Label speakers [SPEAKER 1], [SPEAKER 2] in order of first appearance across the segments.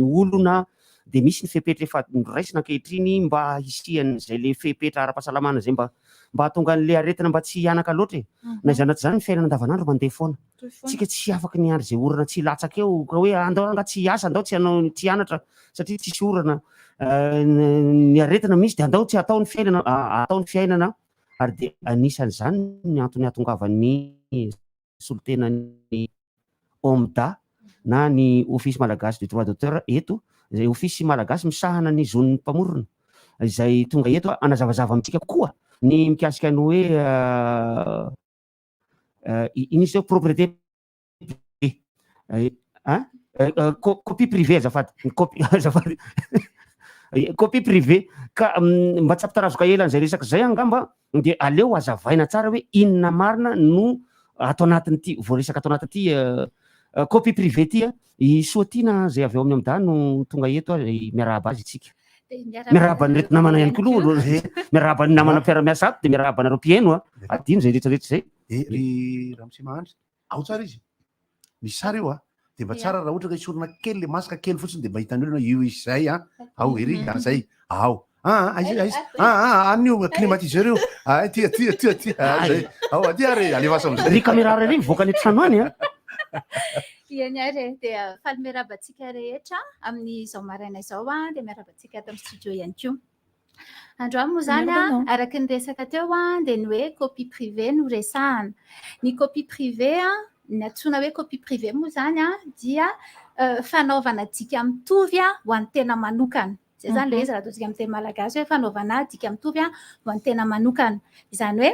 [SPEAKER 1] olona, dia misy ny fepetra efa noraisina ankehitriny mba hisian'izay le fepetra ara-pahasalamana izay mba mba hahatonga an'le aretina mba tsy hihanaka loatra e. Na izany na tsy izany, ny fiainana andavanandro mandeha foana. Tsika tsy afaky ny hiandry izay orana tsy hilatsaka eo ka hoe andao angaha tsy hiasa, andao tsy hanao, tsy hianatra satria tsisy orana. Ny aretina misy dia andao tsy hatao ny fiainana, atao ny fiainana ary dia anisan'izany ny antony hahatongavan'ny solontenan'ny OMDA na ny Office Malagasy du Droit d'Auteur eto, izay ofisy malagasy misahana ny zon'ny mpamorona, izay tonga eto hanazavazava amintsika koa ny mikasika ny hoe ino izy teo, propriété privée, hein, copie privée azafady, copie azafady, copie privée. Ka mba tsy hampitarazoka ela an'izay resaka izay angamba dia aleo hazavaina tsara hoe inona marina no ato anatin'ity voaresaka ato anatin'ity copie privée ity a. I Soatiana izay avy ao amin'ny OMDA no tonga eto a, miarahaba azy isika. Miarahaba an'ireto namana ihany koa aloha, miarahaba ny namana mpiara-miasa ato dia miarahaba anareo mpihaino a. Adino izay rehetra rehetra izay.
[SPEAKER 2] Eh, ry Ramose Mahandry, ao tsara izy. Misy sary eo a. Dia mba tsara raha ohatra ka esorina kely le masque kely fotsiny dia mba hitan'ny olona io izy izay a. Ao ery, ah, zay. Ao. Ah, ah, aiza, aiza. Ah, ah, any io climatiseur io. Ah, aty, aty, aty, aty. Ah, zay. Ao, aty ary, alefaso amizay.
[SPEAKER 1] Ry caméra ry mivoaka any an-trano any a.
[SPEAKER 3] Eny ary e, dia faly miarahaba antsika rehetra amin'izao maraina izao a, dia miarahaba antsika ato amin'ny studio ihany koa. Androany moa izany a, araka ny resaka teo a, dia ny hoe copie privée no resahana. Ny copie privée a, ny antsoina hoe copie privée moa izany a, dia fanaovana dika mitovy a ho an'ny tena manokana. Izay izany ilay izy raha ataontsika amin'ny teny malagasy hoe fanaovana dika mitovy a ho an'ny tena manokana. Izany hoe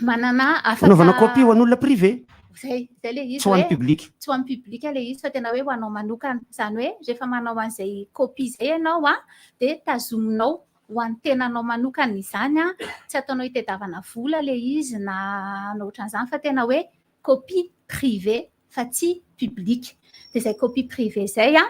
[SPEAKER 3] manana afaka
[SPEAKER 1] Fanaovana copie ho an'olona privé.
[SPEAKER 3] Zay, zay le izy
[SPEAKER 1] Tsy ho an'ny
[SPEAKER 3] hoe
[SPEAKER 1] public.
[SPEAKER 3] tsy ho an'ny public le izy fa tena hoe ho anao manokana. Izany hoe rehefa manao an'izay copie izay ianao a, dia tazominao ho an'ny tenanao manokana izany a, tsy ataonao hitadiavana vola le izy na hanao ohatran'izany fa tena hoe copie privée fa tsy public. Dia izay copie privée izay a,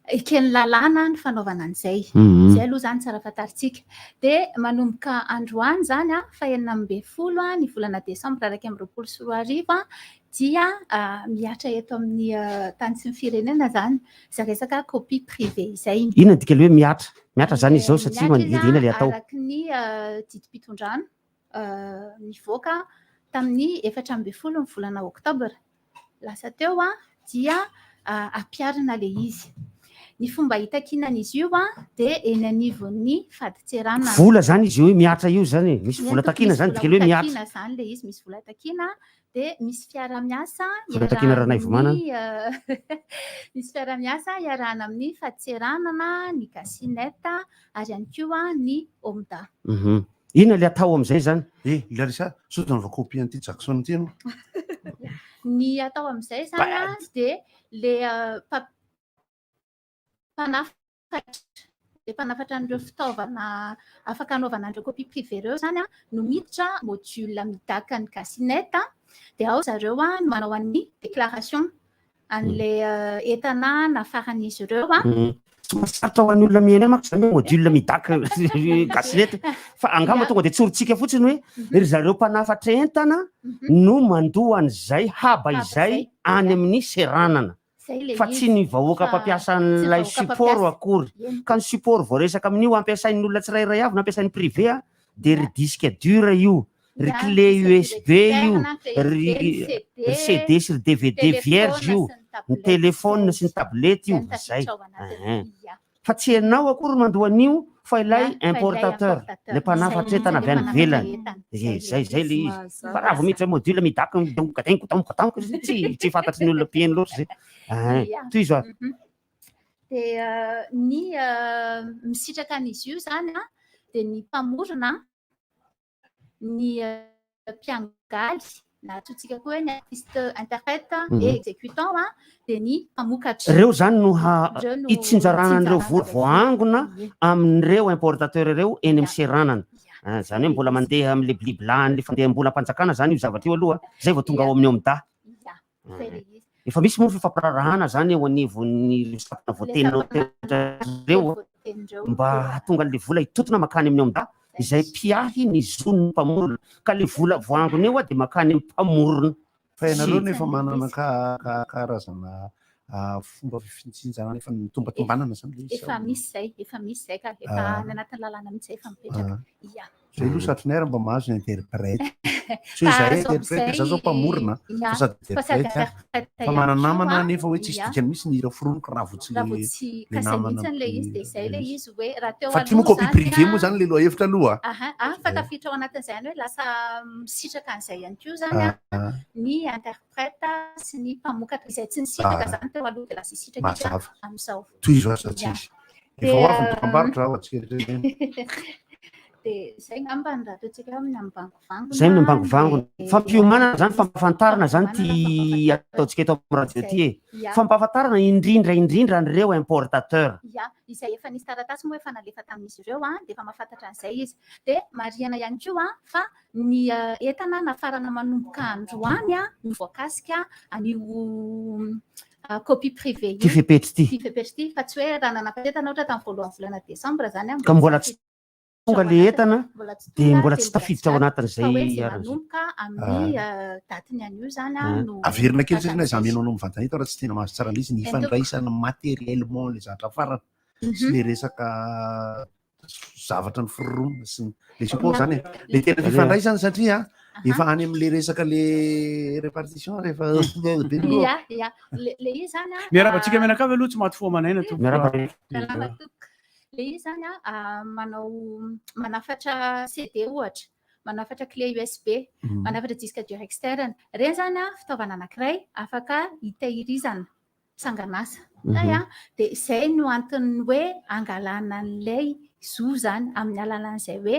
[SPEAKER 3] eken'ny lalàna ny fanaovana an'izay. Izay aloha izany tsara fantarintsika. Dia manomboka androany izany a, faha-16 ny volana desambra 2021 dia mihatra eto amin'ny tany sy ny firenena izany izay resaka copie privée izay.
[SPEAKER 1] Inona ny dikan'ilay hoe mihatra? Mihatra izany izy izao satria
[SPEAKER 3] Mihatra izy
[SPEAKER 1] manodidina ilay atao.
[SPEAKER 3] araka ny didim-pitondrana nivoaka tamin'ny 14 ny volana oktobra lasa teo dia ampiharina ilay izy. Ny fomba hitakiana an'izy io dia eny anivon'ny fadintseranana.
[SPEAKER 1] Vola izany izy io hoe mihatra io izany e, misy vola takiana izany
[SPEAKER 3] Misy
[SPEAKER 1] dikany hoe
[SPEAKER 3] vola
[SPEAKER 1] mihatra.
[SPEAKER 3] takiana izany ilay izy, misy vola takiana dia misy fiara-miasa
[SPEAKER 1] Vola takiana Ranaivomanana.
[SPEAKER 3] iarahan'ny misy fiara-miasa iarahana amin'ny fadintseranana, ny Gasinet ary ihany koa ny OMDA.
[SPEAKER 1] Inona ilay atao amin'izay izany?
[SPEAKER 2] Eh, Larissa, sao dia nanaova copie an'ity Jackson ity ianao?
[SPEAKER 3] Ny atao amin'izay izany a, dia le mpanafatra, le mpanafatra an'ireo fitaovana afaka anaovana an'ireo copie privée ireo izany a, no miditra module MIDAC ny Gasinet, dia ao zareo a no manao an'ny déclaration an'ilay entana nafaran'izy ireo a.
[SPEAKER 1] Somary sarotra ho an'ny olona mihaino ahy manko izany hoe module MIDAC Gasinet, fa angamba tonga dia tsorintsika fotsiny hoe ry zareo mpanafatra entana no mandoa an'izay haba izay any amin'ny seranana, fa tsy ny vahoaka mpampiasa an'ilay support akory. Ka ny support voaresaka amin'io ampiasain'ny olona tsirairay avy na ampiasain'ny privé a, dia ry disque dur io, ry clé USB io, ry CD sy ry DVD vierge io, ny téléphone sy ny tablette io, zay. Fa tsy ianao akory no mandoa an'io fa ilay importateur, ilay mpanafatra entana avy any ivelany. Ie, zay zay le izy. Fa raha vao miditra module MIDAC, donk donk donk donk, tsy tsy fantatry ny olona mpihaino loatra zay. Tohizo ary.
[SPEAKER 3] Dia ny misitraka an'izy io izany a, dia ny mpamorona, ny mpiangaly na antsointsika koa hoe ny artiste interprète et exécutant a, dia ny mpamokatra.
[SPEAKER 1] Ireo izany no ha
[SPEAKER 3] Ireo no
[SPEAKER 1] hitsinjarana an'ireo
[SPEAKER 3] hitsinjarana
[SPEAKER 1] vola
[SPEAKER 3] ireo
[SPEAKER 1] voaangona
[SPEAKER 3] vola.
[SPEAKER 1] amin'ireo importateur ireo eny amin'ny seranana.
[SPEAKER 3] Ia.
[SPEAKER 1] Ah, izany hoe mbola mandeha amin'ilay bliblahan'ilay fandeham-bolam-panjakana izany io zavatra io aloha, izay vao tonga ao amin'ny OMDA.
[SPEAKER 3] Ia, izay ilay izy.
[SPEAKER 1] Efa misy moa fifampiraharahana izany eo anivon'ireo sampana voateninao ireo mba hahatonga an'ilay vola hitotona mankany amin'ny OMDA izay mpiahy ny zon'ny mpamorona. Ka ilay vola voaangona eo dia mankany amin'ny mpamorona.
[SPEAKER 2] Fa ianareo nefa manana karazana Fomba fitsinjarana efa nitombatombanana zany le izy.
[SPEAKER 3] Efa misy zay, efa misy zay ka, efa any anatin'ny lalàna mihitsy zay efa mipetraka. Ia.
[SPEAKER 2] Zay aloha satrinay raha mba mahazo ny interprète. Tsy hoe zahay interprète, za zao mpamorona fa sady interprète fa manana namana nefa hoe tsisy dikany mihitsy ny hira foroniko raha vao tsy
[SPEAKER 3] Raha vao tsy
[SPEAKER 2] le
[SPEAKER 3] kasay
[SPEAKER 2] namana
[SPEAKER 3] mihitsy le izy, dia izay le izy hoe raha teo
[SPEAKER 2] Fa ty moa
[SPEAKER 3] aloha
[SPEAKER 2] copie
[SPEAKER 3] zany
[SPEAKER 2] privée moa zany le lohahevitra aloha.
[SPEAKER 3] Aha, ah, fa tafiditra ao anatin'izay ihany hoe lasa misitraka an'izay ihany koa zany ny interprète sy ny mpamokatra izay tsy nisitraka zany teo aloha, dia lasa hisitraka izy amin'izao.
[SPEAKER 2] Tohizo aza tsy izy. Efa ho avy ny dokam-barotra ao antsika rehetra ireny.
[SPEAKER 3] Dia izay angamba ny raha ataontsika eo amin'ny ambangovangona.
[SPEAKER 1] Izay ny ambangovangona. Fampiomanana zany, fampahafantarana zany ty ataontsika eto amin'ny radio ty e. Fampahafantarana indrindra indrindra an'ireo importateur.
[SPEAKER 3] Ia, izay efa nisy taratasy moa efa nalefa tamin'izy ireo dia efa mahafantatra an'izay izy. Dia marihana ihany koa fa ny entana nafarana manomboka androany no voakasika an'io copie privée io.
[SPEAKER 1] Ty fepetra ity.
[SPEAKER 3] Ty fepetra ity, fa tsy hoe raha nanafatra entana ohatra tamin'ny voalohan'ny volana desambra zany
[SPEAKER 1] Ka mbola tsy tonga le entana dia mbola tsy tafiditra ao anatin'izay
[SPEAKER 3] Fa hoe izay
[SPEAKER 1] arany izay.
[SPEAKER 3] manomboka amin'ny datiny anio zany no
[SPEAKER 2] Averina kely satria na izaho mihaino anao mivantana eto raha tsy tena mahazo tsara ilay izy, ny ifandraisana matériellement ilay zavatra farany sy ilay resaka zavatra ny foronina sy ny le support zany e, le tena fifandraisana satria efa any amin'le resaka le répartition rehefa be loha.
[SPEAKER 3] Ia, ia. Le izy zany a.
[SPEAKER 4] Miarahaba antsika mianakavy aloha, tsy maty fo aman'aina tompoko.
[SPEAKER 1] Miarahaba.
[SPEAKER 3] Salama tompoko. Le izy zany a, manao manafatra CD ohatra, manafatra clé USB, manafatra disque dur externe. Ireny zany a fitaovana anankiray afaka hitehirizana sanganasa. Hay a, dia izay no anton'ny hoe angalana an'ilay zo zany amin'ny alalan'izay hoe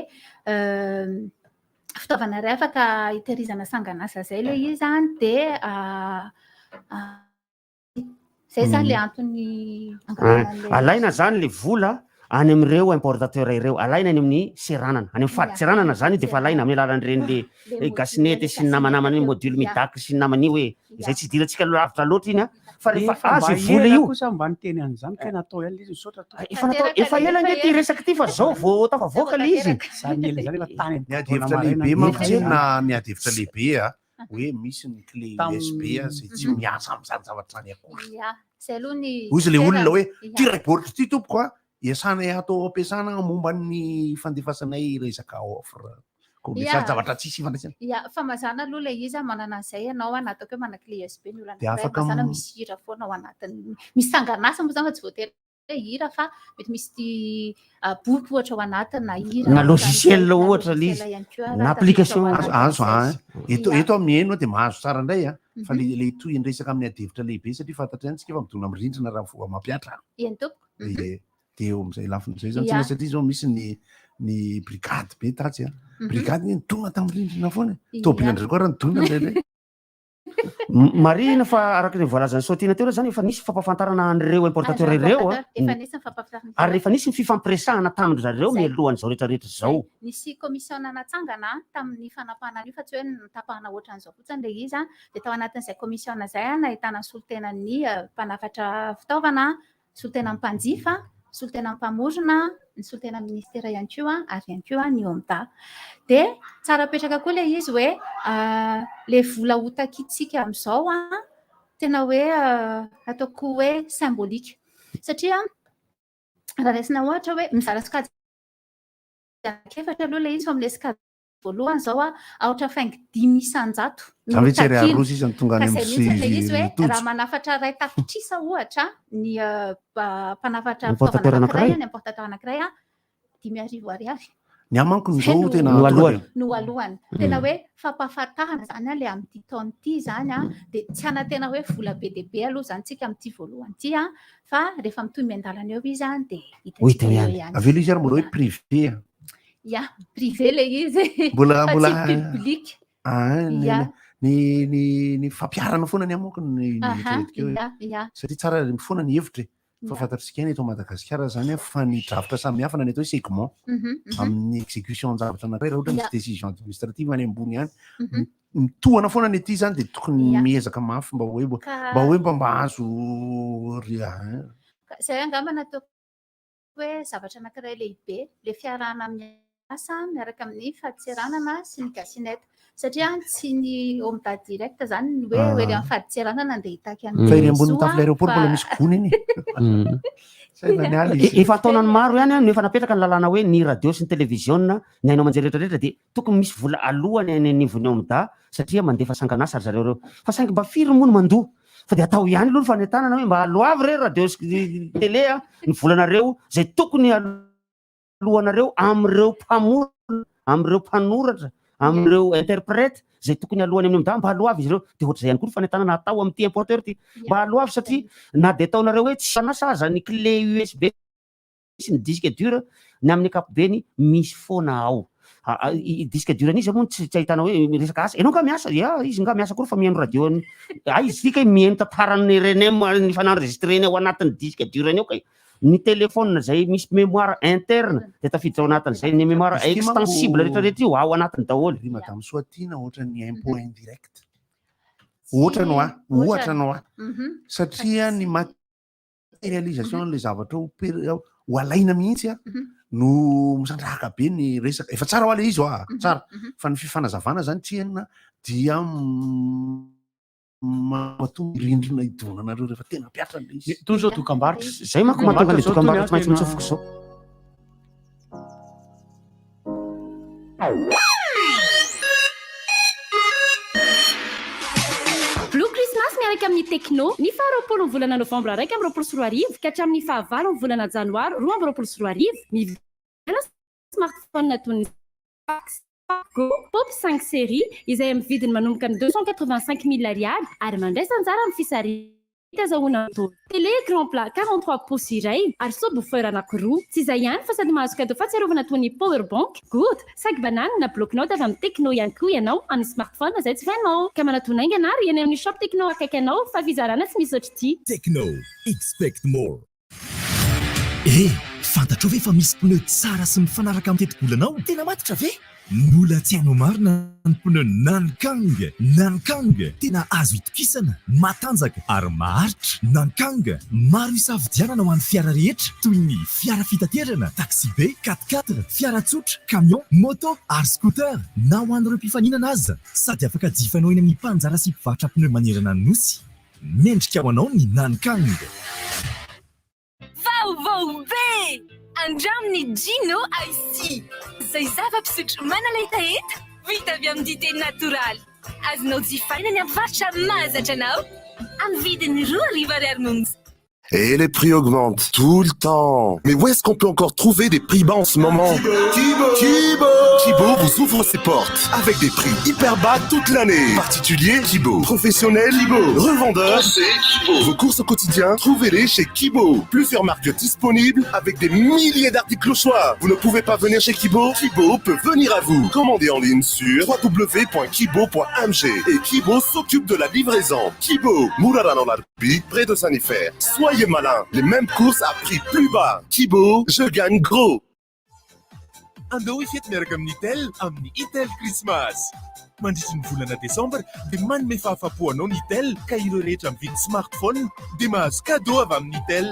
[SPEAKER 3] fitaovana iray afaka hitehirizana sanganasa izay ilay izy zany, dia izay zany ilay antony angalana an'ilay
[SPEAKER 1] Alaina zany ilay vola any amin'ireo importateur ireo, alaina any amin'ny seranana, any amin'ny fadintseranana zany io, dia efa alaina amin'ny alalan'ireny le gasinety sy ny namanamany iny, module Midac sy ny namany io hoe, izay tsy idirantsika lavitra loatra iny a, fa rehefa
[SPEAKER 4] Efa
[SPEAKER 1] azo
[SPEAKER 4] mba
[SPEAKER 1] io vola
[SPEAKER 4] ela
[SPEAKER 1] io.
[SPEAKER 4] kosa mba niteny an'izany ka natao ihany ilay izy, misaotra tompoko.
[SPEAKER 1] Efa natao, efa ela ange ity resaka ity fa zao vao tafavoaka ilay izy.
[SPEAKER 4] Zany ela zany efa tany
[SPEAKER 2] Ny ady hevitra lehibe manko tsy na ny ady hevitra lehibe a, hoe misy ny clé USB izay tsy miasa amin'izany zavatra izany akory.
[SPEAKER 3] Ia, izay aloha ny
[SPEAKER 2] Hoy izy ilay olona hoe,
[SPEAKER 3] Ia.
[SPEAKER 2] ity ray baoritra ity tompoko a, iasanay ato ampiasana momba ny fandefasanay resaka offre commercial,
[SPEAKER 3] Ia.
[SPEAKER 2] zavatra tsisy ifandraisana.
[SPEAKER 3] Ia, fa mazàna aloha ilay izy a, manana an'izay ianao a, na ataoko hoe manana clé USB ny olona
[SPEAKER 2] Dia
[SPEAKER 3] anankiray,
[SPEAKER 2] afaka
[SPEAKER 3] mazàna misy hira foana ao anatiny. Misy sanganasa moa izany fa tsy voatery hoe hira fa mety misy ity boky ohatra ao anatiny na hira
[SPEAKER 1] Na
[SPEAKER 3] na
[SPEAKER 1] logiciel
[SPEAKER 3] na
[SPEAKER 1] ohatra ilay
[SPEAKER 3] logiciel
[SPEAKER 1] izy.
[SPEAKER 3] ihany koa
[SPEAKER 1] Na
[SPEAKER 3] raha
[SPEAKER 1] application.
[SPEAKER 3] tafiditra ao
[SPEAKER 2] Azo, azo,
[SPEAKER 3] anatin'izay.
[SPEAKER 2] a. Eto,
[SPEAKER 3] Ia.
[SPEAKER 2] eto amin'ny heno dia mahazo tsara indray a. Fa le toy ny resaka amin'ny adihevitra lehibe satria fantatra ihany tsika fa midona amin'ny rindrina raha vao mampihatra.
[SPEAKER 3] Eny tompoko.
[SPEAKER 2] Dia dia eo amin'izay lafiny izay zany tsika satria izao misy ny brigade be tatsy a. Brigade anie nidona tamin'ny rindrina foana e. Tôbily an-dry koa raha nidona indraindray.
[SPEAKER 1] Marihina fa araka ny voalazan'i Soatiana teo zany efa nisy fampahafantarana an'ireo importateur ireo a.
[SPEAKER 3] Efa nisy ny fampahafantarana.
[SPEAKER 1] Ary efa nisy ny fifampiresahana tamin-dry zareo mialohan'izao rehetra rehetra izao.
[SPEAKER 3] Nisy commission natsangana tamin'ny fanapahana an'io fa tsy hoe notapahana ohatran'izao fotsiny ilay izy a. Dia tao anatin'izay commission izay a, nahitana ny solontenan'ny mpanafatra fitaovana, solontenan'ny mpanjifa, solontenan'ny mpamorona, ny solontenan'ny ministera ihany koa ary ihany koa ny OMDA. Dia tsara apetraka koa ilay izy hoe ilay vola hotakintsika amin'izao a, tena hoe ataoko hoe symbolique. Satria raha raisina ohatra hoe mizara sokajy anankiefatra aloha ilay izy fa amin'ilay sokajy voalohany izao a, aotra faingo 5% no
[SPEAKER 2] Zany hoe tsy ary
[SPEAKER 3] takiana.
[SPEAKER 2] aroso izy no tonga any
[SPEAKER 3] Ka izay
[SPEAKER 2] amin'ny
[SPEAKER 3] mihitsy ilay izy hoe
[SPEAKER 2] tojo.
[SPEAKER 3] raha manafatra 1 tapitrisa ohatra ny mpanafatra
[SPEAKER 1] Importateur
[SPEAKER 3] fitaovana anankiray,
[SPEAKER 1] anankiray.
[SPEAKER 3] ny importateur anankiray a, 5000 ariary.
[SPEAKER 2] Ny ahy manko ny
[SPEAKER 3] Izay
[SPEAKER 2] zao
[SPEAKER 3] no
[SPEAKER 2] tena
[SPEAKER 1] No
[SPEAKER 2] tonga
[SPEAKER 1] alohany.
[SPEAKER 2] dia
[SPEAKER 3] No alohany. Tena hoe fampahafantarana zany a, ilay amin'ity taona ity zany a, dia tsy hanantena hoe vola be dia be aloha zany tsika amin'ity voalohany ity a, fa rehefa mitohy miandalana eo izy a, dia
[SPEAKER 1] Ho hita
[SPEAKER 3] hitantsika
[SPEAKER 1] eo
[SPEAKER 3] eo
[SPEAKER 1] ihany.
[SPEAKER 3] ihany.
[SPEAKER 2] Avy eo ilay izy ary mbola hoe privé a.
[SPEAKER 3] Ya, privé ilay izy.
[SPEAKER 2] Mbola
[SPEAKER 3] Fa
[SPEAKER 2] mbola
[SPEAKER 3] tsy public.
[SPEAKER 2] Ah, ny ny ny ny fampiharana foana ny amiko ny eritreretiko eo.
[SPEAKER 3] Ia, ia.
[SPEAKER 2] Satria tsara foana ny hevitra e. Fa fantatsika ihany eto Madagasikara zany a, fa ny drafitra samihafa na ny atao hoe segment amin'ny exécution zavatra anankiray raha ohatra misy décision administrative any ambony any. Mitohana foana ny aty zany dia tokony miezaka mafy mba hoe mba hoe mba mba azo ry
[SPEAKER 3] Ka izay angamba nataoko hoe zavatra anankiray lehibe, ilay fiarahana amin'ny miara-miasa miaraka amin'ny fadintseranana sy ny Gasinet. Satria tsy ny OMDA direct zany ny hoe ho ery amin'ny fadintseranana andeha hitaky
[SPEAKER 2] Fa ery
[SPEAKER 3] an'ilay
[SPEAKER 2] ambonin'ny
[SPEAKER 3] zo
[SPEAKER 2] tafon'ilay aéroport
[SPEAKER 3] fa
[SPEAKER 2] mbola misy gony iny. Zay efa niala izy.
[SPEAKER 1] Efa an-taonany maro ihany no efa napetraka ny lalàna hoe ny radio sy ny televiziona, ny haino aman-jery rehetra rehetra dia tokony misy vola alohany any anivon'ny OMDA satria mandefa sangan'asa ry zareo ireo. Fa saingy mba firy moa no mandoa? Fa dia atao ihany aloha ny fanentanana hoe mba aloavy re radio sy télé a, ny volanareo izay tokony alohanareo amin'ireo mpamorona, amin'ireo mpanoratra, amin'ireo interprète izay tokony alohany amin'ny OMDA, mba aloavy izy ireo. Dia ohatr'izay ihany koa ny fanentanana atao amin'ity importeur ity. Mba aloavy satria na dia ataonareo hoe tsy an'asa aza ny clé USB sy ny disque dur, ny amin'ny ankapobeny misy foana ao. Disque dur an'iza moa no tsy ahitana hoe miresaka asa? Ianao nga miasa? Ya, izy nga miasa akory fa mihaino radio an'ny, hay izy ity kay mihaino tantaran'ny rnm efa n'enregistreny ao anatin'ny disque dur-ny ao kay. Ny téléphone izay misy mémoire interne dia tafiditra ao anatin'izay, ny mémoire
[SPEAKER 2] Izy ity manko
[SPEAKER 1] extensible rehetra rehetra io ao anatiny daholo.
[SPEAKER 2] Ry Madame Soatiana ohatran'ny impôt indirect.
[SPEAKER 3] Tsy
[SPEAKER 2] Ohatra no ahy, ohatra
[SPEAKER 3] ohatra.
[SPEAKER 2] no ahy. Satria ny matérialisation an'ilay zavatra ho per-, ho alaina mihitsy a, no misandrahaka be ny resaka. Efa tsara hoa ilay izy hoa, tsara. Fa ny fifanazavana zany tsy henona dia mahatonga ny rindrina hidonanareo rehefa tena ampiatrana ilay izy.
[SPEAKER 4] Itony zao dokambarotra.
[SPEAKER 1] Zay manko mahatonga ilay
[SPEAKER 4] Dokambarotra
[SPEAKER 1] dokambarotra
[SPEAKER 4] zao
[SPEAKER 1] tsy maintsy
[SPEAKER 4] tena
[SPEAKER 1] mitsofoka izao.
[SPEAKER 5] Blue Christmas miaraka amin'ny Tecno, ny faha 20 ny volana novambra 2021 ka hatramin'ny faha 8 ny volana janoary 2022. Mividiana smartphone toy ny Spark Go Pop 5 Series izay amin'ny vidiny manomboka amin'ny 285 mille ariary ary mandraisa anjara amin'ny fisarihana azahoana moto, télé écran plat 43 pouces iray ary subwoofer anankiroa. Tsy izay ihany fa sady mahazo cadeau fahatsiarovana toy ny power bank, gourde, sac banane na bloc-notes avy amin'ny Tecno ihany koa ianao amin'ny smartphone izay tsy vainao. Ka manatona haingana ary eny amin'ny shop Tecno akaiky anao fa fizarana tsy misy ohatr'ity.
[SPEAKER 6] Tecno, expect more. Eh! Fantatrao ve fa misy pneu tsara sy mifanaraka amin'ny tetibolanao? Tena matotra ve? Mbola tsy hainao marina ny pneu Nankang! Nankang! Tena azo itokisana, matanjaka ary maharitra. Nankang! Maro isafidianana ho an'ny fiara rehetra toy ny fiara fitaterana, taxi-be, quatre-quatre, fiara tsotra, camion, moto ary scooter na ho an'ireo mpifaninana aza. Sady afaka jifainao eny amin'ny mpanjara sy mpivarotra pneu manerana ny Nosy. Mendrika ho anao ny Nankang!
[SPEAKER 7] Vaovao be! Andramo ny Gino Ice Tea, izay zava-pisotro manala hetaheta, vita avy amin'ny dite natoraly. Azonao jifaina ny amin'ny mpivarotra mahazatra anao, amin'ny vidiny 2000 ariary monja.
[SPEAKER 8] Et les prix augmentent tout le temps. Mais où est-ce qu'on peut encore trouver des prix bas en ce moment? Thibaut! Thibaut! Thibaut vous ouvre ses portes avec des prix hyper bas toute l'année. Particulier, Thibaut. Professionnel, Thibaut. Revendeur, c'est Thibaut. Vos courses au quotidien, trouvez-les chez Thibaut. Plusieurs marques disponibles avec des milliers d'articles au choix. Vous ne pouvez pas venir chez Thibaut? Thibaut peut venir à vous. Commandez en ligne sur www.kibo.mg et Thibaut s'occupe de la livraison. Thibaut, Mourarano Larbi, près de Saint-Nifer. Soyez malin, les mêmes courses à prix plus bas. Thibaut, je gagne gros.
[SPEAKER 9] Andao hifety miaraka amin'ny Itel amin'ny Itel Christmas. Mandritry ny volana desambra dia manome fahafapo anao ny Itel ka ireo rehetra mividy smartphone dia mahazo cadeau avy amin'ny Itel.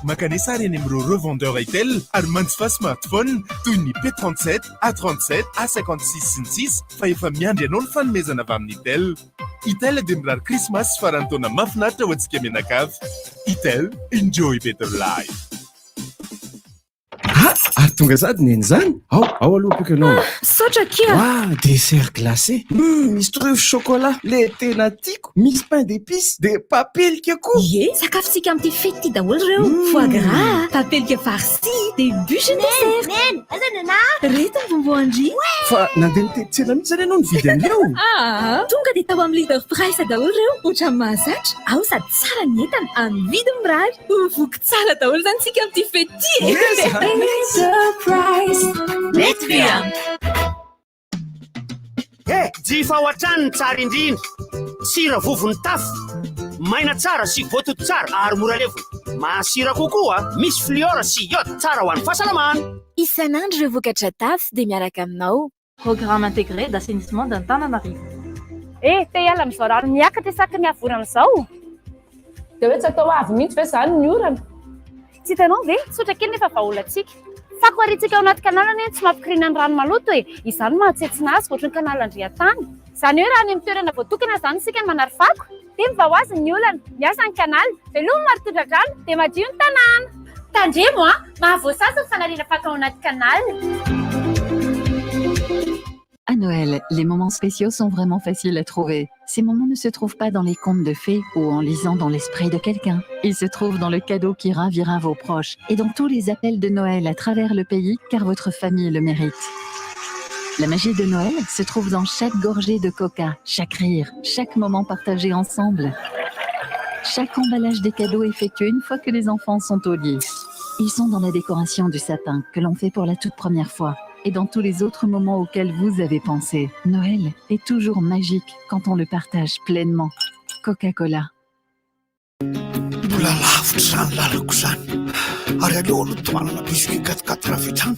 [SPEAKER 9] Mankanesa ary eny amin'ireo revendeur Itel ary manjifa smartphone toy ny P37, A37, A56 sy ny sisa fa efa miandry anao ny fanomezana avy amin'ny Itel. Itel dia mirary Krismasy sy faran'ny taona mahafinaritra ho antsika mianakavy. Itel, enjoy better life.
[SPEAKER 10] Ah, ary tonga sady neny izany. Ao, ao aloha ampiako ianao.
[SPEAKER 7] Ah, misaotra akia.
[SPEAKER 10] Waouh, dessert glacé. Misy truffe chocolat. Le tena tiako. Misy pain d'épices, dia papelika koa.
[SPEAKER 7] Ie, sakafontsika amin'ity fety ity daholo ireo. Foie gras, papelika farci, dia bûche dessert.
[SPEAKER 11] Neny, aiza Nana?
[SPEAKER 7] Reto ny bonbon an-dry.
[SPEAKER 10] Fa nandeha nitety tsena mihitsy zany ianao nividy an'ireo?
[SPEAKER 7] Aa, tonga dia tao amin'ny Leader Price daholo ireo, ohatran'ny mahazatra. Ao sady tsara ny entana, amin'ny vidiny mirary. Ho voky tsara daholo izany isika amin'ity fety ity e! Leader Price, mety ve amiko?
[SPEAKER 1] Eh, jifa ao hatrany ny tsara indrindra. Sira vovon'ny tafo, maina tsara sy voatoto tsara ary mora levona. Masira kokoa, misy fluor sy iode, tsara ho an'ny fahasalamana.
[SPEAKER 12] Isan'andro ireo vokatra tafo dia miaraka aminao.
[SPEAKER 13] Programme intégré d'assainissement d'Antananarivo.
[SPEAKER 14] Eh, te hiala amin'izao rano miakatra isaky ny havorana izao?
[SPEAKER 15] Dia hoe tsy atao avy mihitsy ve izany ny orana?
[SPEAKER 14] Tsy hitanao ve? Tsotra kely nefa vahaolantsika. Fako ariantsika ao anaty canal anie no tsy mampikoriana ny rano maloto e! Izany no mahatsentsina azy ohatry ny canal Andriantany. Izany hoe raha any amin'ny toerana voatokana izany isika no manary fako dia mivaha ho azy ny olana. Miasa ny canal, veloma ary tondra-drano dia madio ny tanàna. Tandremo a! Mahavoasazy ny fanariana fako ao anaty canal.
[SPEAKER 11] À Noël, les moments spéciaux sont vraiment faciles à trouver. Ces moments ne se trouvent pas dans les contes de fées ou en lisant dans l'esprit de quelqu'un. Ils se trouvent dans le cadeau qui ravira vos proches et dans tous les appels de Noël à travers le pays car votre famille le mérite. La magie de Noël se trouve dans chaque gorgée de coca, chaque rire, chaque moment partagé ensemble. Chaque emballage des cadeaux effectué une fois que les enfants sont au lit. Ils sont dans la décoration du sapin que l'on fait pour la toute première fois et dans tous les autres moments auxquels vous avez pensé. Noël est toujours magique quand on le partage pleinement. Coca-Cola.
[SPEAKER 15] Mbola lavitra izany lalako izany ary aleo aloha tohanana biscuit 4-4 avy hatrany.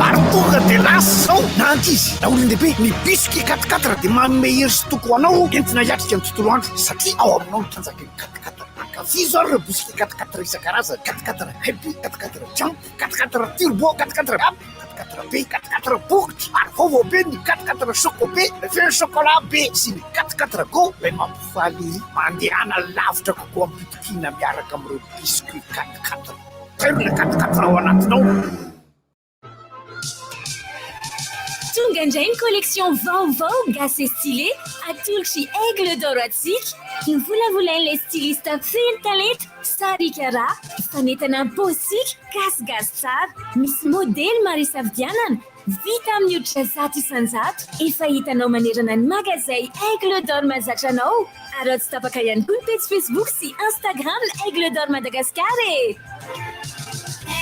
[SPEAKER 15] Ary tonga dia lasa izao na ankizy na olon-dehibe ny biscuit 4-4 dia manome hery sy toky ho anao entina hiatrika ny tontolo andro satria ao aminao ny tanjaky ny 4-4. Ankafizo ary ireo biscuit 4-4 isan-karazany, 4-4 happy, 4-4 jump, 4-4 turbo, 4-4 up, 4-4 be, 4-4 bokotra ary vaovao be ny 4-4 choco be, ilay feno chocolat be sy ny 4-4 go ilay mampifaly mandehana lavitra kokoa am-pitokiana miaraka amin'ireo biscuit 4-4. Tairo ilay 4-4 ao anatinao.
[SPEAKER 7] Tonga indray ny collection vaovao Gasy et Stylé atolotry Aigle d'Or antsika. Novolavolain'ilay styliste feno talenta Sarika Ra. Fanentana am-paosika, gasigasy tsara. Misy modely maro isafidianana, vita amin'ny hoditra 100%. Efa hitanao manerana ny magazay Aigle d'Or mahazatra anao. Ary ao tsy tapaka ihany koa ny pejy Facebook sy Instagram Aigle d'Or Madagascar e!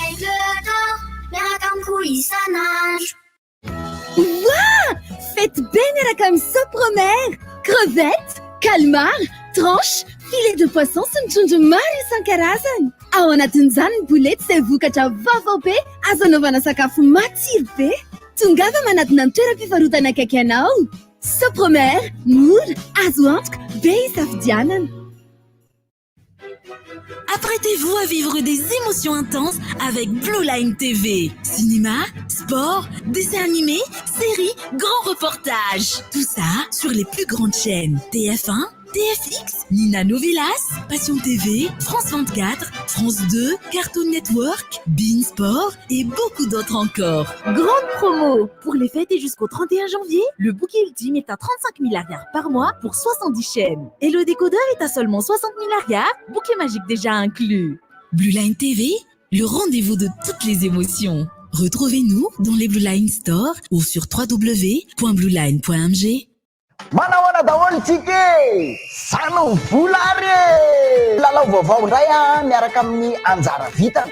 [SPEAKER 16] Aigle d'Or, miaraka amiko isan'andro.
[SPEAKER 17] Oua! Fety be miaraka amin'ny Sopromer! Crevettes, calmar, tranche, filet de poisson sy ny trondro maro isan-karazany. Ao anatin'izany ny boulette izay vokatra vaovao be azo anaovana sakafo matsiro be. Tongava manatona ny toeram-pivarotana akaiky anao. Sopromer, mora, azo antoka, be isafidianana.
[SPEAKER 7] Apprêtez-vous à vivre des émotions intenses avec Blue Line TV. Cinéma, sport, dessins animés, séries, grands reportages. Tout ça sur les plus grandes chaînes TF1, TFX, Nina Novelas, Passion TV, France 24, France 2, Cartoon Network, beIN Sport et beaucoup d'autres encore.
[SPEAKER 18] Grande promo Pour les fêtes et jusqu'au 31 janvier, le bouquet ultime est à 35 000 ariary par mois pour 70 chaînes. Et le décodeur est à seulement 60 000 ariary, bouquet magique déjà inclus.
[SPEAKER 7] Blue Line TV, le rendez-vous de toutes les émotions. Retrouvez-nous dans les Blue Line Store ou sur www.blueline.mg.
[SPEAKER 19] Manahoana daholo tsika e! Zano vola ary e! Lalao vaovao indray a miaraka amin'ny anjara vitana.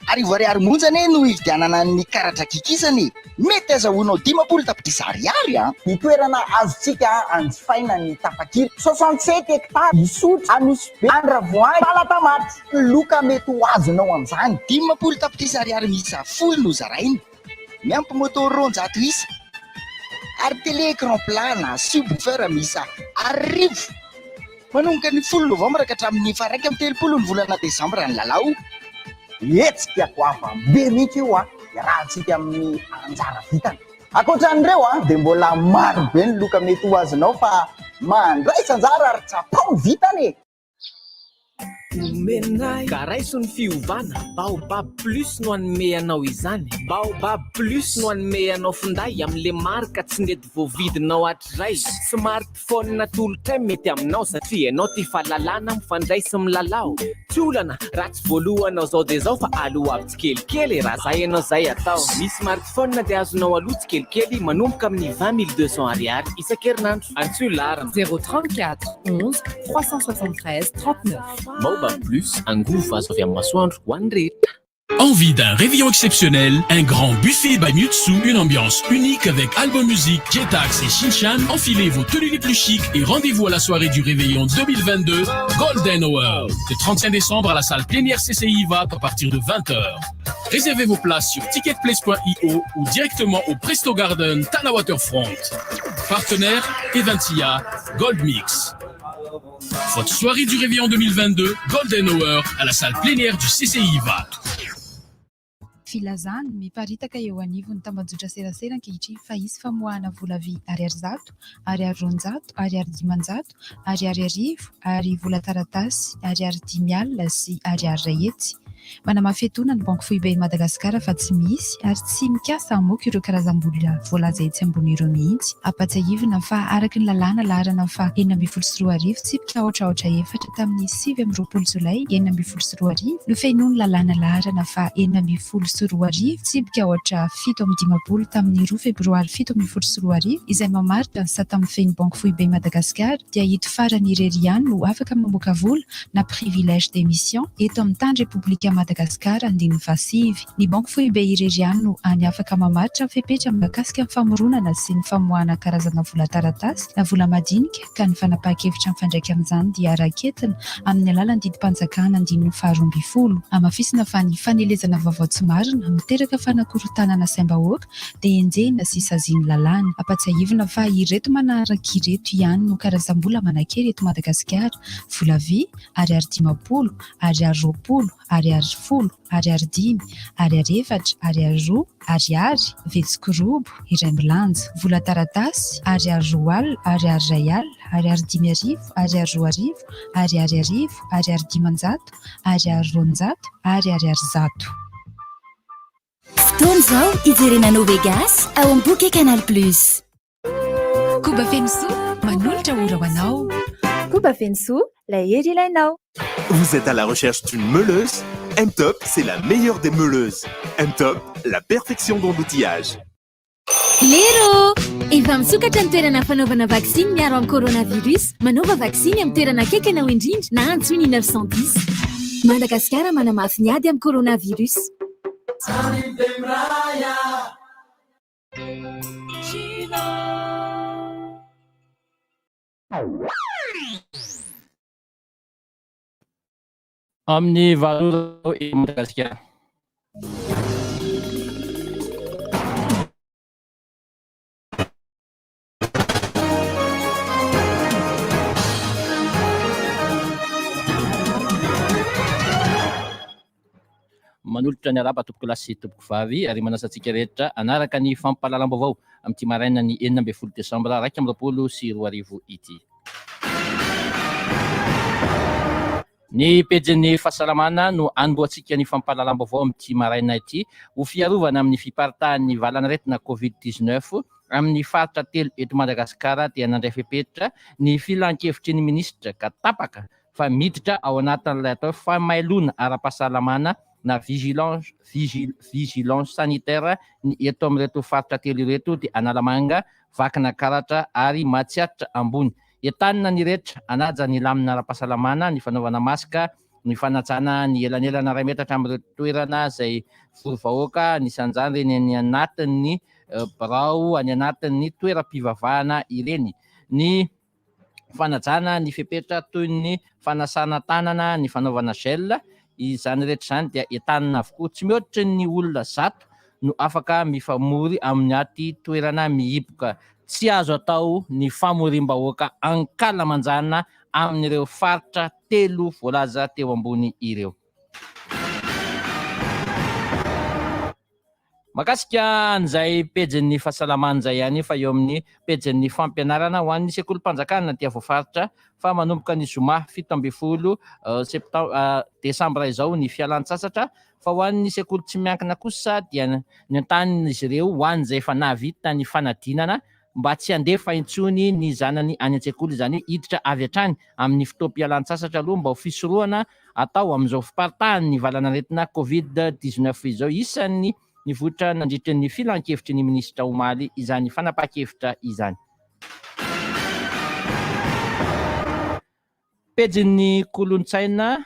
[SPEAKER 19] 1000 ariary monja anie no hividianana ny karatra kikisana e! Mety azahoanao 50 tapitrisa ariary a! Ny toerana azontsika anjifaina ny tapakila. 67 hectares Isotry, Anosibe, Andravoahangy, Talatamaty. Loka mety ho azonao amin'izany.
[SPEAKER 10] 50 tapitrisa ariary miisa 10 no zaraina. Miampy moto 200 isa. Ary télé écran plat na subwoofer miisa 1000. Manomboka ny 10 novambra ka hatramin'ny faha 31 ny volana desambra ny lalao.
[SPEAKER 19] Hetsika goavambe mihitsy io a, iarahantsika amin'ny anjara vitana. Ankoatran'ireo a, dia mbola maro be ny loka mety ho azonao fa mandraisa anjara ary tsapao ny vitana e!
[SPEAKER 20] Ka raiso ny fiovana Baobab Plus no anome anao izany. Baobab Plus no anome anao finday amin'le marika tsy nety voavidinao hatrizay. Smartphone atolotray mety aminao satria ianao tia fahalalana mifandray sy milalao. Tsy olana raha tsy voalohanao zao dia zao fa aloha avy tsikelikely raha zay ianao zay atao. Ny smartphone dia azonao aloha tsikelikely manomboka amin'ny 20 200 ariary isan-kerinandro. Antsoy laharana
[SPEAKER 21] 034 11 373 39.
[SPEAKER 20] Baobab Plus, angovo azo avy amin'ny masoandro ho an'ny rehetra.
[SPEAKER 22] Envie d'un réveillon exceptionnel, un grand buffet by Mutsu, une ambiance unique avec Album Music, Jetax et Shinchan. Enfilez vos tenues les plus chics et rendez-vous à la soirée du réveillon 2022 Golden Hour. Le 31 décembre à la salle plénière CCI Ivato à partir de 20h. Réservez vos places sur ticketplace.io ou directement au Presto Garden Tana Waterfront. Partenaire Eventia Gold Mix. Votre soirée du réveillon 2022 Golden Hour à la salle plénière du CCI Ivato.
[SPEAKER 2] filazana miparitaka eo anivon'ny tambajotra serasera ankehitriny fa hisy famoahana vola vy ariary 100, ariary 200, ariary 500, ariary 1000 ary vola taratasy ariary 50 sy ariary 100. Manamafy etoana ny Banky Foiben'i Madagasikara fa tsy misy ary tsy mikasa hamoaka ireo karazam-bola voalaza etsy ambony ireo mihitsy. Ampatsiahivina fa araka ny lalàna laharana faha 2016 tsipika aotra aotra efatra tamin'ny 29 jolay 2016 nofenoin'ny lalàna laharana faha 2016 tsipika aotra 57 tamin'ny roa febroary 2017 izay mamaritra ny sata mifehy ny Banky Foiben'i Madagasikara dia ito farany irery ihany no afaka mamoaka vola na privilège d'émission eto amin'ny tany Repoblika Madagasikara andininy fahasivy. Ny Banky Foibe irery ihany no hany afaka mamaritra ny fepetra mahakasika ny famoronana sy ny famoahana karazana vola taratasy na vola madinika ka ny fanapahan-kevitra mifandraika amin'izany dia raketina amin'ny alalan'ny didim-panjakana andininy faharoambinifolo. Hamafisina fa ny fanelezana vaovao tsy marina miteraka fanakorontanana saim-bahoaka dia enjehina sy sazian'ny lalàna. Ampatsiahivina fa ireto manaraka ireto ihany no karazam-bola manan-kery eto Madagasikara, vola vy, ariary 50, ariary 20, ariary 10, ariary dimy, ariary efatra, ariary roa, ariary, vetsikorobo, iraimbilanja. Vola taratasy, ariary 20, ariary 1000, ariary 5000, ariary 2000, ariary 1000, ariary 500, ariary 200 ary ariary 100.
[SPEAKER 7] Fotoana izao hijerena No Vegas ao amin'ny bouquet Canal Plus.
[SPEAKER 2] Koba Fenosoa manolotra ora ho anao.
[SPEAKER 12] Koba Fenosoa, ilay hery ilainao.
[SPEAKER 9] Vous êtes à la recherche d'une meuleuse? M-Top, c'est la meilleure des meuleuses. M-Top, la perfection dans l'outillage.
[SPEAKER 17] Lero! Efa misokatra ny toerana fanaovana vaksiny miaro amin'ny coronavirus. Manaova vaksiny amin'ny toerana akaiky anao indrindra na antsoy ny 910. Madagasikara manamafy ny ady amin'ny coronavirus.
[SPEAKER 3] Amin'ny valo ora eto Madagasikara. Manolotra ny arahaba tompoko lahy sy tompoko vavy ary manasa antsika rehetra hanaraka ny fampahalalam-baovao amin'ity marainan'ny 16 desambra 2021 ity. Ny pejin'ny fahasalamana no anombohantsika ny fampahalalam-baovao amin'ity maraina ity ho fiarovana amin'ny fiparitahan'ny valan'aretina Covid 19 amin'ny faritra telo eto Madagasikara dia nandray fepetra ny filankevitry ny minisitra ka tapaka fa miditra ao anatin'ilay atao hoe famailona ara-pahasalamana na vigilance vigilance sanitaire ny eto amin'ireto faritra telo ireto dia Analamanga, Vakinakaratra ary Matsiatra Ambony. Entanina ny rehetra hanaja ny lamina ara-pahasalamana, ny fanaovana maska, ny fanajana ny elanelana iray metatra amin'ireo toerana izay vory vahoaka, anisan'izany ireny any anatin'ny birao, any anatin'ny toeram-pivavahana ireny. Ny fanajana ny fepetra toy ny fanasana tanana, ny fanaovana gel, izany rehetra izany dia entanina avokoa. Tsy mihoatry ny olona 100 no afaka mifamory amin'ny aty toerana mihiboka. Tsy azo atao ny famoriam-bahoaka ankalamanjana amin'ireo faritra telo voalaza teo ambony ireo. Mahakasika an'izay pejin'ny fahasalamana izay ihany fa eo amin'ny pejin'ny fampianarana ho an'ny sekolim-panjakana dia voafaritra fa manomboka ny zoma 17 septembre desambra izao ny fialan-tsasatra fa ho an'ny sekoly tsy miankina kosa dia nentanin'izy ireo ho an'izay efa nahavita ny fanadinana mba tsy handefa intsony ny zanany any an-tsekoly, izany hoe hiditra avy hatrany amin'ny fotoam-pialan-tsasatra aloha mba ho fisorohana atao amin'izao fiparitahan'ny valanaretina Covid 19 izao. Isan'ny nivoitra nandritra ny filankevitry ny minisitra omaly izany fanapahan-kevitra izany. Pejin'ny kolontsaina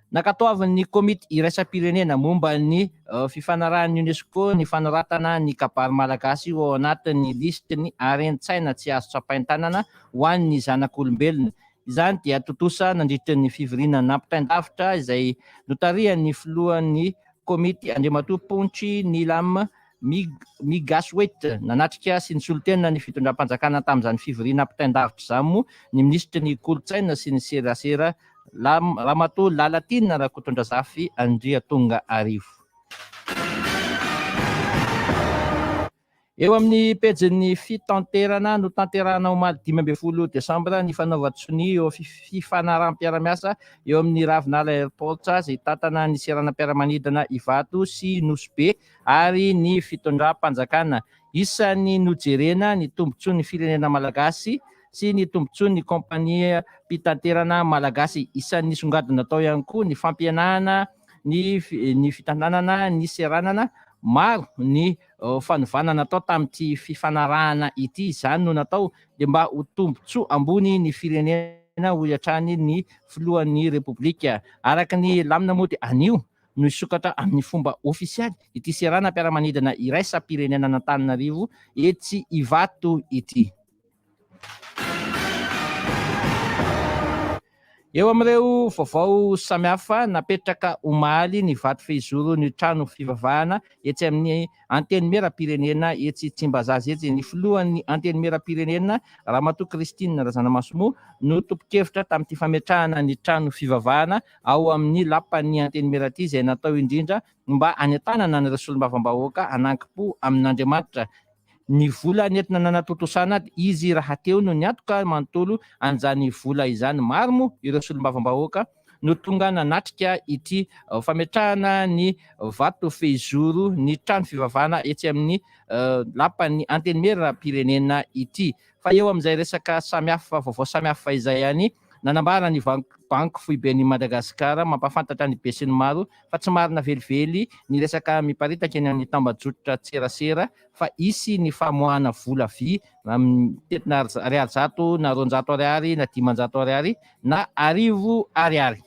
[SPEAKER 3] nankatoavin'ny Komity iraisam-pirenena momba ny fifanarahan'ny Unesco ny fanoratana ny kabary malagasy ho ao anatin'ny lisitry ny haren-tsaina tsy azo tsapain-tanana ho an'ny zanak'olombelona. Izany dia tontosa nandritra ny fivoriana nampitain-davitra izay notarihan'ny filohan'ny komity Andriamatoa Pontry Nilam Migaswet, nanatrika sy nisolo tena ny fitondram-panjakana tamin'izany fivoriana ampitain-davitra izany moa ny minisitry ny Kolontsaina sy ny Serasera, Ramatoa Lalatiana Rakotondrazafy Andriatongarivo. Eo amin'ny pejin'ny fitanterana, notanterahina omaly 15 desambra ny fanaovan-tsonia eo fifanaraham-piarahamiasa eo amin'ny Ravinala Airports izay hitantana ny seranam-piaramanidina Ivato sy Nosy Be ary ny fitondram-panjakana. Isan'ny nojerena ny tombontsoan'ny firenena malagasy sy ny tombontsoan'ny kaompaniam-pitanterana malagasy. Isan'ny nisongadina tao ihany koa ny fampihenana ny ny fitantanana ny seranana. Maro ny fanovana natao tamin'ity fifanarahana ity. Izany no natao dia mba ho tombontsoa ambony ny firenena, hoy hatrany ny filohan'ny Repoblika. Araka ny lamina moa dia anio no hisokatra amin'ny fomba ofisialy ity seranam-piaramanidina iraisam-pirenenan'Antananarivo etsy Ivato ity. Eo amin'ireo vaovao samihafa, napetraka omaly ny vato fehizoro ny trano fivavahana etsy amin'ny Antenimierampirenena etsy Tsimbazaza etsy. Ny filohan'ny Antenimierampirenena, Ramatoa Christine Razanamahasoa no tompon-kevitra tamin'ity fametrahana ny trano fivavahana ao amin'ny lapan'ny Antenimiera ity izay natao indrindra mba hanentanana an'ireo solombavambahoaka hanankim-po amin'Andriamanitra. Ny vola nentina nanatontosana dia izy rahateo no niantoka manontolo an'izany vola izany. Maro moa ireo solombavambahoaka no tonga nanatrika ity fametrahana ny vato fehizoro ny trano fivavahana etsy amin'ny lapan'ny Antenimierampirenena ity. Fa eo amin'izay resaka samihafa, vaovao samihafa izay ihany, nanambara ny Banky Foiben'i Madagasikara mampahafantatra ny besinimaro fa tsy marina velively ny resaka miparitaka eny amin'ny tambajotran-tserasera fa hisy ny famoahana vola vy mitentina ariary zato na 200 ariary na 500 ariary na 1000 ariary.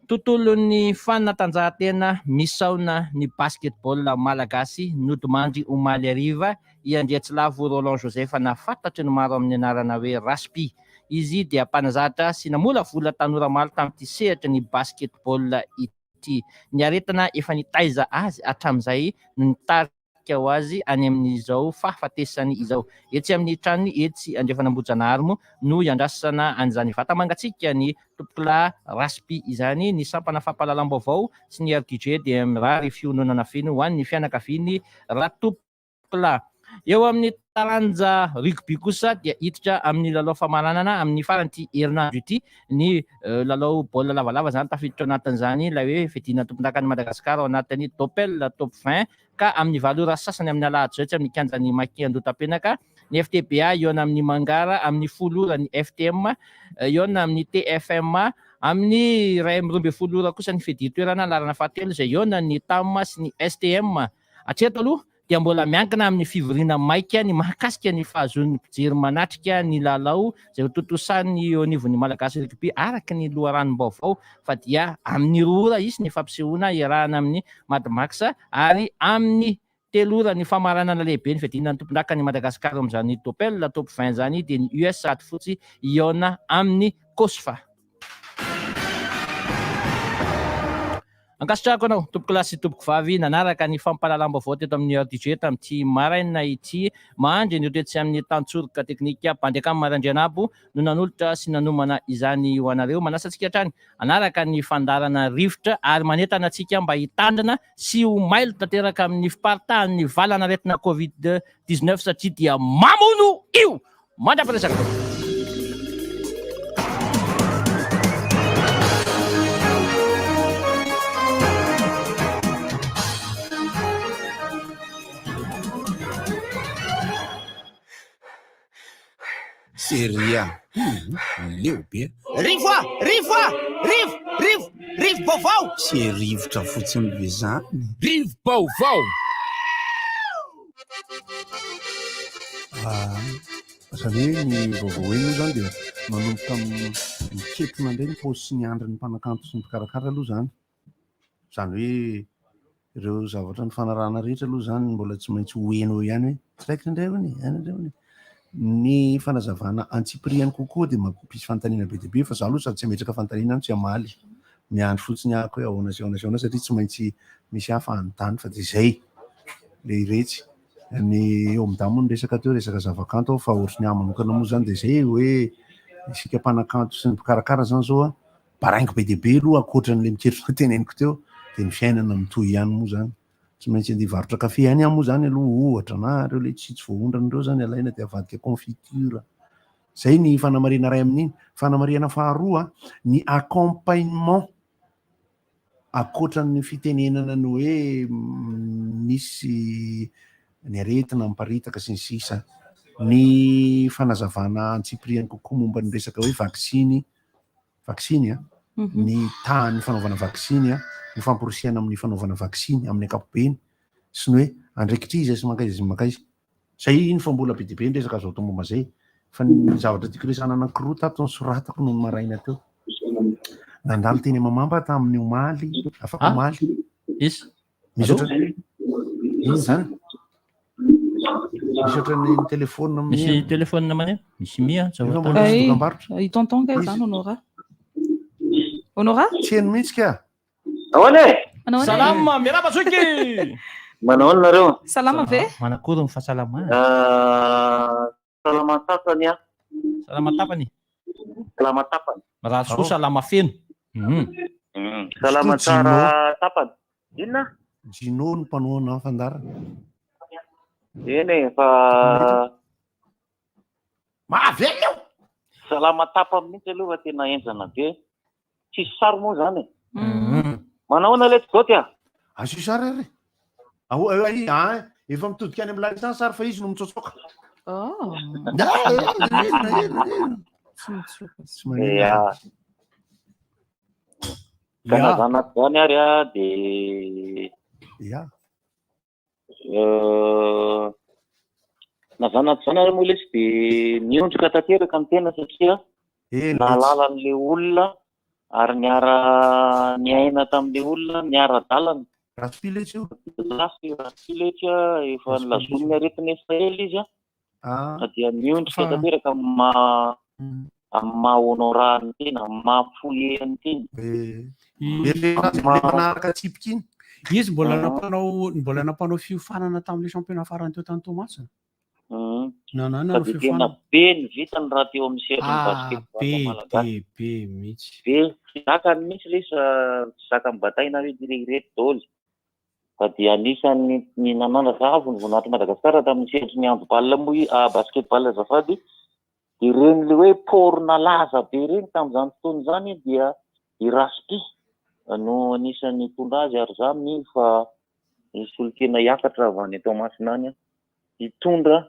[SPEAKER 3] Tontolon'ny fanatanjahantena misaona ny basketball malagasy nodimandry omaly hariva i Andriatsilavo Roland Joseph na fantatry ny maro amin'ny anarana hoe Raspi. Izy dia mpanazatra sy namolavola tanora maro tamin'ity sehatry ny basketball ity. Ny aretina efa nitaiza azy hatramin'izay no nitarika ho azy any amin'izao fahafatesany izao. Etsy amin'ny tranony etsy Andrefan'Ambohijanahary moa no iandrasana an'izany vata-mangatsiaka ny Tompokolahy Raspi izany. Ny sampana fampahalalam-baovao sy ny RDJ dia mirary fiononana feno ho an'ny fianakaviany Ratompokolahy. Eo amin'ny taranja rugby kosa dia hiditra amin'ny lalao famaranana amin'ny faran'ity herinandro ity ny lalao baolina lavalava izany tafiditra ao anatin'izany ilay hoe fiadiana tompondakan'i Madagasikara ao anatin'ny Dopel Top 20 ka amin'ny valo ora sasany amin'ny alahady izao etsy amin'ny kianjan'ny Maki Andohatapenaka ny FTBA hihaona amin'ny Mangara amin'ny folo ora ny FTM hihaona amin'ny TFMA amin'ny 12 ora kosa ny fiadian-toerana laharana fahatelo izay hihaona ny TAM sy ny STM hatreto aloha dia mbola miankina amin'ny fivoriana maika ny mahakasika ny fahazoan'ny mpijery manatrika ny lalao izay hotontosain'ny eo anivon'ny Malagasy Rugby araka ny loharanom-baovao fa dia amin'ny roa ora hisy ny fampisehoana iarahana amin'ny Mad Max ary amin'ny telo ora ny famaranana lehibe ny fiadiana ny tompondakan'i Madagasikara eo amin'izany Topel Top 20 izany dia ny US Ady hihaona amin'ny Cosfa. Ankasitrahako anao tompokolahy sy tompokovavy nanaraka ny fampahalalam-baovao teto amin'ny RDJ tamin'ity maraina ity. Mahandry ny tetsy amin'ny tantsoroka teknika Bandekam Randrianabo no nanolotra sy nanomana izany ho anareo. Manasa antsika hatrany hanaraka ny fandaharana Rivotra ary manentana antsika mba hitandrina sy ho mailo tanteraka amin'ny fiparitahan'ny valan'aretina Covid 19 satria dia mamono io! Mandra-piresaka.
[SPEAKER 4] Seria leo be.
[SPEAKER 15] Rivo a! Rivo a! Rivo! Rivo! Rivo-baovao!
[SPEAKER 4] Tsy rivotra fotsiny ve zany?
[SPEAKER 22] Rivo-baovao!
[SPEAKER 5] Izany hoe ny vaovao heno moa izany dia manomboka miketrona indray ny paosy sy ny andrin'ny mpanakanto sy ny mpikarakara aloha izany. Izany hoe ireo zavatra nifanarahana rehetra aloha izany mbola tsy maintsy ho heno eo ihany hoe tsy raikitra indray hono e, any indray hono e. Ny fanazavana antsipiriany kokoa dia mampisy fanontaniana be dia be fa izaho aloha sady tsy hametraka fanontaniana no tsy hamaly. Miandry fotsiny aho hoe ahoana sy ahoana sy ahoana satria tsy maintsy misy hafa hanontany fa dia izay le iretsy. Ny OMDA moa no resaka teo, resaka zavakanto fa ohatry ny ahy manokana moa izany dia izay hoe isika mpanakanto sy ny mpikarakara izany izao an, baraingo be dia be aloha ankoatran'ilay miketrona teneniko teo dia ny fiainana mitohy ihany moa izany. Tsy maintsy andeha hivarotra kafe ihany aho moa zany aloha ohatra na ireo letchis tsy voaondrana ireo zany alaina dia avadika confiture. Zay ny fanamarihana iray amin'iny. Fanamarihana faharoa, ny accompagnement ankoatran'ny fitenenana ny hoe misy ny aretina miparitaka sy ny sisa, ny fanazavana antsipiriany kokoa momba ny resaka hoe vaksiny, vaksiny a, ny tahan'ny fanaovana vaksiny a, ny famporisihana amin'ny fanaovana vaksiny amin'ny ankapobeny sy ny hoe andraikitr'iza sy mankaiza sy mankaiza. Zay iny fa mbola be dia be ny resaka azo atao momba zay fa ny zavatra tiako resahana anankiroa tato nosoratako nony maraina teo. Nandalo teny Mamamba tamin'ny omaly, afaka omaly.
[SPEAKER 3] Iza?
[SPEAKER 5] Misy ohatran inona zany? Misy ohatran'ny telephone
[SPEAKER 3] Misy telephone maneno? Misy mia
[SPEAKER 5] Efa mbola misy dokam-barotra.
[SPEAKER 6] I tonton kay zany Honora. Honora?
[SPEAKER 5] Tsy heno mihitsy ka.
[SPEAKER 8] Ahoana e?
[SPEAKER 6] Manao ahoana e?
[SPEAKER 3] Salama, miarahaba zoky!
[SPEAKER 8] Manao ahoana nareo?
[SPEAKER 6] Salama ve?
[SPEAKER 3] Manakory ny fahasalamana?
[SPEAKER 8] Ah, salama tapany aho.
[SPEAKER 3] Salama tapany?
[SPEAKER 8] Salama tapany.
[SPEAKER 3] Raha soa salama feno.
[SPEAKER 8] Mm. Salama tsara tapany. Inona?
[SPEAKER 5] Gino no mpanohana ny fandaharana.
[SPEAKER 8] Eny e, fa
[SPEAKER 5] Mahavelona io!
[SPEAKER 8] Salama tapany mihitsy aloha fa tena henjana be. Tsisy sary moa zany e. Manao ahoana letsy Goty a?
[SPEAKER 5] Asio sary ary e. Ao, ao, ai, ah, efa mitodika any amin'ny lanitra any sary fa izy no mitsotsoka.
[SPEAKER 6] Oh.
[SPEAKER 5] Tsy mitsoka. Tsy manino.
[SPEAKER 8] Ya. Ka na zanako zany ary a de
[SPEAKER 5] Ya.
[SPEAKER 8] Euh, na zany na tsy zany ary moa lesy de miondrika tanteraka ny tena satria nahalala an'le olona ary niara niaina tamin'le olona niara-dalana.
[SPEAKER 5] Ratsy letsy io.
[SPEAKER 8] Ratsy ratsy letsy a, efa nolazonin'ny aretina efa ela izy a. Ka dia miondrika tanteraka amin'ny maha amin'ny maha honorat ny tena, amin'ny maha foyer ny tena.
[SPEAKER 5] Manaraka tsipika iny.
[SPEAKER 23] Izy mbola nampanao mbola nampanao fiofanana tamin'ilay championnat farany teo tany Toamasina. Na na
[SPEAKER 8] Fa
[SPEAKER 23] nanao
[SPEAKER 8] dia tena
[SPEAKER 23] fiofanana.
[SPEAKER 8] be ny vitany raha teo amin'ny sehatry ny
[SPEAKER 23] Ah,
[SPEAKER 8] basketball
[SPEAKER 23] be
[SPEAKER 8] malagasy.
[SPEAKER 23] be be mihitsy.
[SPEAKER 8] Be, tsy zakany mihitsy ilay izy fa tsy zakan'ny bataina hoe irery daholo. Fa dia anisan'ny ny nanandratra avo ny voninahitr'i Madagasikara tamin'ny sehatry ny handball moa i, ah, basketball azafady, dia ireny le hoe port nalaza be ireny tamin'izany fotoana izany dia i Raspi no anisan'ny nitondra azy ary za mino fa hisy solontena hiakatra avy any Toamasina any hitondra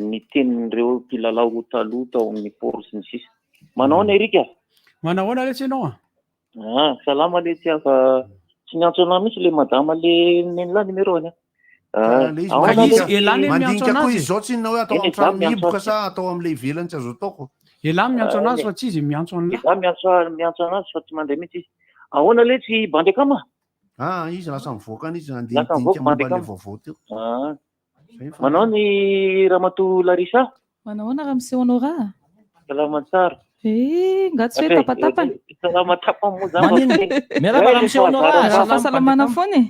[SPEAKER 8] ny tenin'ireo mpilalao taloha tao amin'ny port sy ny sisa. Manao ahoana Eric a?
[SPEAKER 23] Manao ahoana letsy ianao a?
[SPEAKER 8] Ah, salama letsy ah, fa tsy niantso anah mihitsy le madama le nen'lah numéro-ny ah. Ah,
[SPEAKER 5] Le izy
[SPEAKER 8] ahoana
[SPEAKER 5] mandinika-
[SPEAKER 8] letsy?
[SPEAKER 23] Elah ne miantso
[SPEAKER 5] Mandinika koa
[SPEAKER 23] anazy
[SPEAKER 5] izy zao tsinona hoe atao
[SPEAKER 8] Eny,
[SPEAKER 5] amin'ny
[SPEAKER 8] izaho
[SPEAKER 5] trano
[SPEAKER 8] miantso
[SPEAKER 5] mihiboka
[SPEAKER 8] azy.
[SPEAKER 5] sa atao amin'ilay ivelany tsy azo ataoko.
[SPEAKER 23] Elah miantso
[SPEAKER 8] Ah,
[SPEAKER 23] anazy
[SPEAKER 8] eny.
[SPEAKER 23] fa tsy izy miantso an'lah.
[SPEAKER 8] Izaho miantso miantso anazy fa tsy mandray mihitsy izy. Ahoana letsy bandy akama?
[SPEAKER 5] Ah, izy lasa mivoaka any izy nandeha
[SPEAKER 8] Lasa
[SPEAKER 5] nidinika
[SPEAKER 8] mivoaka
[SPEAKER 5] momba
[SPEAKER 8] bandy
[SPEAKER 5] ilay
[SPEAKER 8] akama.
[SPEAKER 5] vaovao teo.
[SPEAKER 8] Ah.
[SPEAKER 5] Zay fa-
[SPEAKER 8] Manao ny ramatoa Larissa?
[SPEAKER 6] Manao ahoana raha miseho Honora?
[SPEAKER 8] Salama tsara.
[SPEAKER 6] Eh, nga tsy hoe tapatapany.
[SPEAKER 8] Salama tapany moa zany.
[SPEAKER 3] Manino? Miarahaba raha miseho Honora.
[SPEAKER 6] Raha fahasalamana foana e.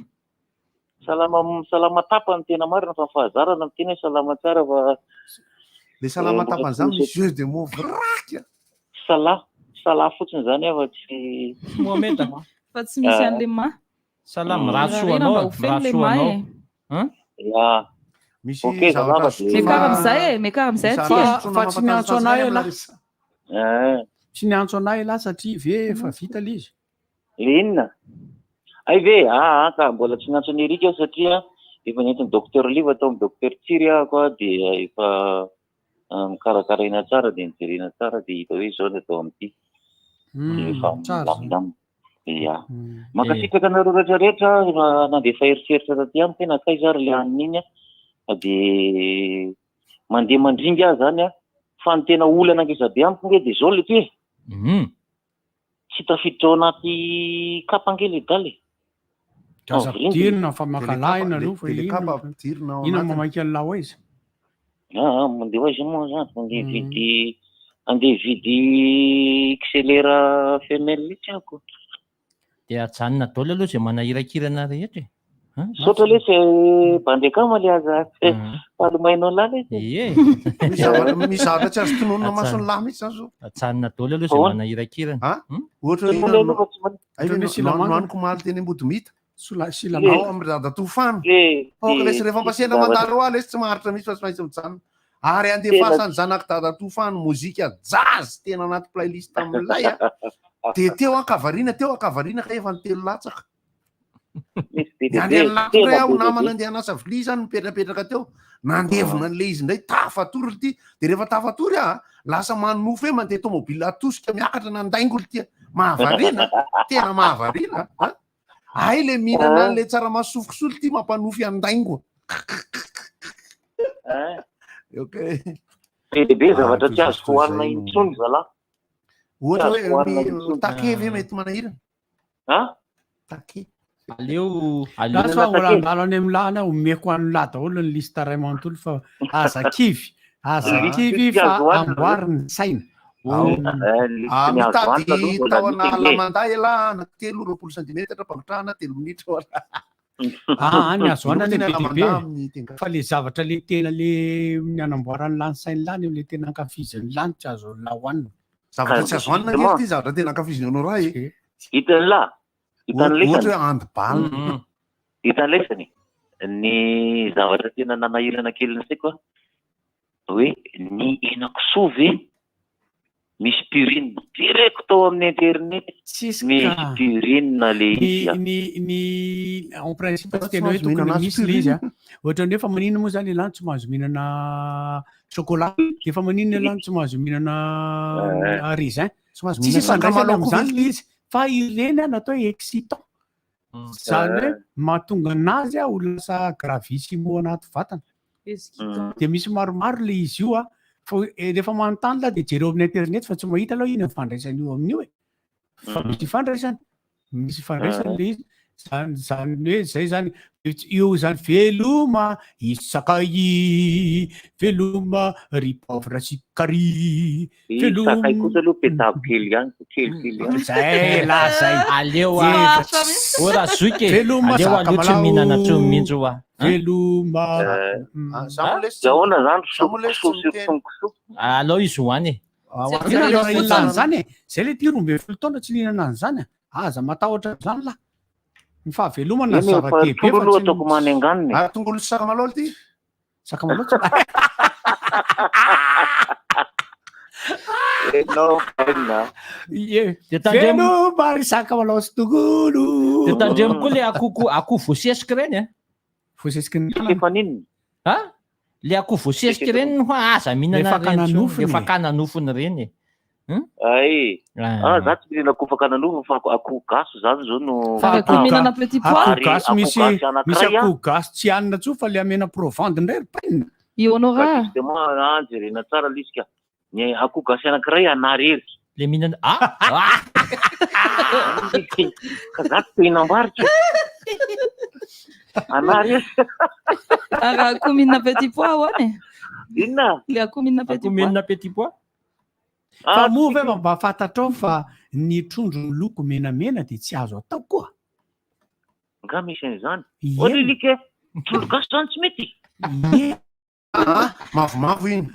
[SPEAKER 8] Salama salama tapany tena marina fa fahazarana miteny hoe salama tsara fa
[SPEAKER 5] Le salama
[SPEAKER 8] Eh, mbola
[SPEAKER 5] tapany
[SPEAKER 8] tsy
[SPEAKER 5] zany
[SPEAKER 8] misy-
[SPEAKER 5] misy jeu de mots vraky.
[SPEAKER 8] Salah salah fotsiny zany aho fa tsy
[SPEAKER 3] Mohamed.
[SPEAKER 6] Fa tsy misy an'le ma.
[SPEAKER 3] Salama, mirary soa
[SPEAKER 6] Rarena
[SPEAKER 3] anao.
[SPEAKER 6] mba ho feno
[SPEAKER 3] Mirary
[SPEAKER 6] le
[SPEAKER 3] soa
[SPEAKER 6] ma
[SPEAKER 3] anao.
[SPEAKER 6] e.
[SPEAKER 3] Hein?
[SPEAKER 8] Ya.
[SPEAKER 5] Misy
[SPEAKER 8] Ok,
[SPEAKER 5] zavatra
[SPEAKER 8] salama
[SPEAKER 5] azo
[SPEAKER 8] de.
[SPEAKER 6] Miakara amin'izay e, miakara amin'izay
[SPEAKER 5] Misy
[SPEAKER 6] aty e.
[SPEAKER 5] zavatra
[SPEAKER 23] Fa fa tsy niantso anay elah.
[SPEAKER 8] Eh.
[SPEAKER 23] Tsy niantso anay elah satria ve efa vita le izy.
[SPEAKER 8] Le inona? Hay ve? Ah, ah, ka mbola tsy niantso an'i Eric aho satria efa nentin'ny docteur Liva tao amin'ny docteur Tsiry ahako ah, dia efa ah, nokarakaraina tsara dia nojerena tsara dia hita hoe izao ny atao amin'ity. Dia efa
[SPEAKER 23] Tsara zany.
[SPEAKER 8] milamindamina. Ia. Mankasitraka anareo rehetra rehetra efa nandefa eritreritra taty amiko hoe nankaiza ary le hanina iny ah. Fa dia mandeha mandringa aho zany ah. Fa ny tena olana ngeza be amiko nge dia izao le ty e. Tsy tafiditra ao anaty kapa ange le dala e.
[SPEAKER 23] Ka aza
[SPEAKER 8] Avril.
[SPEAKER 23] ampidirina fa maka lahina
[SPEAKER 5] le-
[SPEAKER 23] aloha fa
[SPEAKER 5] de le
[SPEAKER 23] inona
[SPEAKER 5] kapa ampidirina ao
[SPEAKER 23] inona
[SPEAKER 5] anatiny.
[SPEAKER 23] mamaika an'lah ho aiza?
[SPEAKER 8] Ah, ah, mandeha ho aiza moa zany? Mandeha hividy andeha hividy XLR femelle itsy aho ko.
[SPEAKER 3] Dia ajanona daholo aloha izay manahirakirana rehetra e. Hein?
[SPEAKER 8] Misaotra lesy eh, bandy akama le aza falomainao lahy lesy.
[SPEAKER 3] Ie.
[SPEAKER 5] Misy zavatra misy zavatra tsy azo tononina mason'ny lahy mihitsy zany zao.
[SPEAKER 3] Ajanona daholo aloha izay
[SPEAKER 8] Ahoana?
[SPEAKER 3] manahirakirana.
[SPEAKER 5] Ah? Ohatra hoe
[SPEAKER 8] Tononina aloha fa tsy man-
[SPEAKER 5] Ay,
[SPEAKER 23] Ohatra hoe
[SPEAKER 5] no-
[SPEAKER 23] silamanga.
[SPEAKER 5] nohaniko omaly teny Ambodimita.
[SPEAKER 23] Sola silamao
[SPEAKER 5] Ao amin'ny dadatoa Fano. Aoka lesy rehefa mba sendra mandalo eo aho lesy tsy maharitra mihitsy fa tsy maintsy mijanona. Ary andefasan'ny zanak'i dadatoa Fano mozika jazz tena anaty playlist milay a. Dia teo an-kavariana teo an-kavariana ka efa ny telo latsaka. Niandry an'i Lako indray aho namana andeha hanasa vilia izany nipetrapetraka teo. Nandevona an'ilay izy indray tafatory ity. Dia rehefa tafatory aho lasa manonofy hoe mandeha tomobile atosika miakatra nandaingo ity. Mahavariana, tena mahavariana. Hay le mihinana an'ilay tsaramaso sofiko ity mampanofy andaingo. Ok.
[SPEAKER 8] Be dia be zavatra tsy azo hohanina intsony zalahy.
[SPEAKER 5] Ohatra hoe take ve mety manahirana?
[SPEAKER 8] Ha?
[SPEAKER 5] Take.
[SPEAKER 3] Aleo
[SPEAKER 23] aleo. Za fa mbola handalo any amin'ny lahy any aho, omeko an'ny lahy daholo ny liste iray manontolo fa aza kivy, aza kivy fa amboary ny saina.
[SPEAKER 5] Ah, mitady tahona lamanda elah anankitelo 20 centimetatra ampangotrahana telo minitra ho
[SPEAKER 23] Ah, ny azo hanina anie be dia be fa le zavatra le tena le ny anamboaran'ny lahy ny sain'ny lahy ny le tena ankafizin'ny lahy no tsy azon'ny lahy hohanina.
[SPEAKER 5] Zavatra tsy azo hanina ange ity zavatra tena ankafizin'ny Honora e.
[SPEAKER 8] Hitan'ny lahy, hitan'ny lesany.
[SPEAKER 5] Ohatra hoe handball.
[SPEAKER 8] Hitan'ny lesany, ny zavatra tena nanahirana kely ny saiko an, hoe ny henakisoa ve misy purine? Jereko tao amin'ny internet,
[SPEAKER 23] Tsisy
[SPEAKER 8] misy
[SPEAKER 23] ka.
[SPEAKER 8] purine le
[SPEAKER 23] Ny
[SPEAKER 8] izy an.
[SPEAKER 23] ny ny en principe tsy
[SPEAKER 5] Tsy
[SPEAKER 23] tena hoe
[SPEAKER 5] mahazo
[SPEAKER 23] tokony
[SPEAKER 5] mihinana azy
[SPEAKER 23] misy le izy
[SPEAKER 5] purine.
[SPEAKER 23] an. Ohatran'ny hoe fa maninona moa zany ialahy no tsy mahazo mihinana chocolat? Dia fa maninona ialahy no tsy mahazo mihinana raisin?
[SPEAKER 5] Tsy mahazo
[SPEAKER 23] Tsisy
[SPEAKER 5] mihinana
[SPEAKER 23] ifandraisany
[SPEAKER 5] sakamalaho koa ve
[SPEAKER 23] amin'izany le izy fa ireny an atao hoe excitant. Zany hoe mahatonga anazy ho lasa gravissimo anaty vatana. Dia misy maromaro le izy io a, fa rehefa manontany lah dia jereo amin'ny internet fa tsy mahita aloha inona ny ifandraisany io amin'io e. Fa misy ifandraisany, misy ifandraisany le izy. Zany zany hoe zay zany io zany veloma isakay veloma ry pauvre sy kary
[SPEAKER 8] veloma. Sakay kosa aloha petahako kely ihany, kelikely ihany.
[SPEAKER 23] Zay lah zay.
[SPEAKER 3] Aleo a. O razoky e.
[SPEAKER 23] Veloma
[SPEAKER 3] Aleo aloha tsy mihinana intsony mihitsy hoa.
[SPEAKER 23] Veloma.
[SPEAKER 8] Dia ahoana zany kisoa sy kisoa?
[SPEAKER 3] Alao izy hoany e.
[SPEAKER 23] Inona no nihinana an'izany e? Zay le ty 12 taona tsy nihinana an'izany a. Aza matahotra an'izany lah. Ny fahavelomana
[SPEAKER 8] Eny e, fa
[SPEAKER 23] zava-dehibe
[SPEAKER 8] trondro
[SPEAKER 23] fa
[SPEAKER 8] aloha
[SPEAKER 23] tsy
[SPEAKER 8] ataoko manenganina e.
[SPEAKER 5] Ary tongolo sy sakamalaho ity?
[SPEAKER 23] Sakamalaho tsy
[SPEAKER 8] Enao baina.
[SPEAKER 23] Ie.
[SPEAKER 3] Dia tandremo.
[SPEAKER 23] Veloma ry sakamalaho sy tongolo.
[SPEAKER 3] Dia tandremo koa le akoho akoho voasesika ireny e.
[SPEAKER 23] Voasesiky ny tanana.
[SPEAKER 8] Efa n'inona?
[SPEAKER 3] Ha? Le akoho voasesika ireny no hoa aza mihinana
[SPEAKER 23] Le fakana
[SPEAKER 3] ireny intsony.
[SPEAKER 23] nofony
[SPEAKER 3] Le
[SPEAKER 23] e.
[SPEAKER 3] fakana nofony ireny e. Hum?
[SPEAKER 8] Ay.
[SPEAKER 3] Ah.
[SPEAKER 8] Ah, za tsy mihinana akoho fakana nofony fa akoho gasy zany zao no
[SPEAKER 23] Fa
[SPEAKER 6] akoho mihinana petit pois.
[SPEAKER 23] Akoho
[SPEAKER 8] Ary
[SPEAKER 23] gasy
[SPEAKER 8] akoho
[SPEAKER 23] misy
[SPEAKER 8] gasy
[SPEAKER 23] misy
[SPEAKER 8] anankiray
[SPEAKER 23] akoho gasy tsy hanina intsony fa le amena provende indray ry painina.
[SPEAKER 6] I Honora.
[SPEAKER 8] Ka justement, ah, jerena tsara ilay izy ka. Ny akoho gasy anankiray anary ery.
[SPEAKER 3] Le mihinana ah ah.
[SPEAKER 8] Ka za tsy te hinam-barika. Anary ery.
[SPEAKER 6] Ary akoho mihinana petit pois ahoana e?
[SPEAKER 8] Inona?
[SPEAKER 6] Le akoho mihinana petit
[SPEAKER 3] Akoho
[SPEAKER 6] pois.
[SPEAKER 3] mihinana petit pois.
[SPEAKER 23] Fa
[SPEAKER 8] Ah,
[SPEAKER 23] moa ve mba fantatrao fa ny trondro miloko menamena dia tsy azo atao koa?
[SPEAKER 8] Nga misy an'izany?
[SPEAKER 23] Eny.
[SPEAKER 8] Ô Lilike, trondro gasy zany tsy mety?
[SPEAKER 23] Ie.
[SPEAKER 5] Ah, mavomavo iny.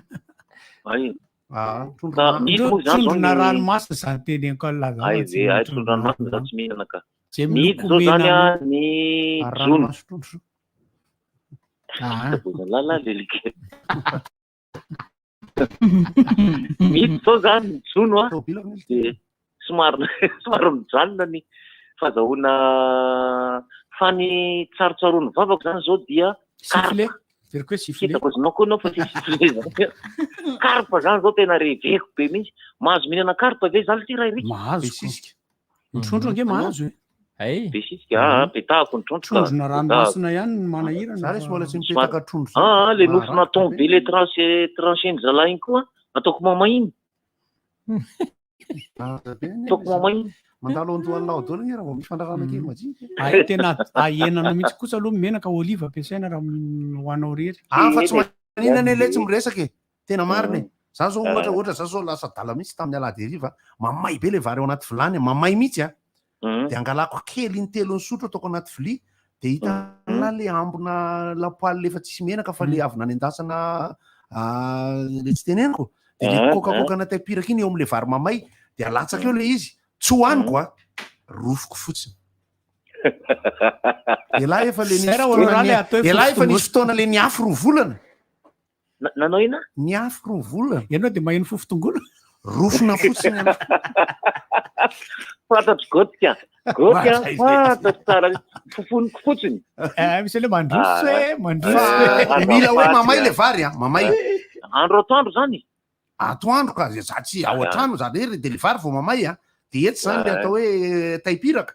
[SPEAKER 8] Ay.
[SPEAKER 5] Ah, trondro
[SPEAKER 8] Ka
[SPEAKER 5] ma-
[SPEAKER 8] misy moa zany zao
[SPEAKER 23] Trondrona
[SPEAKER 8] ny
[SPEAKER 23] ranomasina izany teneniko an'lah zany
[SPEAKER 8] Ay
[SPEAKER 23] fa tsy
[SPEAKER 8] ve, ay
[SPEAKER 23] trondro
[SPEAKER 8] trondro ranomasina za
[SPEAKER 23] ranomasina.
[SPEAKER 8] tsy mihinana ka.
[SPEAKER 23] Izay
[SPEAKER 8] Mihidy
[SPEAKER 23] miloko
[SPEAKER 8] zao zany
[SPEAKER 23] mena
[SPEAKER 8] a ny
[SPEAKER 5] Ary
[SPEAKER 8] jono.
[SPEAKER 5] ranomaso trondro.
[SPEAKER 23] Ah.
[SPEAKER 8] Lala Lilike. Mihidy zao zany ny jono a. Dia somary somary mijanona ny fahazahoana fa ny tsarotsaroan'ny vavako zany zao dia
[SPEAKER 23] Sifflet. Jereko hoe sifflet.
[SPEAKER 8] Hitako azy koa anao fa tsy sifflet zany. Karpa zany zao tena reveko be mihitsy. Mahazo mihinana karpa ve zany ty Ray Ricky?
[SPEAKER 23] Mahazo.
[SPEAKER 5] Besisika.
[SPEAKER 23] Ny trondro ange mahazo e.
[SPEAKER 3] Ay.
[SPEAKER 8] Besisika, ah, petahako ny trondro ka.
[SPEAKER 23] Trondrona ranomasina ihany no manahirana.
[SPEAKER 5] Za resy mbola tsy
[SPEAKER 8] Somary-
[SPEAKER 5] mipetaka trondro zany.
[SPEAKER 8] Ah, le nofo
[SPEAKER 5] Maharary
[SPEAKER 8] natao
[SPEAKER 5] be.
[SPEAKER 8] be le tranché tranché-ny zalahy iny koa ataoko mamay iny. Ataoko mamay iny.
[SPEAKER 5] Mandalo andohan'ny lao daholo anie raha vao misy fandrarana kely majinika.
[SPEAKER 23] Ay, tena ahenana mihitsy kosa aloha ny menaka olive ampiasaina raha ho anao irery.
[SPEAKER 5] Ah, fa tsy maninona anie ilay tsy miresaka e. Tena marina e. Za zao ohatra ohatra za zao lasa adala mihitsy tamin'ny alahady hariva, mamay be le vary ao anaty vilany, mamay mihitsy a. Dia angalako kely intelony sotro ataoko anaty vilia, dia hitanà le ambina lapoaly efa tsisy menaka fa le avy nanendasana le tsy teneniko, dia le kokakoka anaty apiraka iny eo amin'le vary mamay, dia alatsaka eo le izy, tsy hohaniko a, rofiko fotsiny. Elah efa le nisy
[SPEAKER 23] Zay raha
[SPEAKER 5] fotoana
[SPEAKER 23] Honorable
[SPEAKER 5] ny-
[SPEAKER 23] atao hoe
[SPEAKER 5] elah efa
[SPEAKER 23] fofotongotra.
[SPEAKER 5] nisy fotoana le niafy roa volana.
[SPEAKER 8] Nanao inona?
[SPEAKER 5] Niafy roa volana.
[SPEAKER 23] Ianao dia maheno fofotongolo.
[SPEAKER 5] Rofina fotsiny ianao.
[SPEAKER 8] Fantatro Gotika. Gotika,
[SPEAKER 23] Zay, zay.
[SPEAKER 8] fantatro tsara. Fofoniko fotsiny.
[SPEAKER 23] Eh, misy le mandroso
[SPEAKER 8] Ah,
[SPEAKER 23] e, mandroso
[SPEAKER 5] Fa
[SPEAKER 23] e.
[SPEAKER 5] mila hoe mamay le vary a, mamay.
[SPEAKER 8] Andro atoandro zany?
[SPEAKER 5] Atoandro ka, za tsy ao an-trano zany hoe de le vary vao mamay a. De etsy zany le atao hoe taipiraka.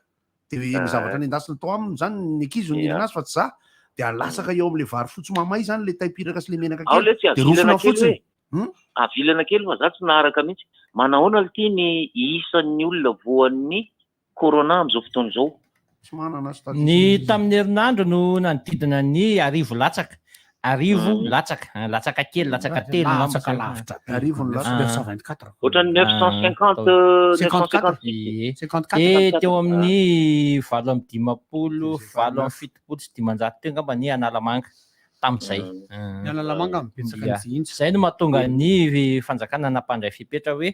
[SPEAKER 5] De ny zavatra nendasiny tao aminy zany ny ankizy no nihinana azy fa tsy za. De alasaka eo am'le vary fotsy mamay zany le taipiraka sy le menaka
[SPEAKER 8] Ao
[SPEAKER 5] kely.
[SPEAKER 8] le tsy
[SPEAKER 5] De rofina
[SPEAKER 8] avilana kely
[SPEAKER 5] fotsiny.
[SPEAKER 8] hoe. Avilana kely fa za tsy naharaka mihitsy. Manahoana ity ny isan'ny olona voan'ny corona amin'izao fotoana izao?
[SPEAKER 5] Tsy manana
[SPEAKER 3] Ny tamin'ny herinandro no nanodidina ny 1000 latsaka. 1000 latsaka, ah, latsaka kely, latsaka telo angamba
[SPEAKER 23] Latsaka
[SPEAKER 3] zay.
[SPEAKER 23] lavitra be.
[SPEAKER 5] Arivo ny latsaka.
[SPEAKER 23] 924.
[SPEAKER 8] Ohatran'ny 950,
[SPEAKER 23] 54.
[SPEAKER 3] Ie.
[SPEAKER 23] 54.
[SPEAKER 3] Dia teo amin'ny 58, 578 teo angamba ny Analamanga tamin'izay.
[SPEAKER 23] Ny Analamanga no betsaka
[SPEAKER 3] Ia.
[SPEAKER 23] ny
[SPEAKER 3] Izay no mahatonga ny fanjakana nampandray fepetra hoe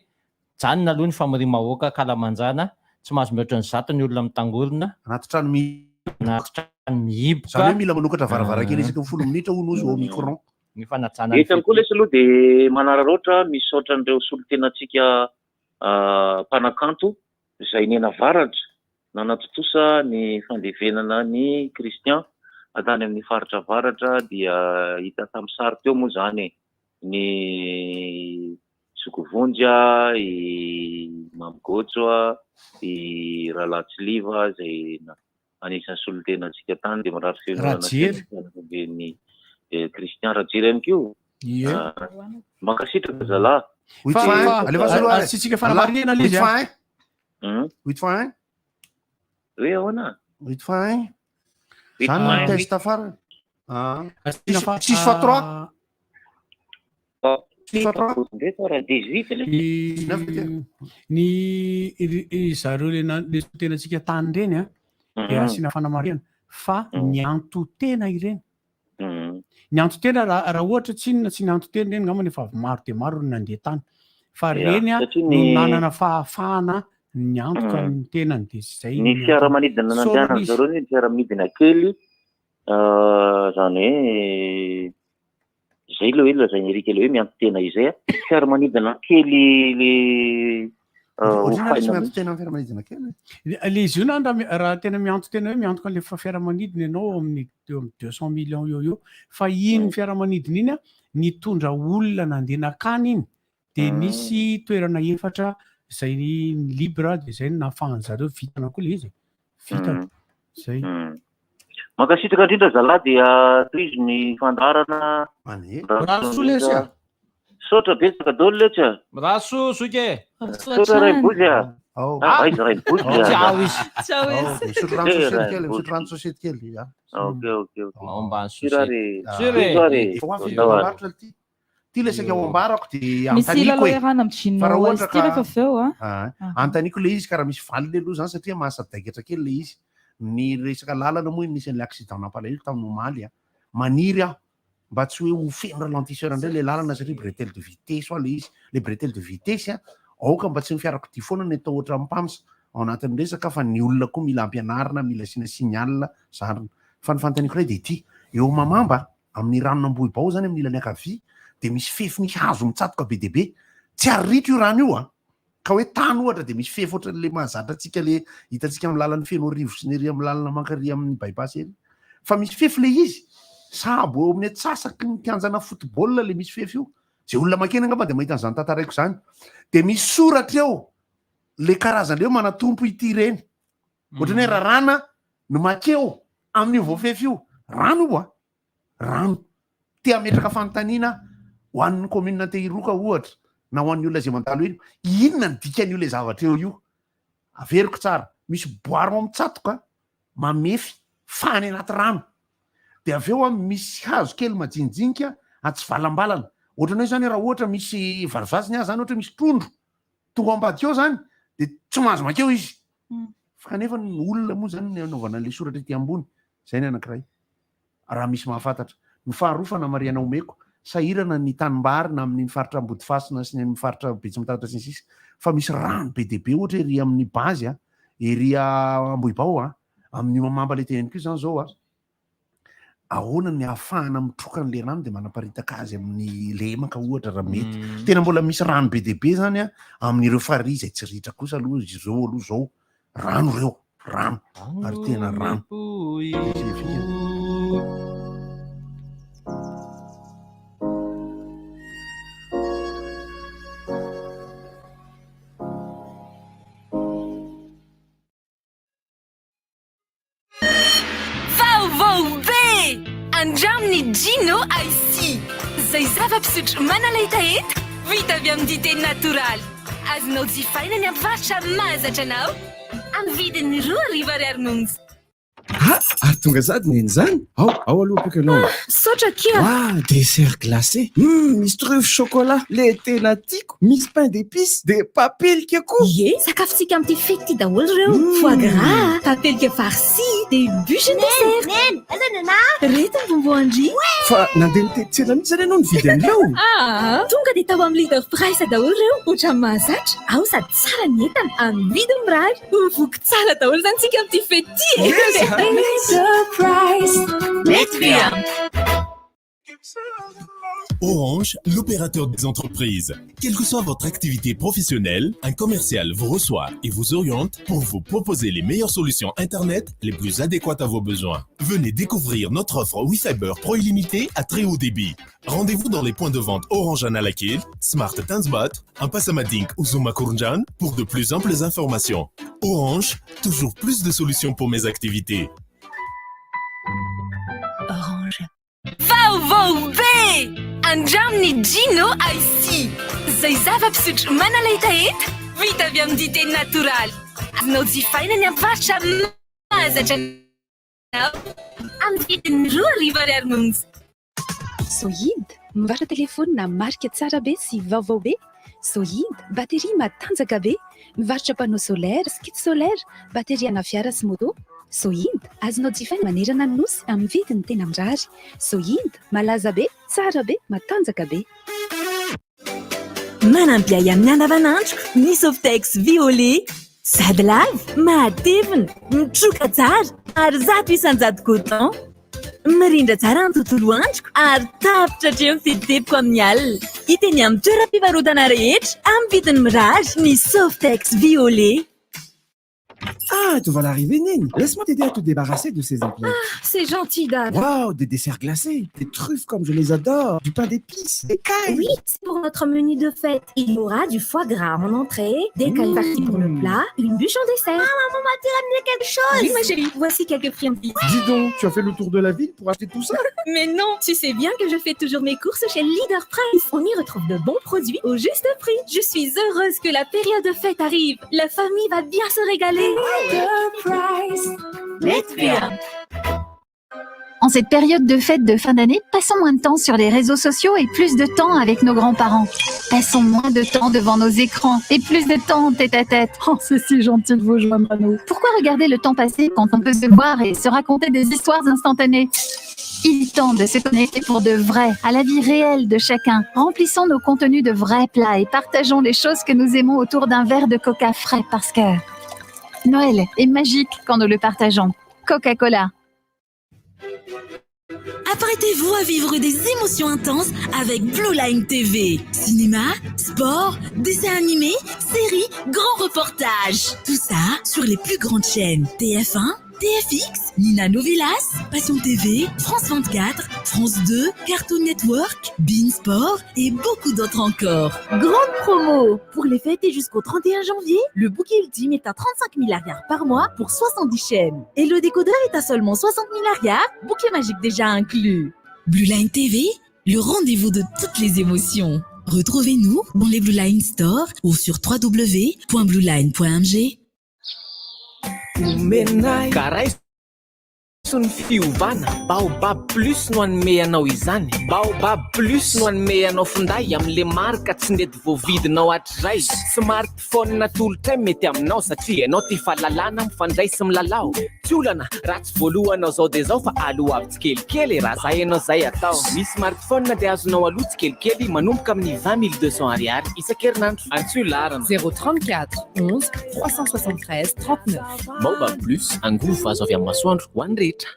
[SPEAKER 3] janona aloha ny famoriam-bahoaka ankalamanjana, tsy mahazo mihoatra ny 100 ny olona mitangorona.
[SPEAKER 5] Anaty trano mihiboka.
[SPEAKER 3] Anaty trano mihiboka.
[SPEAKER 5] Izany hoe mila manokatra varavarankely isaky ny 10 minitra hono ozy Omicron.
[SPEAKER 3] Ny fanajana ny
[SPEAKER 8] Eto ihany koa lesy aloha dia manararaotra misaotra an'ireo solontenantsika mpanakanto izay nianavaratra nanatontosa ny fandevenana an'i Christian tany amin'ny faritra avaratra dia hita tamin'ny sary teo moa izany ny Zoky Vonjy, i Mamy Gôtso, i Rahalahy Tsiliva izay anisan'ny solontenantsika tany dia mirary fiononana
[SPEAKER 23] Rajery.
[SPEAKER 8] fianakavian'i Christian Rajery ihany koa.
[SPEAKER 23] Ie.
[SPEAKER 8] Mankasitraka zalahy.
[SPEAKER 5] Huit fois un. Alefaso aloha ary.
[SPEAKER 23] Asiantsika fanamarihana ilay izy,
[SPEAKER 5] Huit fois
[SPEAKER 23] ah.
[SPEAKER 5] un. Huit fois un.
[SPEAKER 8] Hoe ahoana?
[SPEAKER 5] Huit fois un.
[SPEAKER 8] Huit
[SPEAKER 5] Zany
[SPEAKER 8] fois
[SPEAKER 5] ny
[SPEAKER 8] un,
[SPEAKER 5] test farany. Ah.
[SPEAKER 23] Asiana
[SPEAKER 5] Six
[SPEAKER 23] fa-
[SPEAKER 5] six fois trois. Six fois trois.
[SPEAKER 8] Ndeto raha 18 le.
[SPEAKER 23] Ny ny i- zareo le na- le solontenantsika tany ireny a dia asiana fanamarihana fa nianto-tena ireny. Nianto-tena raha raha ohatra tsinona tsy nianto-tena ireny angamba efa maro dia maro ny nandeha tany. Fa
[SPEAKER 8] Ya,
[SPEAKER 23] ireny a
[SPEAKER 8] satria
[SPEAKER 23] no
[SPEAKER 8] ny-
[SPEAKER 23] nanana fahafahana niantoka ny tenany dia izay
[SPEAKER 8] Ny
[SPEAKER 23] ny antony.
[SPEAKER 8] fiaramanidina
[SPEAKER 23] Saorana
[SPEAKER 8] nandehanan'ny
[SPEAKER 23] izy.
[SPEAKER 8] zareo ny fiaramanidina kely zany hoe zay le hoe lazain'i Eric le hoe mianto-tena izay a. Fiaramanidina kely le
[SPEAKER 5] Ohatrino ary tsy
[SPEAKER 8] hofaina
[SPEAKER 5] mianto
[SPEAKER 8] mihitsy.
[SPEAKER 5] tena amin'ny fiaramanidina kely.
[SPEAKER 23] Le izy io na raha mi- raha tena mianto-tena hoe miantoka an'le fa- fiaramanidina ianao amin'ny eo amin'ny 200 millions eo eo fa iny fiaramanidina iny a nitondra olona nandeha nakany iny dia nisy toerana efatra izay libre dia izay no nahafahan'ny zareo vitana koa le izy e. Vitana. Zay.
[SPEAKER 8] Mankasitraka indrindra zalahy dia tohizo ny fandaharana.
[SPEAKER 5] Mirary soa lesy a.
[SPEAKER 8] Misaotra betsaka daholo lesy a.
[SPEAKER 3] Mirary soa zoky e.
[SPEAKER 8] Misaotra Rainibozy a. Ah, aiza Rainibozy a.
[SPEAKER 3] Tsy ao izy.
[SPEAKER 6] Tsy ao izy.
[SPEAKER 5] Misotro rano société kely, misotro rano société kely. ah.
[SPEAKER 8] Ok, ok, ok.
[SPEAKER 3] Ao ambany
[SPEAKER 8] Sira re.
[SPEAKER 3] Sira e.
[SPEAKER 8] Sira re.
[SPEAKER 5] Efa ho avy
[SPEAKER 8] Ndao ary.
[SPEAKER 5] mamaritra ity. Ty le saika ho ambarako dia
[SPEAKER 6] Misy
[SPEAKER 5] antaniko
[SPEAKER 6] lalao
[SPEAKER 5] e.
[SPEAKER 6] iarahana amin'ny Gino
[SPEAKER 5] Fa raha ohatra
[SPEAKER 6] Ice Tea rehefa avy eo, ah.
[SPEAKER 5] Ah, antaniko le izy ka raha misy valiny aloha zany satria mahasadaikatra kely le izy. Ny resaka lalana moa nisy an'ilay accident nampalahelo tamin'ny omaly a. Maniry aho mba tsy hoe ho feno ralentisseur indray le lalana satria bretelle de vitesse hoa le izy. Le bretelle de vitesse a, aoka mba tsy ny fiarakodia foana no atao ohatran'ny mpamsa ao anatin'ny resaka fa ny olona koa mila ampianarina, mila asiana signal zarina. Fa ny fanontaniako indray dia ity, eo Mamamba amin'ny ranon'Ambohibao zany amin'ny ilany ankavia dia misy fefy misy hazo mitsatoka be dia be. Tsy ary ritra io rano io a. Ka hoe tany ohatra dia misy fefy ohatran'le mahazatra antsika le hitantsika amin'ny lalan'ny Fenoarivo sy ny ery amin'ny lalana mankary amin'ny bypass ery. Fa misy fefy le izy. Sahabo eo amin'ny antsasaky ny kianjana football le misy fefy io. Zay olona makeny angamba dia mahita an'izany tantaraiko izany. Dia misy soratra eo le karazan'le hoe manatompo ity ireny. Ohatran'ny hoe raràna no makeo amin'io voafefy io. Rano io a. Rano. Te hametraka fanontaniana ho an'ny commune Antehiroka ohatra na ho an'ny olona izay mandalo eny, inona ny dikan'io ilay zavatra eo io? Averiko tsara, misy bois rond mitsatoka mamefy fa any anaty rano. Dia avy eo misy hazo kely majinijinika atsivalambalana. Ohatran'ny hoe izany raha ohatra misy vazivazy ny ahy izany ohatra hoe misy trondro tonga ao ambadika ao izany dia tsy mahazo mankeo izy. Fa kanefa ny olona moa izany ny anaovana an'ilay soratra ety ambony. Izay ny anankiray. Raha misy mahafantatra. Ny faharoa fanamarihana omeko, sahirana ny tanimbary na amin'iny faritra Ambodifasina sy ny amin'ny faritra Betsimitatatra sy ny sisa fa misy rano be dia be ohatra ery amin'ny base a, ery Ambohibao a, Amin'io mamamba le teneniko io zany zao a, ahoana ny ahafahana mitroka an'le rano de manaparitaka azy amin'ny lemaka ohatra raha mety. Tena mbola misy rano be dia be zany a amin'ireo farihy izay tsy ritra kosa aloha izy ireo aloha zao. Rano ireo, rano ary tena rano.
[SPEAKER 7] Vaovao be! Andramo ny Gino Icy, izay zava-pisotro manala hetaheta, vita avy amin'ny dite natoraly. Azonao jifaina ny amin'ny mpivarotra mahazatra anao, amin'ny vidiny 2000 ariary monja.
[SPEAKER 1] Ah, ary tonga sady neny izany? Ao, ao aloha ampiako ianao.
[SPEAKER 17] Ah, misaotra akia.
[SPEAKER 1] Waouh, dessert glacé. Hum, misy truffe chocolat, le tena tiako. Misy pain d'épices, dia papelika koa.
[SPEAKER 17] Ie, sakafontsika amin'ity fety ity daholo ireo. Foie gras, papelika farci, dia bûche ny dessert.
[SPEAKER 16] Neny, aiza ny anà?
[SPEAKER 17] Ireto ny bonbon an-dry.
[SPEAKER 1] Fa nandeha nitety tsena mihitsy izany ianao nividy an'ireo?
[SPEAKER 17] Ah, tonga dia tao amin'ny Leader Price daholo ireo, ohatran'ny mahazatra. Ao sady tsara ny entana, amin'ny vidiny mirary. Ho voky tsara daholo izany tsika amin'ity fety ity e! Leader Price, mety be an!
[SPEAKER 9] Orange, l'opérateur des entreprises. Quelle que soit votre activité professionnelle, un commercial vous reçoit et vous oriente pour vous proposer les meilleures solutions Internet les plus adéquates à vos besoins. Venez découvrir notre offre WeFiber Pro illimité à très haut débit. Rendez-vous dans les points de vente Orange Analakely, Smart Tanzbat, Ampassamadink ou Zuma Kourndjan pour de plus amples informations. Orange, toujours plus de solutions pour mes activités.
[SPEAKER 7] Orange. Vaovao be! Andramo ny Gino Icy, izay zava-pisotro manala hetaheta, vita avy amin'ny dite natoraly. Azonao jifaina ny amin'ny mpivarotra mahazatra anao, amin'ny vidiny 2000 ariary monja.
[SPEAKER 2] Sohid, mivarotra telefaonina marika tsara be sy vaovao be. Sohid, bateria matanjaka be. Mivarotra panneau solaire sy kit solaire, bateria ana fiara sy moto. Sohid, azonao jifaina manerana ny Nosy amin'ny vidiny tena mirary. Sohid, malaza be, tsara be, matanjaka be.
[SPEAKER 18] Manampy ahy amin'ny andavanandroko ny Softex Violet. Sady lava, matevina, mitroka tsara ary 100% coton. Mirindra tsara ny tontolo androko ary tapitra hatreo ny fetitepiko amin'ny alina. Hita eny amin'ny toeram-pivarotana rehetra amin'ny vidiny mirary ny Softex Violet.
[SPEAKER 1] Ah, te voilà arrivé, Neny. Laisse-moi t'aider à te débarrasser de ces emplettes.
[SPEAKER 17] Ah, c'est gentil, Dad.
[SPEAKER 1] Waouh, des desserts glacés, des truffes comme je les adore, du pain d'épices, des cailles.
[SPEAKER 17] Oui, c'est pour notre menu de fête. Il y aura du foie gras en entrée, des cailles farcies pour le plat, une bûche en dessert.
[SPEAKER 16] Ah, maman m'a-t-il ramené quelque chose
[SPEAKER 17] Oui, ma chérie, voici quelques friandises.
[SPEAKER 1] Dis donc, tu as fait le tour de la ville pour acheter tout ça
[SPEAKER 17] Mais non, tu sais bien que je fais toujours mes courses chez Leader Price. On y retrouve de bons produits au juste prix. Je suis heureuse que la période de fête arrive. La famille va bien se régaler. Leader Price. Mety bien.
[SPEAKER 11] En cette période de fête de fin d'année, passons moins de temps sur les réseaux sociaux et plus de temps avec nos grands-parents. Passons moins de temps devant nos écrans et plus de temps en tête à tête. Oh, c'est si gentil de vous joindre à nous. Pourquoi regarder le temps passer quand on peut se voir et se raconter des histoires instantanées Il est temps de se connecter pour de vrai, à la vie réelle de chacun. Remplissons nos contenus de vrais plats et partageons les choses que nous aimons autour d'un verre de coca frais parce que Noël est magique quand nous le partageons. Coca-Cola.
[SPEAKER 18] Apprêtez-vous à vivre des émotions intenses avec Blue Line TV. Cinéma, sport, dessins animés, séries, grands reportages. Tout ça sur les plus grandes chaînes TF1, TFX, Nina Novelas, Passion TV, France 24, France 2, Cartoon Network, Bein Sport et beaucoup d'autres encore. Grande promo Pour les fêtes et jusqu'au 31 janvier, le bouquet ultime est à 35 000 ariary par mois pour 70 chaînes. Et le décodeur est à seulement 60 000 ariary, bouquet magique déjà inclus. Blue Line TV, le rendez-vous de toutes les émotions. Retrouvez-nous dans les Blue Line Store ou sur www.blueline.mg.
[SPEAKER 20] Omenay. Ka raiso ny fiovana, Baobab Plus no hanome anao izany. Baobab Plus no hanome anao finday amin'le marika tsy nety voavidinao hatrizay. Smartphone atolotray mety aminao satria ianao tia fahalalana mifandray sy milalao. Tsy olana raha tsy voalohanao zao dia zao fa aloavy tsikelikely e, raha zay ianao zay atao. Ny smartphone dia azonao aloa tsikelikely manomboka amin'ny 20 200 ariary isan-kerinandro. Antsoy laharana.
[SPEAKER 21] 034 11 373 39.
[SPEAKER 20] Baobab Plus, angovo azo avy amin'ny masoandro ho an'ny rehetra.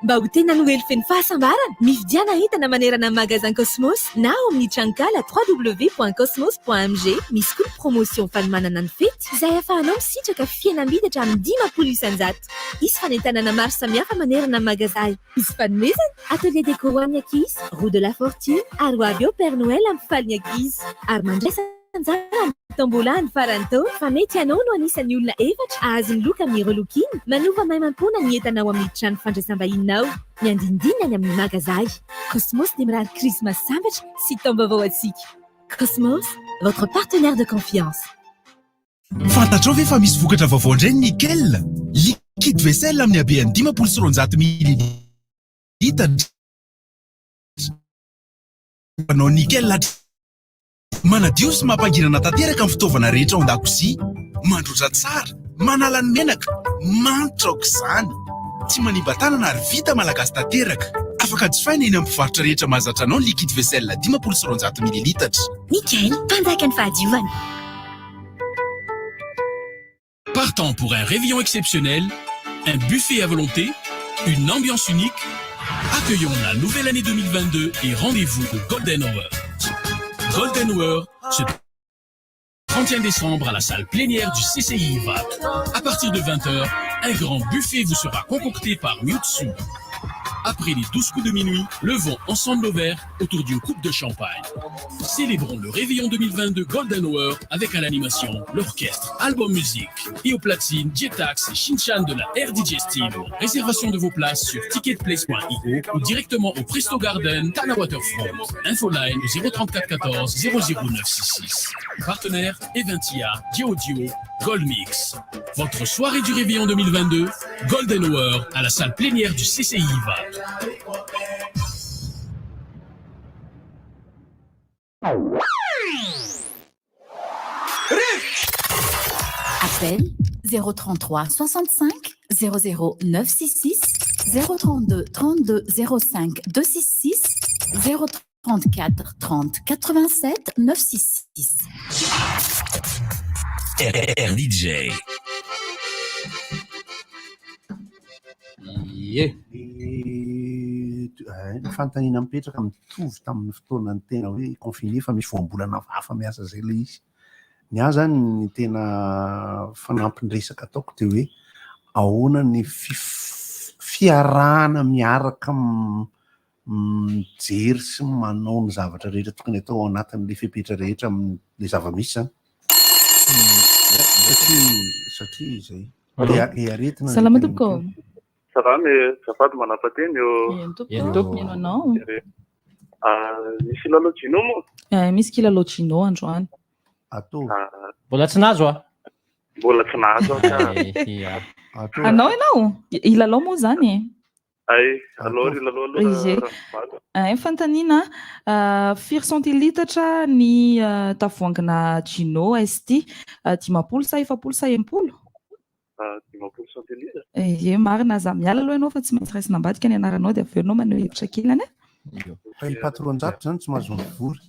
[SPEAKER 7] Mba ho tena noely feno fahasambarana, mividiana entana manerana ny magasin Cosmos na ao amin'ny tranonkala www.cosmos.mg. Misy koa ny promotion fanomanana ny fety izay ahafahanao misitraka fihenam-bidy hatramin'ny 50%. Hisy fanentanana maro samihafa manerana ny magazay. Hisy fanomezana, atelier déco ho an'ny ankizy, roue de la fortune ary ho avy eo Père Noël hampifaly ny ankizy. Ary mandraisa anjara amin'ny tombola ny faran'ny taona fa mety ianao no anisan'ny olona efatra ahazo ny loka amin'ny relooking manova maimaimpoana ny entana ao amin'ny trano fandraisam-bahininao. Ny andinindiny any amin'ny magazay. Cosmos dia mirary Krismasy sambatra sy taom-baovao antsika. Cosmos, votre partenaire de confiance.
[SPEAKER 9] Fantatrao ve fa misy vokatra vaovao indray ny Nickel? Liquide vaisselle amin'ny habehany 250 mililitatra. Manao nickel Manadio sy mampangirana tanteraka ny fitaovana rehetra ao an-dakozia. Mandroatra tsara, manala ny menaka, manitra aok'izany. Tsy manimba tanana ary vita malagasy tanteraka. Afaka jifaina eny amin'ny mpivarotra rehetra mahazatra anao ny liquide vaisselle 250 mililitatra.
[SPEAKER 7] Nickel, mpanjaka ny fahadiovana.
[SPEAKER 22] Partant pour un réveillon exceptionnel, un buffet à volonté, une ambiance unique, accueillons la nouvelle année 2022 et rendez-vous au Golden Hour. Golden Hour, ce 31 décembre à la salle plénière du CCI Ivato. À partir de 20h, un grand buffet vous sera concocté par Mutsu. Après les 12 coups de minuit, levons ensemble nos verres autour d'une coupe de champagne. Célébrons le réveillon 2022 Golden Hour avec à l'animation l'orchestre Album Music et au platine Jetax et Shinchan de la RDJ Steam. Réservation de vos places sur ticketplace.io ou directement au Presto Garden, Tana Waterfront. Infoline au 034 14 00966. Partenaire Eventia, Geodio, Gold Mix. Votre soirée du réveillon 2022, Golden Hour à la salle plénière du CCI Ivato.
[SPEAKER 10] Appel 033 65 00 966 032 32 05 266 034 30 87 966.
[SPEAKER 22] RDJ.
[SPEAKER 3] Ie.
[SPEAKER 5] Ny fanontaniana mipetraka mitovy tamin'ny fotoana ny tena hoe confiné fa misy voambolana hafa miasa zay le izy. Ny ahy zany ny tena fanampiny resaka ataoko de hoe ahoana ny fif- fiarahana miaraka mijery sy manao ny zavatra rehetra tokony atao ao anatin'le fepetra rehetra amin'le zava-misy zany. Satria izay. Le aretina.
[SPEAKER 6] Salama tompoko.
[SPEAKER 13] Salama e, azafady manapa-teny eo.
[SPEAKER 6] Eny tompoko, mihaino anao.
[SPEAKER 13] Misy lalao Gino moa?
[SPEAKER 6] Eh, misy kilalao Gino androany.
[SPEAKER 5] Atao.
[SPEAKER 3] Mbola tsy nahazo ah.
[SPEAKER 13] Mbola tsy nahazo aho ka.
[SPEAKER 5] Atao.
[SPEAKER 6] Anao ianao? Hilalao moa zany e?
[SPEAKER 13] Ay, alao ry lalao aloha
[SPEAKER 6] Ie.
[SPEAKER 13] raha
[SPEAKER 6] Eh, fanontaniana, ah, firy centilitatra ny ah, tavoahangina Gino ST? Ah, 50 sa 40 sa 60?
[SPEAKER 13] 50 centilitatra.
[SPEAKER 6] Ie, marina, aza miala aloha ianao fa tsy maintsy raisina ambadika ny anaranao dia avy eo ianao maneho hevitra kely any.
[SPEAKER 5] Fa i Paty 200 zany tsy mahazo mivory.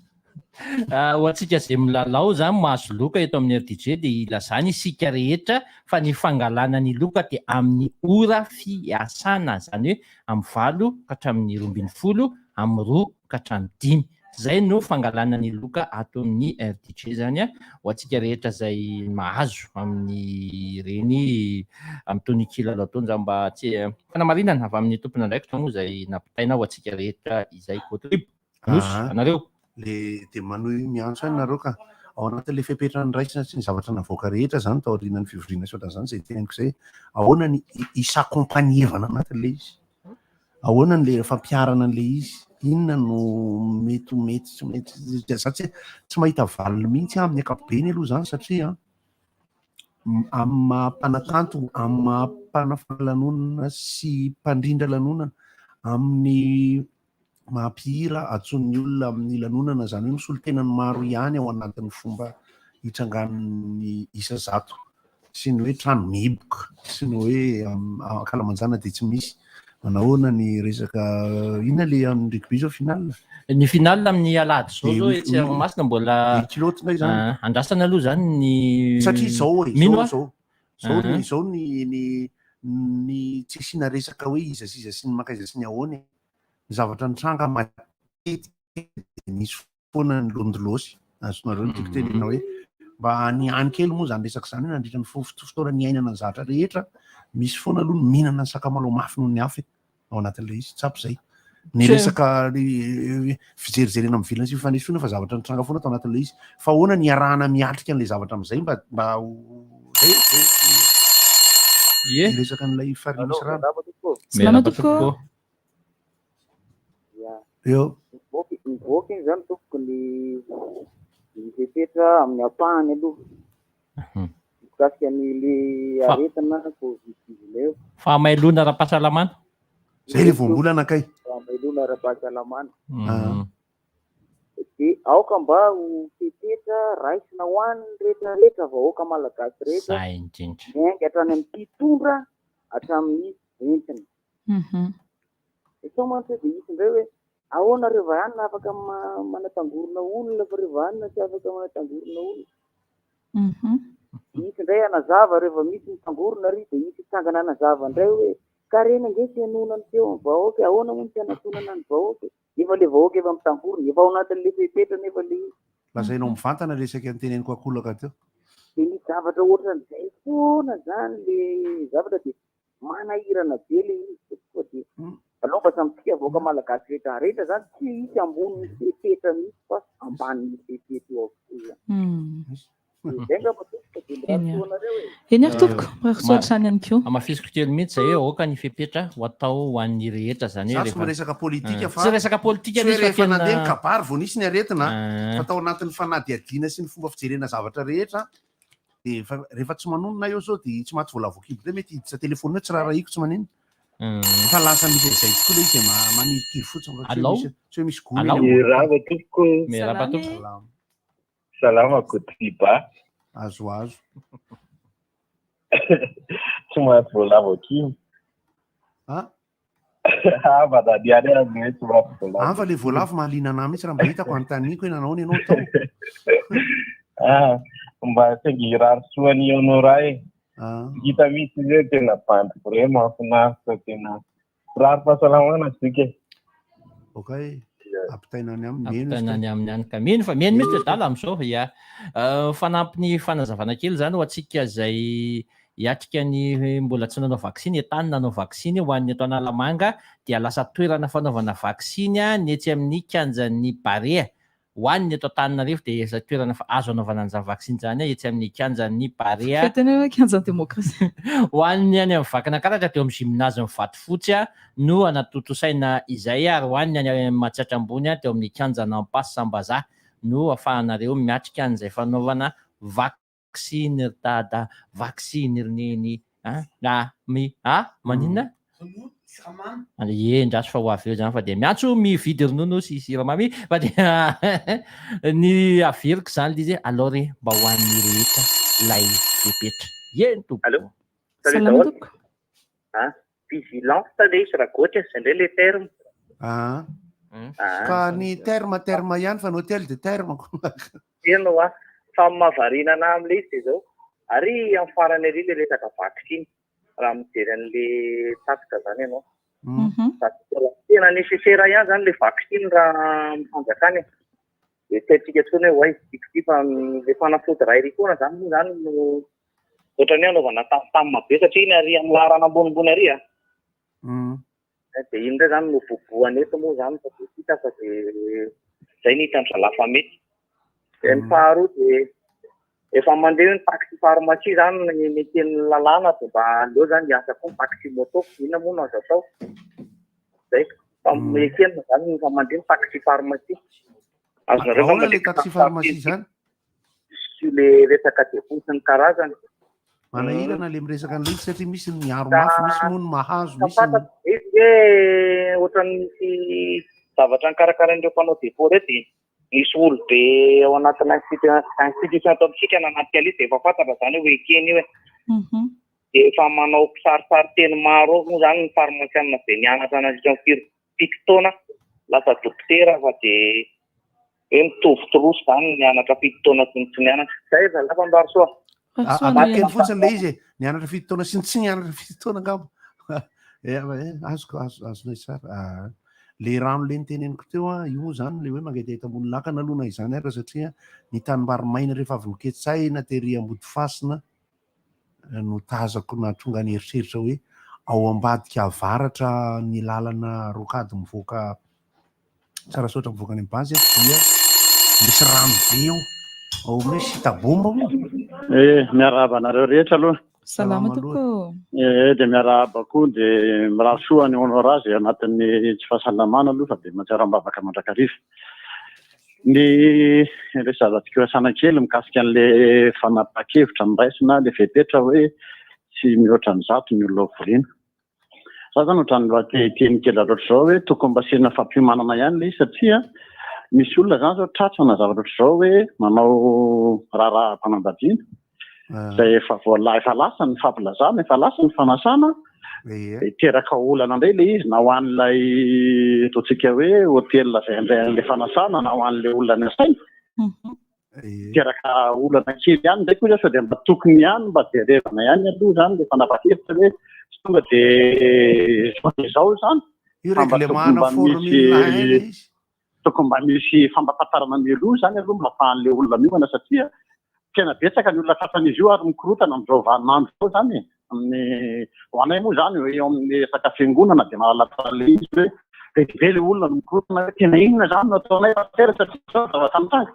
[SPEAKER 3] Ho antsika izay milalao izany mahazo loka eto amin'ny RDJ dia ilazana isika rehetra fa ny fangalana ny loka dia amin'ny ora fiasana, izany hoe amin'ny 8 ka hatramin'ny 12, amin'ny 2 ka hatramin'ny 5. Izay no fangalana ny loka ato amin'ny RDJ izany ho antsika rehetra izay mahazo amin'ireny amin'itony kilalao itony izany mba tsy fanamarinana avy amin'ny tompon'andraikitra moa izay nampitaina ho antsika rehetra izay. Kotribo. Nosy, anareo.
[SPEAKER 5] Le dia manohy miantso ihany nareo ka. Ao anatin'ilay fepetra noraisina sy ny zavatra navoaka rehetra izany taorian'ny fivoriana sy ohatran'izany izay teneniko izay, ahoana ny hi-s'accompagner-vana anatin'ilay izy? Ahoana ny le fampiharana an'ilay izy? Inona no mety ho mety tsy mety? Za tsy tsy mahita valiny mihitsy aho amin'ny ankapobeny aloha izany satria amin'ny maha mpanakanto, amin'ny maha mpanafana lanonana sy mpandrindra lanonana, amin'ny maha mpihira antsoin'ny olona amin'ny lanonana, izany hoe misolo tena ny maro ihany ao anatin'ny fomba hitrangan'ny isa 100. sy ny hoe trano mihiboka sy ny hoe ankalamanjana dia tsy misy. Manahoana ny resaka inona le amin'ny rugby zao finale?
[SPEAKER 3] Ny finale amin'ny alahady zao
[SPEAKER 5] Dia
[SPEAKER 3] zao etsy Toamasina mbola
[SPEAKER 5] Huis clos nga izany?
[SPEAKER 3] Ah, andrasana aloha zany ny
[SPEAKER 5] Satria izao e,
[SPEAKER 3] mino
[SPEAKER 5] izao
[SPEAKER 3] aho.
[SPEAKER 5] izao. Izao ny
[SPEAKER 3] Ah.
[SPEAKER 5] izao ny ny ny tsy asiana resaka hoe iza sy iza sy ny mankaiza sy ny ahoana e. Ny zavatra nitranga matetika dia nisy foana ny lonilosy. Azonareo ny tiako tenenina hoe mba any any kely moa izany resaka izany hoe nandritra ny fotoana niainana ny zavatra rehetra, misy foana aloha ny mihinana ny sakamalao mafy noho ny hafa e, ao anatin'ilay izy, tsapa izay. Ny resaka ny fijerijerena mivilana sy fifanesoana fa zavatra nitranga foana tao anatin'ilay izy. Fa ahoana ny iarahana miatrika an'ilay zavatra amin'izay mba mba ho zay zay.
[SPEAKER 3] Ie.
[SPEAKER 5] Ny resaka an'ilay farihy misy rano.
[SPEAKER 6] Salama tompoko.
[SPEAKER 8] Ya.
[SPEAKER 5] Eo.
[SPEAKER 8] Mivoaka mivoaka iny zany tompoko ny ny fepetra amin'ny ampahany aloha. Mikasika ny le aretina covid 19.
[SPEAKER 3] Fahamailoana ara-pahasalamana.
[SPEAKER 5] Zay le voambolana kay.
[SPEAKER 8] Fahamailoana ara-pahasalamana. Dia aoka mba ho fepetra raisina ho an'ny rehetra rehetra vahoaka malagasy rehetra.
[SPEAKER 3] Zay indrindra.
[SPEAKER 8] Miainga hatrany amin'ny mpitondra hatramin'ny entina. Dia sao mantsy hoe dia hisy indray hoe ahoana reo vahanina afaka manatangorona olona fa reo vahanina tsy afaka manatangorona olona. Dia hisy indray hanazava rehefa misy mitangorona ary dia hisy hitsangana hanazava indray hoe ka reny ange tsy henoina ny feon'ny vahoaka e, ahoana moa no tsy hanatonana ny vahoaka e? Nefa ilay vahoaka efa mitangorona, efa ao anatin'ilay fepetra nefa ilay izy.
[SPEAKER 5] Lazainao mivantana ilay saika noteneniko ankolaka teo.
[SPEAKER 8] Dia misy zavatra ohatran'izay foana izany ilay zavatra dia manahirana be ilay izy tompoko fa dia aleo mba samy tsika vahoaka malagasy rehetra rehetra zany tsy hisy ambonin'ny fepetra mihitsy fa ambanin'ny fepetra eo avokoa izany. Dia izay angamba tompoko dia mirary soa anareo e.
[SPEAKER 6] Eny ary tompoko, mirary soa hatrany ihany koa.
[SPEAKER 3] Hamafisiko kely mihitsy izay hoe aoka ny fepetra ho atao ho an'ny rehetra izany hoe
[SPEAKER 5] Za tsy miresaka politika fa
[SPEAKER 3] Tsy resaka politika
[SPEAKER 5] tsy hoe
[SPEAKER 3] mihitsy fa
[SPEAKER 5] rehefa
[SPEAKER 3] tena
[SPEAKER 5] nandeha ny kabary vao nisy ny aretina fa tao anatin'ny fanadihadiana sy ny fomba fijerena zavatra rehetra Dia efa rehefa tsy manonona eo zao dia tsy maty voalavo kibo indray mety hiditra telephone eo tsy raharahiako tsy manino. Fa lasa misy an'izay tokoa ilay izy dia manirikiry fotsiny fa tsy hoe
[SPEAKER 3] Alao.
[SPEAKER 5] misy tsy hoe misy gony
[SPEAKER 3] Alao.
[SPEAKER 5] eny ambony.
[SPEAKER 13] Mirava tompoko.
[SPEAKER 3] Mirava tompoko.
[SPEAKER 5] Salama.
[SPEAKER 13] Salama Kotiba.
[SPEAKER 5] Azo azo.
[SPEAKER 13] Tsy maty voalavo kibo.
[SPEAKER 5] Ah?
[SPEAKER 13] Ah, mba nandehany aho hoe tsy maty voalavo.
[SPEAKER 5] Hafa le voalavo mahaliana anah mihitsy raha mba hitako anontaniako hoe nanao ahoana ianao tao.
[SPEAKER 13] Ah, mba saingy hirary soa an'i Honora e.
[SPEAKER 5] Ah.
[SPEAKER 13] Hita mihitsy izy hoe tena bandy vrai mahafinaritra tena. Mirary fahasalamana zoky e.
[SPEAKER 5] Ok, ampitaina any aminy mino izy
[SPEAKER 3] Ampitaina
[SPEAKER 5] ka.
[SPEAKER 3] any aminy any ka. Mino fa mino mihitsy Dala amin'izao. Ya. Eh, fanampin'ny fanazavana kely izany ho antsika izay hiatrika ny mbola tsy nanao vaksiny, entanina hanao vaksiny ho an'ny eto Analamanga dia lasa toerana fanaovana vaksiny ny etsy amin'ny kianjan'ny Barea. Ho an'ny eto Antananarivo dia izay toerana azo anaovana an'izany vaksiny izany etsy amin'ny kianjan'ny Barea.
[SPEAKER 6] Fetiny hoe kianjan'ny demokrasia.
[SPEAKER 3] Ho an'ny any amin'ny Vakinankaratra dia eo amin'ny gymnase Vatofotsy no anatontosaina izay ary ho an'ny any Matsiatra Ambony dia eo amin'ny kianjan'Ampasimbazaha no afahanareo miatrika an'izay fanaovana vaksiny ry dada, vaksiny ry neny a, a, mi, a, maninona?
[SPEAKER 1] Ronono, siramamy.
[SPEAKER 3] Ie, ndraso fa ho avy eo izany fa dia miantso mividy ronono sy siramamy fa dia ny averiko izany ilay izy hoe alao re mba ho an'ny rehetra ilay fepetra. Eny tompoko.
[SPEAKER 8] Allo. Salut
[SPEAKER 6] Salama
[SPEAKER 8] daholo.
[SPEAKER 6] tompoko.
[SPEAKER 8] Ah, vigilance le izy Ragotra, zay indray le terme.
[SPEAKER 5] Ah.
[SPEAKER 8] Ah.
[SPEAKER 5] Ka ny terme terme ihany fa ny hôtel de terme ko.
[SPEAKER 8] Tena hoa, fa ny mahavariana anah amin'ilay izy dia izao, ary amin'ny farany ary ilay resaka vaksiny, raha mijery an'le tatitra izany ianao. Tena nécessaire ihany izany ilay vaksiny raha amin'ny fanjakana e. Dia tsy haintsika intsony hoe oay, ity ity fa ilay fanafody iray ry foana izany moa izany no ohatran'ny hoe anaovana tam-tam be satria iny ary amin'ny laharana ambonimbony ary a. Dia iny indray izany no vobohana eto moa izany fa dia tsy hita fa dia izay no hitan-dry zalahy fa mety. Dia ny faharoa dia efa mandeha ny taxi pharmacie izany ny neken'ny lalàna dia mba aleo izany hiasa koa ny taxi moto. Inona moa no azo atao? Izay. Fa ekena izany efa mandeha ny taxi pharmacie. Azonareo
[SPEAKER 5] Ahoana
[SPEAKER 8] angamba
[SPEAKER 5] ilay
[SPEAKER 8] ilay
[SPEAKER 5] taxi pharmacie izany?
[SPEAKER 8] Sy ilay resaka dépôt sy ny karazany.
[SPEAKER 5] Manahirana ilay miresaka an'ilay izy satria misy ny miaro mafy, misy moa ny mahazo, misy ny...
[SPEAKER 8] Izy hoe ohatran'ny misy zavatra nikarakarain'ireo mpanao dépôt ireo dia nisy olobe ao anatina institution eto amintsika nanatrika an'ilay izy dia efa fantatra izany hoe ekena io e. Dia efa manao kisarisary teny maro ao moa izany ny farmasianina izay nianatra nandritra ny firy 7 taona lasa dokotera fa dia hoe mitovy trousse izany ny nianatra 7 taona sy ny tsy nianatra. Zay zalahy fa mirary soa.
[SPEAKER 5] Ampahakely fotsiny le izy e, nianatra 7 taona sy ny tsy nianatra 7 taona angamba. Eh, eh, azoko azo azonay tsara. Ah, le rano le niteneniko teo a, io moa zany le hoe mangetaheta ambony lakana aloha na izany ara satria ny tanimbary maina rehefa avy noketsaina tery Ambodifasina no tazako nahatonga ny eritreritra hoe ao ambadika avaratra ny lalana rocade mivoaka Tsarasaotra mivoaka any amin'ny base dia misy rano be eo ao amin'ny hoe sitabomba moa.
[SPEAKER 12] Eh, miarahaba anareo rehetra aloha.
[SPEAKER 6] Salama tompoko.
[SPEAKER 12] Eh, dia miarahaba koa dia mirary soa an'i Honora izay anatin'ny tsy fahasalamana aloha fa dia mahatsiaro am-bavaka mandrakariva. Ny ilay zava-dikirasana kely mikasika an'ilay fanapahan-kevitra noraisina, ilay fepetra hoe tsy mihoatra ny 100 ny olona hoforiana. Za zany ohatran'ny mba te hiteny kely ohatr'izao hoe tokony mba asiana fampiomanana ihany ilay izy satria misy olona zany zao tratra na zavatra ohatr'izao hoe manao raharaham-panambadiana izay efa voala efa lasa ny fampilazana, efa lasa ny fanasana dia hiteraka olana indray ilay izy na ho an'ilay ataontsika hoe hôtel izay handray an'ilay fanasana na ho an'ilay olona nasaina. Miteraka olana kely ihany ndraiky hoy aho sao dia mba tokony ihany mba jerevana ihany aloha izany ilay fanapahan-kevitra hoe tsy tonga dia izao dia izao izany
[SPEAKER 5] Io
[SPEAKER 12] fa mba
[SPEAKER 5] règlement
[SPEAKER 12] tokony
[SPEAKER 5] ana
[SPEAKER 12] mba
[SPEAKER 5] formule 1
[SPEAKER 12] misy
[SPEAKER 5] ilay izy.
[SPEAKER 12] tokony mba misy fampahafantarana mialoha izany aloha mba ahafahan'ilay olona miomana satria tena betsaka ny olona tratran'izy io ary mikorotana amin'izao vaninandro izao izany e. Amin'ny ho anay moa izany eo amin'ny resaka fiangonana dia mahalala tsara ilay izy hoe be dia be ilay olona no mikorotana hoe tena inona izany no ataonay pasitera satria izao ny zavatra mitranga.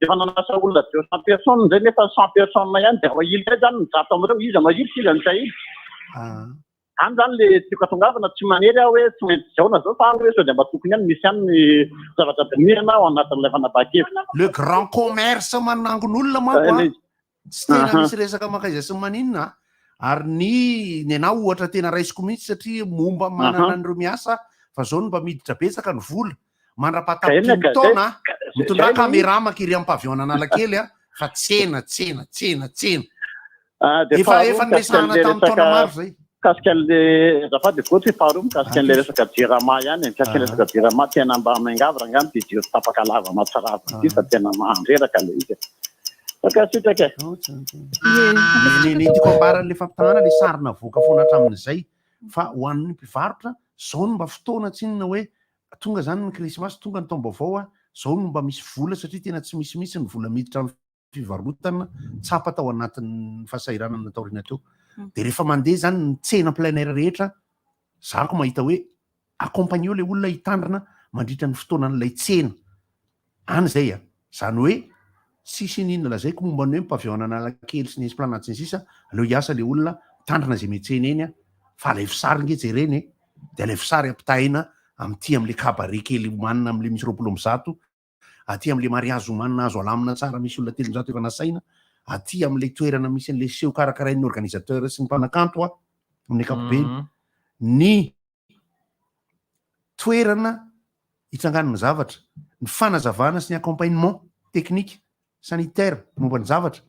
[SPEAKER 12] Efa nanasa olona 200 personnes indray nefa 100 personnes ihany dia ao ahily indray izany ny 100 amin'ireo, iza no ahily sy iza no tsy ahily. Any izany ilay tiako hatongavana, tsy manery aho hoe tsy maintsy izao na izao fa hoe sao dia mba tokony ihany misy ihany ny zavatra dinihana ao anatin'ilay fanapahan-kevitra.
[SPEAKER 5] Le grand commerce manangon'olona manko an. Tsy tena misy resaka mankaiza sy maninona ary ny ny anah ohatra tena raisiko mihitsy satria momba manana an'ireo miasa fa zao no mba miditra betsaka ny vola mandra-pahatapitry ny taona mitondrà caméra makiry amin'ny pavillon Analakely a fa tsena tsena tsena tsena efa efa niresahana tamin'ny taona maro zay.
[SPEAKER 12] Mikasika an'le azafady Goty faharoa mikasika an'le resaka jirama ihany e, mikasika resaka jirama tena mba miangavy rangahy ity jiro tapaka lava mahatsiravina ity fa tena mandreraka le izy e. Mankasitraka e.
[SPEAKER 5] Ny ny tiako ambara an'le fampitahana le sary navoaka foana hatramin'izay fa ho an'ny mpivarotra zao no mba fotoana tsinona hoe tonga zany ny krismasy tonga ny taom-baovao a zao no mba misy vola satria tena tsy misy mihitsy ny vola miditra amin'ny fivarotana tsapa tao anatin'ny fahasahiranana taoriana teo. Dia rehefa mandeha izany ny tsena plein air rehetra, za ko mahita hoe accompagneo ilay olona hitandrina mandritra ny fotoanan'ilay tsena. Any izay a. Izany hoe tsisy n'inona lazaiko momba ny hoe ny pavillon Analakely sy ny Esplanade sy ny sisa, aleo hiasa ilay olona mitandrina izay miantsena eny a, fa alaivo sary nge jerena e, dia alaivo sary ampitahaina amin'ity amin'ilay cabaret kely omanina amin'ilay misy 120, aty amin'ilay mariazy omanina azo alamina tsara misy olona 300 efa nasaina, aty amin'ilay toerana misy an'ilay seho karakarain'ny organisateur sy ny mpanakanto aho amin'ny ankapobeny, ny toerana hitsangan'ny zavatra, ny fanazavana sy ny accompagnement technique, sanitaire momba ny zavatra,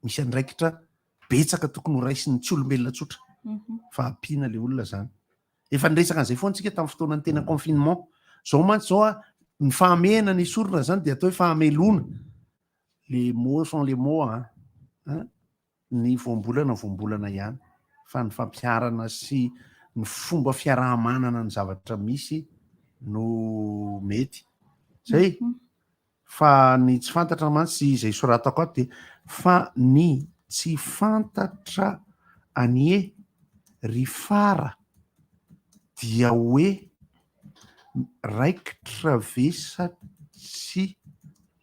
[SPEAKER 5] misy andraikitra betsaka tokony ho raisin'ny tsy olombelona tsotra fa ampiana ilay olona zany. Efa niresaka an'izay foana tsika tamin'ny fotoanan'ny tena confinement. Zao mantsy zao a, ny fahamehana nesorina zany dia atao hoe fahamelona. Les mots sont les mots an. An? Ny voambolana voambolana ihany fa ny fampiharana sy ny fomba fiaraha-manana ny zavatra misy no mety. Zay. Fa ny tsy fantatra mantsy izay soratako ato dia fa ny tsy fantatra anie ry fara dia hoe raikitra ve sa tsia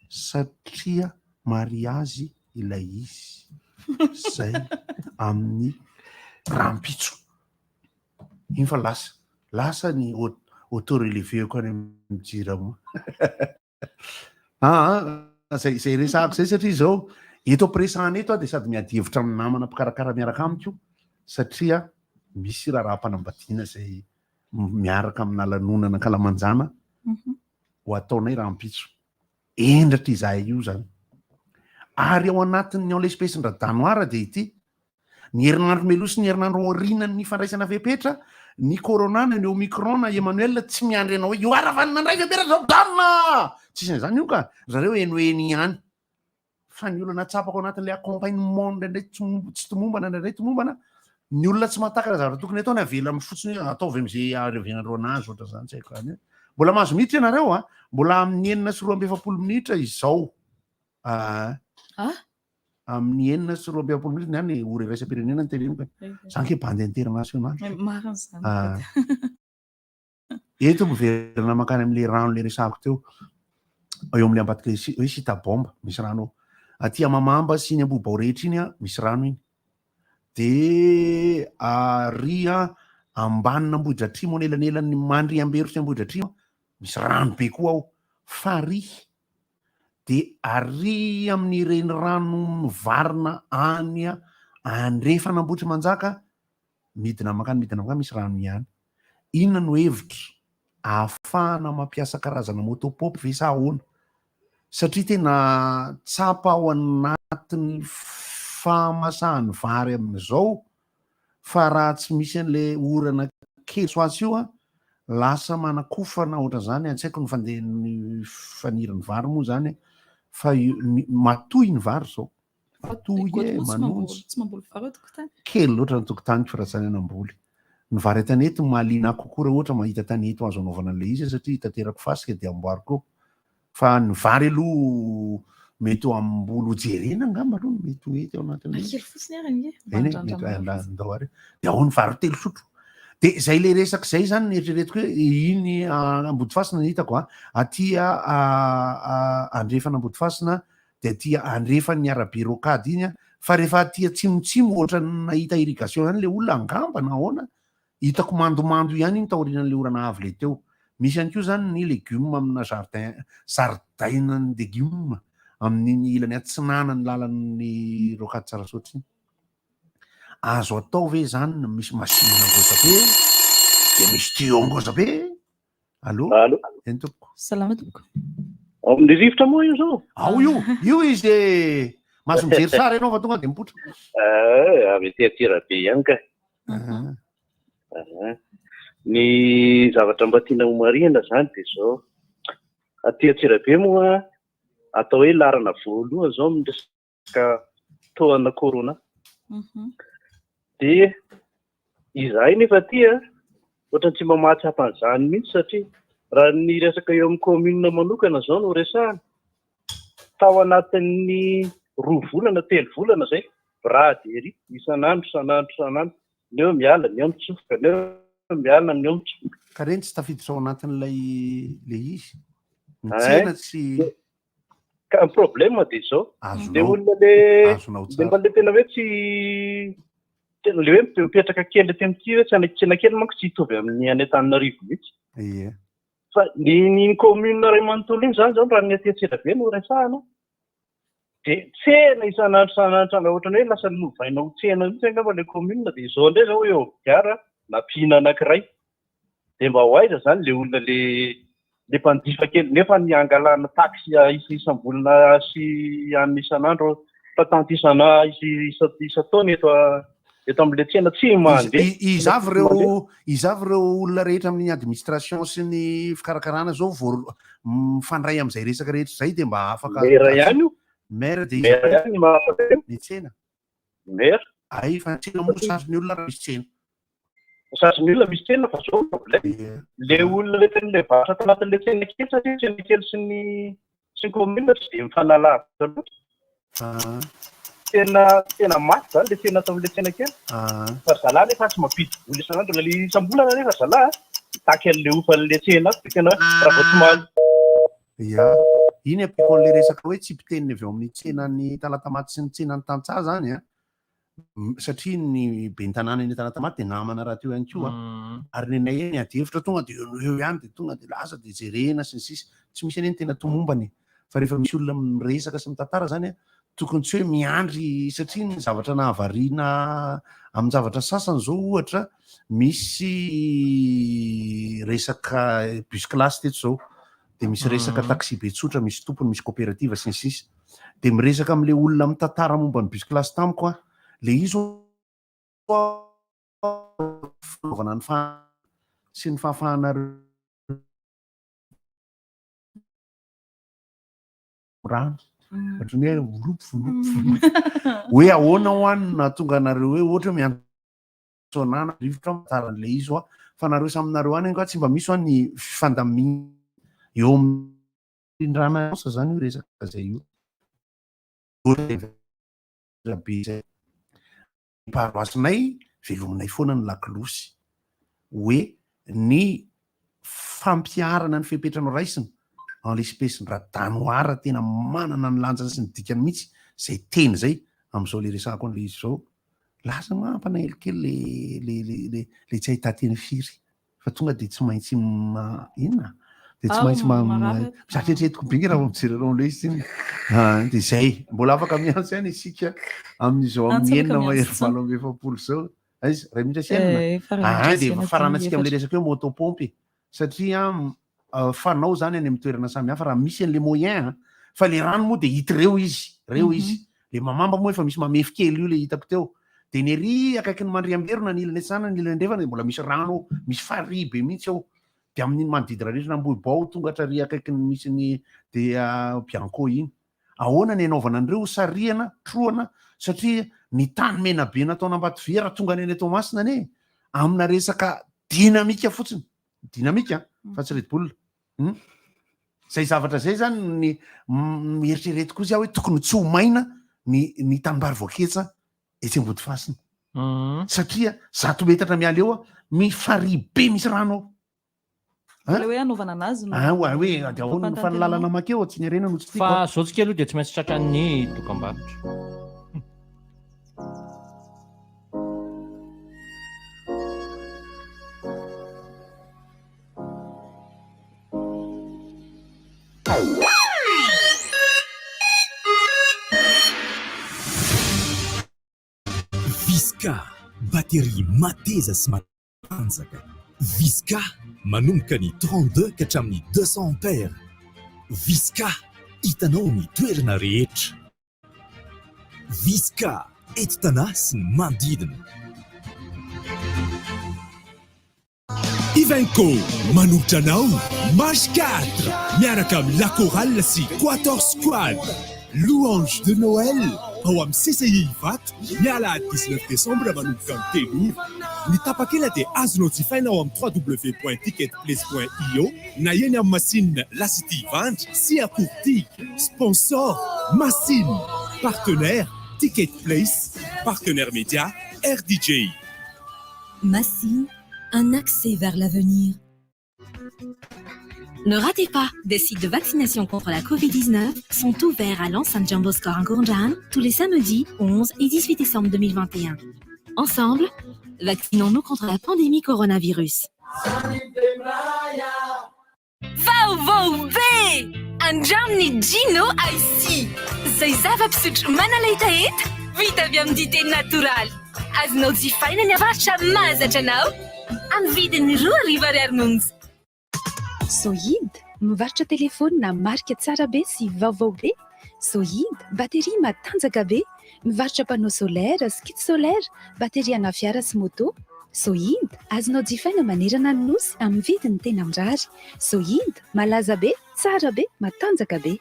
[SPEAKER 5] satria mariazy ilay izy zay amin'ny rahampitso. Iny fa lasa, lasa ny auto relevé-ko any amin'ny jirama. Aa, zay zay resahako zay satria zao eto ampiresahana eto aho dia sady miady hevitra amin'ny namana mpikarakara miaraka amiko satria misy raharaham-panambadiana zay miaraka amina lanonana ankalamanjana ho ataonay rahampitso. Hendratra izahay io zany. Ary ao anatin'ny en l'espèce-ndra Danoara dia ity. Ny herinandro mialoha sy ny herinandro aorianan'ny fandraisana fepetra, ny corona na ny omicron na Emmanuel tsy miandry anao hoe io ara fa nandray fepetra zao damina! Tsisy an'izany io ka, zareo eny ho eny ihany. Fa ny olana tsapako anatin'ilay accompagnement indraindray tsy tsy tomombana indraindray tomombana, ny olona tsy mahatakatra zavatra tokony ataony avela amin'ny fotsiny hoe ataovy amin'izay arevenareo anazy ohatran'izany tsy haiko izany. Mbola mahazo miditra ianareo a, mbola amin'ny 6:42 minitra izao. Ah.
[SPEAKER 6] Ah.
[SPEAKER 5] Amin'ny 6:42 minitra ny any ora iraisam-pirenena ny teneniko. Zany ke bandy international.
[SPEAKER 6] Marina izany.
[SPEAKER 5] Ah. Eto miverina mankany amin'ilay rano ilay resahako teo. Eo amin'ilay ambadika hoe sita bomba, misy rano ao. Aty Amamamba sy iny Ambohibao rehetra iny misy rano iny. Dia ary ambanin'Ambohidratrimo anelanelan'ny Mandriambero sy Ambohidratrimo misy rano be koa ao. Farihy. Dia ary amin'ny renirano mivarina any andrefan'Ambohitrimanjaka midina mankany midina mankany misy rano ihany. Inona no hevitra ahafahana mampiasa karazana moto pompe ve sa ahoana? Satria tena tsapa ao anatin'ny fahamasahan'ny vary amin'izao fa raha tsy misy an'ilay orana kely soasy io an, lasa manakofana ohatran'izany, tsy haiko ny fandehan'ny fanirin'ny vary moa izany fa matoy ny vary izao. Matoy e, manonja.
[SPEAKER 6] Tsy mamboly vary ao tokotany.
[SPEAKER 5] Kely loatra ny tokotaniko fa raha tsy any namboly. Ny vary an-tanety no mahaliana ahy kokoa raha ohatra mahita tanety azo anaovana an'ilay izy satria itaterako fasika dia amboariko eo. Fa ny vary aloha mety ho amboly ho jerena angamba aloha no mety ho hety ao anatin'ilay izy.
[SPEAKER 6] Kely fotsiny ary ange.
[SPEAKER 5] Eny e, mety hoe andao ary. Dia ao ny vary telo sotro. Dia izay ilay resaka izay izany no eritreretiko hoe iny Ambodifasina no hitako a. Aty andrefana Ambodifasina dia aty andrefan'ny arabe rocade iny an, fa rehefa aty atsimotsimo ohatran'ny nahita irrigation ihany le olona angamba na ahoana, hitako mandomando ihany iny taorianan'le orana avy le teo. Misy ihany koa izany ny legioma amina jardin, zaridainan'ny legioma amin'iny ilany atsinanan'ny lalan'ny rocade Tsarasaotra iny. Azo atao ve izany ny misy machine ngoza be dia misy tuyau ngoza be? Allo?
[SPEAKER 14] Allo?
[SPEAKER 5] Eny tompoko.
[SPEAKER 6] Salama tompoko.
[SPEAKER 14] Ao amin'ny rivotra moa io zao?
[SPEAKER 5] Ao io, io izy e! Mahazo mijery sary ianao fa tonga dia mipoitra.
[SPEAKER 14] Eh, avy aty Antsirabe ihany ka. Ah. Ny zavatra mba tiana homarihina izany dia izao. Aty Antsirabe moa atao hoe laharana voalohany izao amin'ny resaka tohana corona. Dia izahay nefa aty a, ohatran'ny tsy mba mahatsapa an'izany mihitsy satria raha ny resaka eo amin'ny commune manokana izao no resahana, tao anatin'ny roa volana, telo volana izay, braderie isan'andro, isan'andro, isan'andro, ny eo miala, ny eo mitsofoka, ny eo miala, ny eo mitsofoka.
[SPEAKER 5] Ka ireny tsy tafiditra ao anatin'ilay ilay izy. Ny tsena tsy...
[SPEAKER 14] Ka ny problème dia izao, le
[SPEAKER 5] Azonao,
[SPEAKER 14] olona le
[SPEAKER 5] azonao
[SPEAKER 14] le
[SPEAKER 5] tsara.
[SPEAKER 14] mba le tena hoe tsy tena le hoe mipetraka kely aty amin'ity hoe tsy any tsena kely manko tsy hitovy amin'ny any Antananarivo mihitsy.
[SPEAKER 5] Ie.
[SPEAKER 14] Fa ny ny commune iray manontolo iny izany izao raha ny aty Antsirabe no resahana dia tsena isan'andro isan'andro isan'andro ohatran'ny hoe lasa novaina ho tsena mihitsy angamba le commune dia izao indray izao eo gara nampiana anankiray. Dia mba ho aiza izany le olona le le mpanjifa kely nefa ny angalana taxe isa isam-bolana sy an'ny isan'andro patente isana isa isan-taona eto eto amin'ilay tsena tsy mandeha.
[SPEAKER 5] Iza avy ireo iza avy ireo olona rehetra amin'ny administration sy ny fikarakarana zao vao mifandray amin'izay resaka rehetra izay dia mba afaka
[SPEAKER 14] Maire ihany io.
[SPEAKER 5] Maire dia iza
[SPEAKER 14] Maire ihany no mahafaka io.
[SPEAKER 5] Ny tsena.
[SPEAKER 14] Maire.
[SPEAKER 5] Ay fa ny tsena moa sasy ny olona raha misy tsena.
[SPEAKER 14] Sasy ny olona misy tsena fa zao ny problème. Le olona le tena le varotra tao anatin'le tsena kely satria tsena kely sy ny sy ny commune tsy dia mifanalavitra loatra. Tena tena maty zany le tsena tao amin'le tsena kely. Fa ry zalahy nefa tsy mampidi-bola isan'andro le isam-bolana nefa ry zalahy mitaky an'le hofan'le tsena ato dia tena raha vao tsy mahazo
[SPEAKER 5] Ya, iny ampiako an'le resaka hoe tsy mpiteniny avy ao amin'ny tsenan'ny Talatamaty sy ny tsenan'ny tantsaha zany an. Satria ny ben'ny tanàna eny Talatamaty dia namana rahateo ihany koa. Ary ny anay eny ady hevitra tonga dia eo no eo ihany dia tonga dia lasa dia jerena sy ny sisa. Tsy misy anie ny tena tomombana e. Fa rehefa misy olona miresaka sy mitantara zany an, tokony tsy hoe miandry satria ny zavatra nahavariana amin-javatra sasany izao ohatra misy resaka bus classe teto izao dia misy resaka taxi be tsotra, misy tompony, misy coopérative sy ny sisa. Dia miresaka amin'ilay olona mitantara momba ny bus classe tamiko aho, ilay izy. fanaovana ny fa sy ny fahafahanareo rano ohatran'ny hoe volopy volopy volopy hoe ahoana ho any no nahatonga anareo hoe ohatra hoe miantso anana rivotra mitara an'ilay izy hoa fa nareo samy nareo any angaha tsy mba misy hoa ny fifandamina eo amin'ny rindrana asa zany io resaka zay io be izay paroasinay velominay foana ny lakolosy hoe ny fampiharana ny fepetra noraisina en l'espèce ny radanoara tena manana ny lanjany sy ny dikany mihitsy zay teny zay am'izao le resahako an'le izy zao lasa mampanahelo kely le le le le le tsy ahitan-teny firy fa tonga dia tsy maintsy ma inona dia tsy maintsy ma za tretretiko be nge raha vao mijery anao am'le izy iny ah, dia zay mbola afaka miantso ihany isika amin'izao amin'ny enina mahery 48 zao aiza ray minitra sy enina
[SPEAKER 6] Eh, efa ray
[SPEAKER 5] ah,
[SPEAKER 6] minitra sy
[SPEAKER 5] dia
[SPEAKER 6] enina
[SPEAKER 5] faranantsika
[SPEAKER 6] dimy
[SPEAKER 5] am'le resaka hoe motopompy satria fanao zany any amin'ny toerana samihafa raha misy an'le moyen fa le rano moa dia hita reo izy reo izy le mamamba moa efa misy mamefy kely io le hitako teo de ny ery akaikin'ny Mandriamberona ny ilany atsinanana ny ilany andrefana de mbola misy rano ao misy farihy be mihitsy ao de amin'iny manodidina rehetra Ambohibao tonga hatrary akaikin'ny misy ny de Bianco iny ahoana ny anaovana an'ireo sarihana trohana satria ny tany mena be nataon'Ambatovia raha tonga any any Toamasina anie amina resaka dynamique fotsiny dynamique fa tsy Red Bull Zay zavatra zay zany ny mieritreretiko kosa aho hoe tokony tsy ho maina ny ny tanimbary voaketsa etsy Ambodifasina. Satria 100 metatra miala eo mifarihy be misy rano ao.
[SPEAKER 6] Ilay hoe hanaovana anazy no
[SPEAKER 5] Ah, hoe hoe dia ahoana no fahalalana makeo tsy ny harena no tsy tiako.
[SPEAKER 3] Fa zao tsika aloha dia tsy maintsy tratran'ny dokambarotra.
[SPEAKER 9] Visca, batterie mateza sy matanjaka. Visca, manomboka ny 32 ka hatramin'ny 200 ampères. Visca, hitanao amin'ny toerana rehetra. Visca, eto Tanà sy ny manodidina.
[SPEAKER 22] Ivenco manolotra anao Marche 4 miaraka amin'ny La Chorale sy Quator Squad. Louange de Noël ao amin'ny CCI Ivato ny alahady 19 desambra manomboka amin'ny 3 ora. Ny tapakila dia azonao jifaina ao amin'ny www.ticketplace.io na eny amin'ny Masine La City Ivandry sy Akoor Sponsor, Masine. Partenaire, Ticket Place. Partenaire média, RDJ.
[SPEAKER 7] Masine, un accès vers l'avenir. Ne ratez pas, des sites de vaccination contre la Covid-19 sont ouverts à l'enceinte Jumbo Score Ankorondrano tous les samedis 11 et 18 décembre 2021. Ensemble, vaccinons-nous contre la pandémie coronavirus. Vaovao be! Andramo ny Gino Icy, izay zava-pisotro manala hetaheta vita avy amin'ny dite natoraly. Azonao jifaina ny varotra mahazatra anao amin'ny vidiny 2000 ariary monja.
[SPEAKER 2] Sohid, mivarotra telefaonina marika tsara be sy vaovao be. Sohid, bateria matanjaka be. Mivarotra panneau solaire sy kit solaire, bateria ana fiara sy moto. Sohid, azonao jifaina manerana ny Nosy amin'ny vidiny tena mirary. Sohid, malaza be, tsara be, matanjaka be.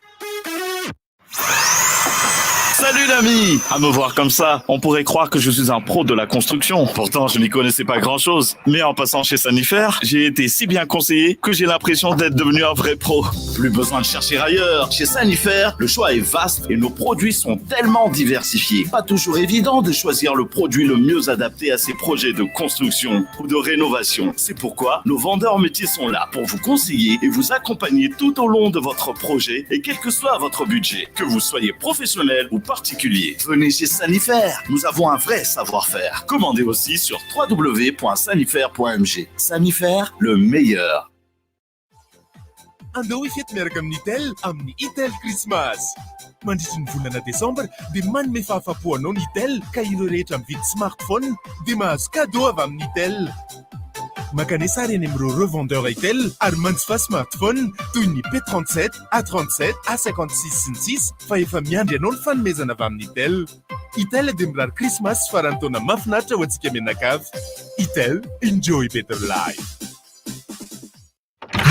[SPEAKER 4] Salut l'ami À me voir comme ça, on pourrait croire que je suis un pro de la construction. Pourtant, je n'y connaissais pas grand-chose. Mais en passant chez Sanifer, j'ai été si bien conseillé que j'ai l'impression d'être devenu un vrai pro. Plus besoin de chercher ailleurs. Chez Sanifer, le choix est vaste et nos produits sont tellement diversifiés. Pas toujours évident de choisir le produit le mieux adapté à ses projets de construction ou de rénovation. C'est pourquoi nos vendeurs métiers sont là pour vous conseiller et vous accompagner tout au long de votre projet et quel que soit votre budget, que vous soyez professionnel ou particulier. Venez chez Sanifer, nous avons un vrai savoir-faire. Commandez aussi sur www.sanifer.mg. Sanifer, le meilleur.
[SPEAKER 9] Andao hifety miaraka amin'ny Itel amin'ny Itel Christmas. Mandritry ny volana desambra dia manome fahafapo anao ny Itel ka ireo rehetra mividy smartphone dia mahazo cadeau avy amin'ny Itel. Mankanesa ary eny amin'ireo revendeur Itel ary manjifa smartphone toy ny P37, A37, A56 sy ny sisa fa efa miandry anao ny fanomezana avy amin'ny Itel. Itel dia mirary Krismasy sy faran'ny taona mahafinaritra ho antsika mianakavy. Itel, enjoy better life.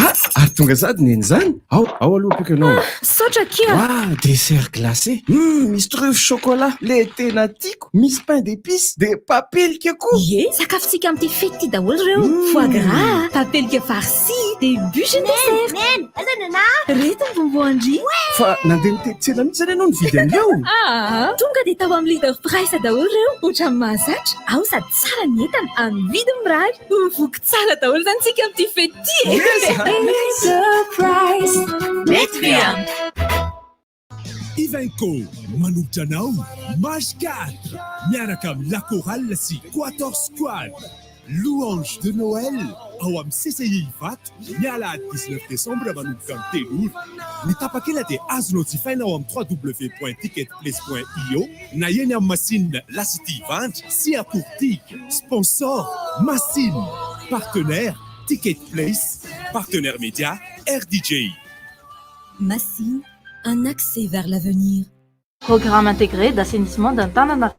[SPEAKER 1] Ah, ary tonga sady neny izany? Ao, ao aloha ampiako ianao.
[SPEAKER 7] Ah, misaotra akia.
[SPEAKER 1] Waouh, dessert glacé. Hum, misy truffe chocolat, le tena tiako. Misy pain d'épices, dia papelika koa.
[SPEAKER 7] Ie, sakafontsika amin'ity fety ity daholo ireo. Foie gras, papelika farci, dia bûche ny dessert.
[SPEAKER 16] Neny, aiza Nana?
[SPEAKER 7] Ireto ny bonbon an-dry.
[SPEAKER 1] Fa nandeha nitety tsena mihitsy izany ianao nividy an'ireo?
[SPEAKER 7] Aa, tonga dia tao amin'ny Leader Price daholo ireo, ohatran'ny mahazatra. Ao sady tsara ny entana, amin'ny vidiny mirary. Ho voky tsara daholo izany isika amin'ity fety ity e! Leader Price, mety ve an?
[SPEAKER 9] Ivenco manolotra anao Mage 4 miaraka amin'ny La Chorale sy Quator Squad. Louange de Noël ao amin'ny CCI Ivato ny alahady 19 desambra manomboka amin'ny telo ora. Ny tapakila dia azonao jifaina ao amin'ny www.ticketplace.io na eny amin'ny Masina La City Ivandry sy Akourtigue. Sponsor, Masina. Partenaire, Ticket Place. Partenaire média, RDJ.
[SPEAKER 7] Masina, un accès vers l'avenir.
[SPEAKER 15] Programme intégré d'assainissement d'Antananarivo.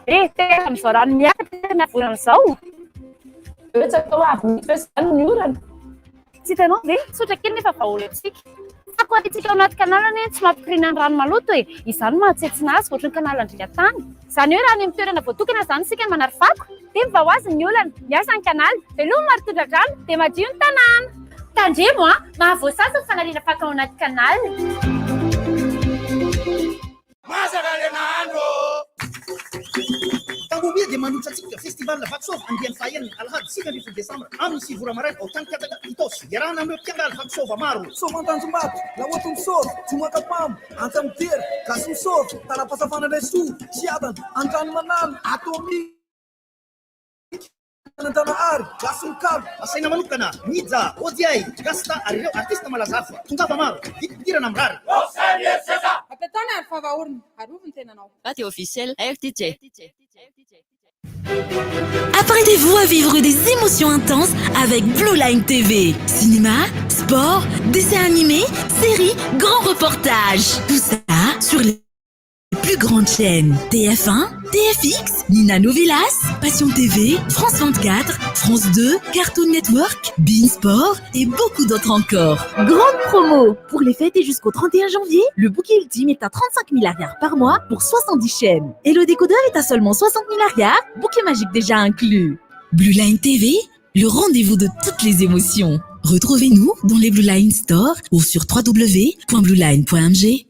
[SPEAKER 19] Eh, tena amin'izao rano miakatra na volana izao.
[SPEAKER 23] Betsaka ho avy mihitsy ve izany ny orana?
[SPEAKER 19] Tsy hitanao ve? Tsotra kely nefa vahaolantsika. Fako ariantsika ao anaty canal anie tsy mampikoriana ny rano maloto e! Izany no mahatsentsina azy ohatry ny canal andrian-tany. Izany hoe raha any amin'ny toerana voatokana izany isika no manary fako dia mivaha ho azy ny olana. Miasa ny canal, veloma ary tondra-drano dia madio ny tanàna. Tandremo a! Mahavoasazy ny fanariana fako ao anaty canal.
[SPEAKER 24] Mazaka le nahandro! Tambomia dia manolotra antsika Festival Vakisôva andiany fahaenina, alahady 19 desambra amin'ny 9 ora maraina ao Tanikataka Itaosy. Iarahana amin'ireo mpiangaly Vakisôva maro.
[SPEAKER 25] Soamantanjombato, Laoto Misôva, Jomakapamo, Antsa Midera, Gasy Misôva, Talapasafana Andraisoa, Tsiadana, Andranomanalina, Atomic. Antananahary, Gasy Mikalo.
[SPEAKER 24] Asaina manokana, Mija, Odiay, Gasta ary ireo artista malaza hafa. Tongava maro, vidim-pidirana mirary.
[SPEAKER 21] Ampiatao ny aro vava orona, arovy ny tenanao.
[SPEAKER 26] Radio officiel RTJ.
[SPEAKER 18] Apprêtez-vous à vivre des émotions intenses avec Blue Line TV. Cinéma, sport, dessins animés, séries, grands reportages. Tout ça sur les plus grandes chaînes. TF1, TFX, Nina Novelas, Passion TV, France 24, France 2, Cartoon Network, beIN Sport et beaucoup d'autres encore.
[SPEAKER 17] Grande promo Pour les fêtes et jusqu'au 31 janvier, le bouquet ultime est à 35 000 ariary par mois pour 70 chaînes. Et le décodeur est à seulement 60 000 ariary, bouquet magique déjà inclus.
[SPEAKER 18] Blue Line TV, le rendez-vous de toutes les émotions. Retrouvez-nous dans les Blue Line Store ou sur www.blueline.mg.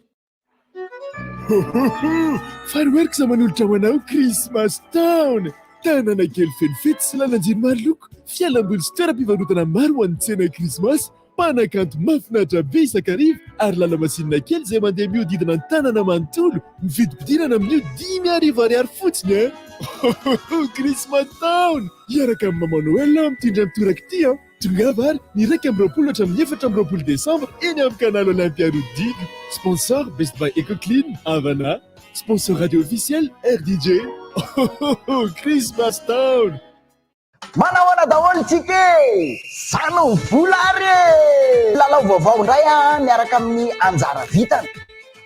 [SPEAKER 9] Fireworks manolotra ho anao Christmas Town. Tanàna kely feno fety sy lalan-jiro maro loko, fialamboly sy toeram-pivarotana maro ho an'ny tsena Krismasy, mpanakanto mahafinaritra be isan-kariva ary lala-masinina kely izay mandeha mihodidina ny tanàna manontolo. Ny vidim-pidirana amin'io 5000 ariary fotsiny a! Christmas Town! Hiaraka amin'i Maman Noël aho amin'ity indray mitoraka ity a! Tongava ary ny 21 hatramin'ny 24 desambra eny amin'ny Canal Olympia Rodigo. Sponsor Best Buy EcoClean, Havana. Sponsor radio officiel RDJ. Christmas Town!
[SPEAKER 27] Manahoana daholo tsika e! Zano vola ary e! Lalao vaovao indray a miaraka amin'ny anjara vitana.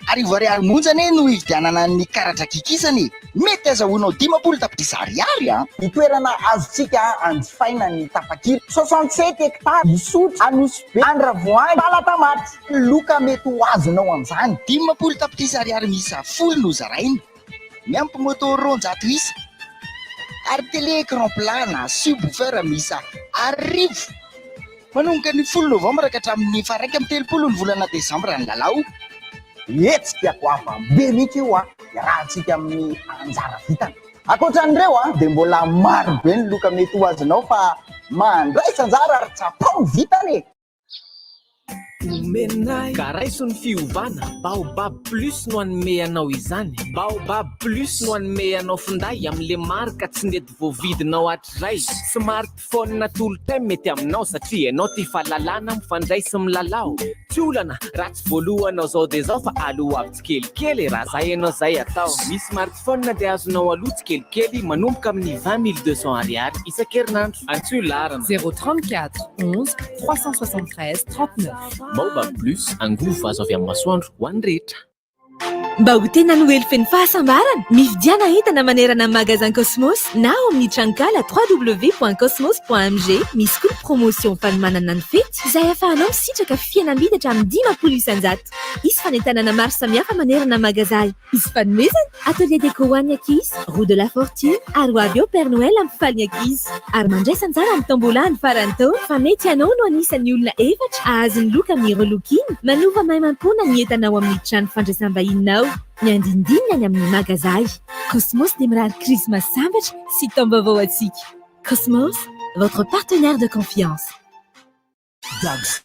[SPEAKER 28] Arivo ariary monja anie no hividianana ny karatra kikisana e! Mety azahoanao 50 tapitrisa ariary an!
[SPEAKER 27] Ny toerana azontsika anjifaina ny tapakila, 67 hectares, Isotry, Anosibe, Andravoahangy, Talatamaty. Loka mety ho azonao amin'izany.
[SPEAKER 28] 50 tapitrisa ariary miisa folo no zaraina, miampy moto 200 isa, ary télé écran plat na subwoofer miisa 1000. Manomboka ny 10 novambra ka hatramin'ny faha 31 ny volana desambra ny lalao.
[SPEAKER 27] Hetsika goavam-be mihitsy io an, iarahantsika amin'ny anjara vitana. Ankoatra an'ireo an, dia mbola maro be ny loka mety ho azonao fa mandraisa anjara ary tsapao ny vitana e!
[SPEAKER 20] Ka raiso ny fiovana, Baobab Plus no hanome anao izany. Baobab Plus no hanome anao finday amin'le marika tsy nety voavidinao hatrizay. Smartphone atolotray mety aminao satria ianao tia fahalalana mifandray sy milalao. Tsy olana raha tsy voalohanao zao dia zao fa aloavy tsikelikely e raha zay ianao zay atao. Ny smartphone dia azonao aloa tsikelikely manomboka amin'ny 20 200 ariary isan-kerinandro. Antsoy laharana.
[SPEAKER 21] 034 11 373 39.
[SPEAKER 20] Baobab Plus, angovo azo avy amin'ny masoandro ho an'ny rehetra.
[SPEAKER 7] Mba ho tena Noely feno fahasambarana, mividiana entana manerana ny magasin Cosmos na ao amin'ny tranonkala www.cosmos.mg. Misy koa ny promotion fanomanana ny fety izay ahafahanao misitraka fihenam-bidy hatramin'ny 50%. Hisy fanentanana maro samihafa manerana ny magazay. Hisy fanomezana, atelier déco ho an'ny ankizy, roue de la fortune ary ho avy eo Père Noël hampifaly ny ankizy. Ary mandraisa anjara amin'ny tombola ny faran'ny taona fa mety ianao no anisan'ny olona efatra hahazo ny loka amin'ny relooking manova maimaimpoana ny entana ao amin'ny trano fandraisam-bahininao. Ny andinindininy any amin'ny magazay. Cosmos dia mirary Krismasy sambatra sy taom-baovao antsika. Cosmos, votre partenaire de confiance.
[SPEAKER 9] Dago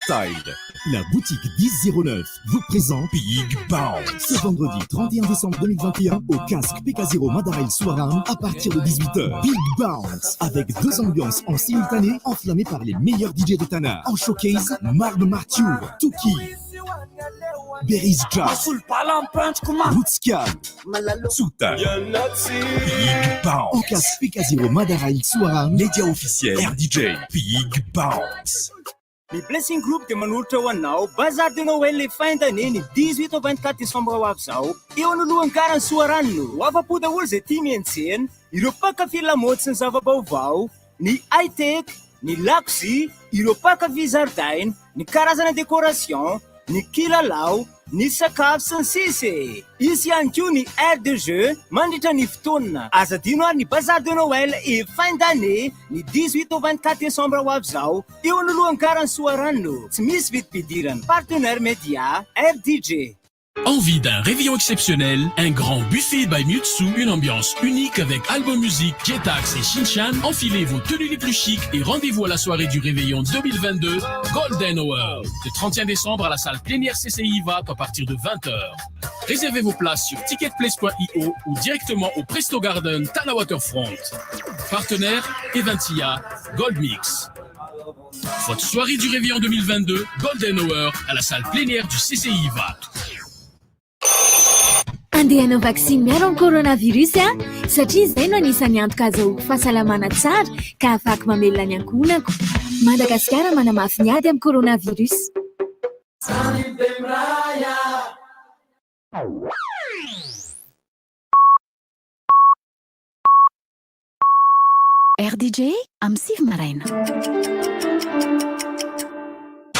[SPEAKER 9] Style, la boutique 1009 vous présente Big Bounce. Ce vendredi 31 décembre 2021 au casque PK0 Madarail Soiram à partir de 18h. Big Bounce avec deux ambiances en simultané enflammées par les meilleurs DJ de Tana. En showcase, Marb Mathieu, Tuki, Berries Jazz, Bootska, Tsuta, Big Bounce. Au casque PK0 Madarail Soiram, média officiel RDJ, Big Bounce.
[SPEAKER 6] Ny Blessing Group dia manolotra ho anao Bazar de Noël et fin d'année ny 18 au 24 décembre ho avy izao. Eo anoloan'ny garan'i Soarano. Ho afa-po daholo izay tia miantsena, ireo mpankafy lamaody sy ny zava-baovao, ny high-tech, ny lakozia, ireo mpankafy zaridaina, ny karazana décoration, ny kilalao, ny sakafo sy ny sisa e! Hisy ihany koa ny aire de jeu mandritra ny fotoana. Aza adino ary ny bazar de Noël et fin d'année ny 18 au 24 décembre ho avy izao eo anoloan'ny garan'i Soarano. Tsy misy vidim-pidirana. Partenaire média RDJ.
[SPEAKER 22] Envie d'un réveillon exceptionnel, un grand buffet by Mutsu, une ambiance unique avec Album Music, Jetax et Shinchan. Enfilez vos tenues les plus chics et rendez-vous à la soirée du réveillon 2022 Golden Hour. Le 31 décembre à la salle plénière CCI VAT à partir de 20h. Réservez vos places sur ticketplace.io ou directement au Presto Garden Tana Waterfront. Partenaire Eventia Gold Mix. Votre soirée du réveillon 2022, Golden Hour, à la salle plénière du CCI VAT.
[SPEAKER 17] Andeha hanao vaksiny miaro amin'ny coronavirus aho satria izay no anisan'ny antoka azahoako fahasalamana tsara ka ahafahako mamelona ny ankohonako. Madagasikara manamafy ny ady amin'ny coronavirus.
[SPEAKER 7] RDJ amin'ny 9 maraina.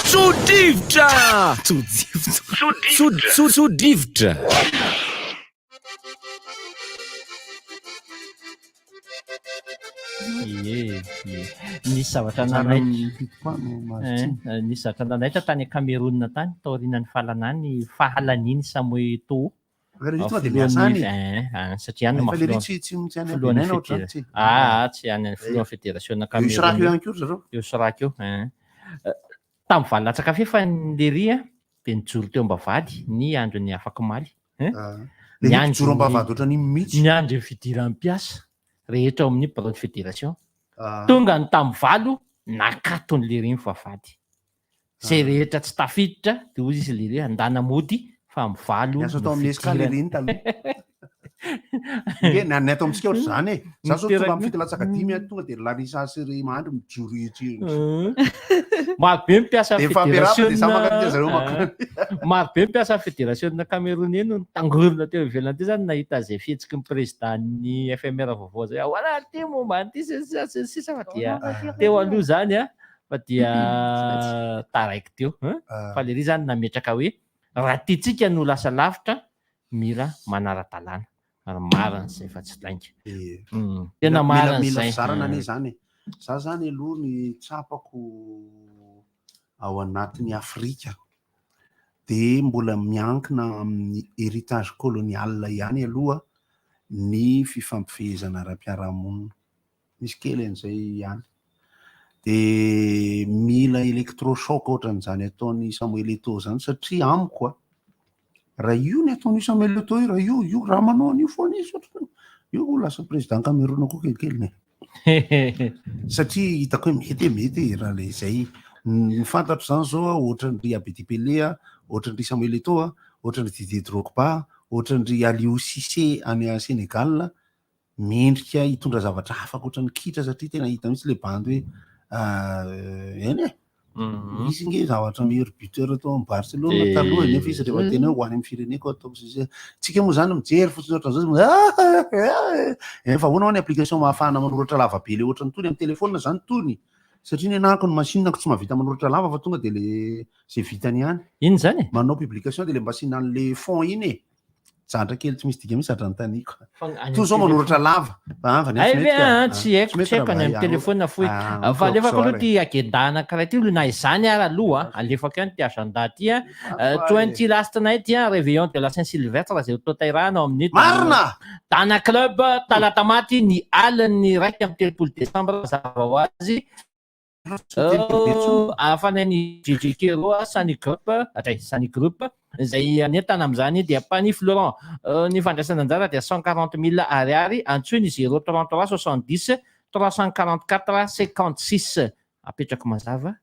[SPEAKER 20] Tso-drivotra! Tso-drivotra! Tso-tso-tso-drivotra!
[SPEAKER 3] Ie, ie. Nisy zavatra nanaitra, eh, nisy zavatra nanaitra tany Cameroun tany taorian'ny fahalanany fahalanian'i Samuel Eto'o.
[SPEAKER 5] Fa lery tonga dia miasa any.
[SPEAKER 3] Eh, eh, satria any
[SPEAKER 5] Fa
[SPEAKER 3] maha
[SPEAKER 5] lery
[SPEAKER 3] filoha-
[SPEAKER 5] tsy- tsy- tsy any
[SPEAKER 3] filohan'ny
[SPEAKER 5] Benin ohatr'izany,
[SPEAKER 3] federa-
[SPEAKER 5] tsy.
[SPEAKER 3] Ah, ah, tsy any filohan'ny federasiona
[SPEAKER 5] Eo Siraka eo
[SPEAKER 3] Cameroun.
[SPEAKER 5] ihany koa ry zareo.
[SPEAKER 3] Eo Siraka eo. Eh. Eh, Tamin'ny valo latsaka fahefany lery a, dia nijoro teo am-bavahady ny andron'ny afak'omaly. Eh?
[SPEAKER 5] Le
[SPEAKER 3] Ny
[SPEAKER 5] nijoro
[SPEAKER 3] andron'ny-
[SPEAKER 5] am-bavahady ohatran'iny mihitsy.
[SPEAKER 3] Ny andron'ny fidiran'ny mpiasa rehetra ao amin'ny biraon'ny federation.
[SPEAKER 5] Ah.
[SPEAKER 3] Tonga ny tamin'ny valo, nakatony lery ny vavahady. Izay rehetra tsy tafiditra dia hoy izy lery andana mody fa amin'ny valo
[SPEAKER 5] Niasa
[SPEAKER 3] no
[SPEAKER 5] tao amin'ny Esca
[SPEAKER 3] fidirana.
[SPEAKER 5] lery iny taloha. Nge, na ny ato amintsika ohatry izany e. Za zao tonga amin'ny fito latsaka dimy aho, tonga dia ry Larissa sy ry Mahandry mijoro etsy.
[SPEAKER 3] Maro be ny mpiasa
[SPEAKER 5] Dia mifampiarahaba dia samy maka ny zareo
[SPEAKER 3] federasiona. Maro be ny mpiasa federasiona Camerounais no nitangorona teo ivelany teo zany nahita izay fihetsiky ny président-n'ny FMR vaovao izay. Ahoana ary ity momba an'ity sy ny sisa sy ny sisa fa dia teo aloha izany a. fa dia taraiky teo hein?
[SPEAKER 5] Ah.
[SPEAKER 3] Fa lery zany nametraka hoe raha tiantsika no lasa lavitra mila manara-dalàna ary marina izay fa tsy lainga. Tena marina
[SPEAKER 5] Mila
[SPEAKER 3] izay.
[SPEAKER 5] fizarana anie zany e. Za zany aloha ny tsapako ao anatin'ny Afrika dia mbola miankina amin'ny héritage colonial ihany aloha ny fifampifehezana ara-piarahamonina. Misy kely an'izay ihany. Dia mila électrochoc ohatran'izany ataon'i Samuel Eto'o izany satria amiko a, raha io ny ataon'io Samuel Eto'o io, raha io, io, raha manao an'io foana izy ohatran'ny io ho lasa président Cameroun koa kelikely e. Satria hitako hoe mety e, mety e, raha ilay izay. Ny fantatro izany izao a, ohatran'ny Abedi Pelé a, ohatran'ny Samuel Eto'o a, ohatran'ny Didier Drogba, ohatran'ny Aliou Cissé any Sénégal, mendrika hitondra zavatra hafa ankoatra ny kitra satria tena hita mihitsy le bandy hoe eny e! Misy nge zavatra meilleur buteur tao amin'ny Barcelone taloha nefa izy rehefa tena hoe ho any amin'ny fireneko ataoko sy sy. Tsika moa zany mijery fotsiny ohatran'izao efa ahoana hoa ny application mahafahana manoratra lava be le ohatran'ny tony amin'ny téléphone zany tony satria ny anahako ny machine-ko tsy mahavita manoratra lava fa tonga de le zay vitany ihany.
[SPEAKER 3] Inona zany e?
[SPEAKER 5] Manao publication de le mba asiana an'le fond iny e. Zandra kely tsy misy dika mihitsy zandra antaniko.
[SPEAKER 3] Fa
[SPEAKER 5] Toa zao manoratra lava. Fa fa
[SPEAKER 3] Ay
[SPEAKER 5] nefa
[SPEAKER 3] ve
[SPEAKER 5] mety ka.
[SPEAKER 3] ah, tsy haiko, tsy haiko any amin'ny telefona fohy.
[SPEAKER 5] Ah,
[SPEAKER 3] Fa alefako aloha
[SPEAKER 5] sorry.
[SPEAKER 3] ty agenda anankiray ty aloha na izany ara aloha, alefako ihany ty agenda ty a. 20 last night a, réveillon de la Saint Sylvestre izay ho tanterahana ao amin'ny
[SPEAKER 5] Marina!
[SPEAKER 3] Dana Club Talatamaty ny alin'ny 31 desambra mazava ho azy. Ahafahana ny JJ Kero, Sany Group, hatray Sany Group, izay hanentana amin'izany dia Pani Florent. Ny fandraisana anjara dia 140 000 ariary, antsoy ny 0 33 70 344 56. Apetrako mazava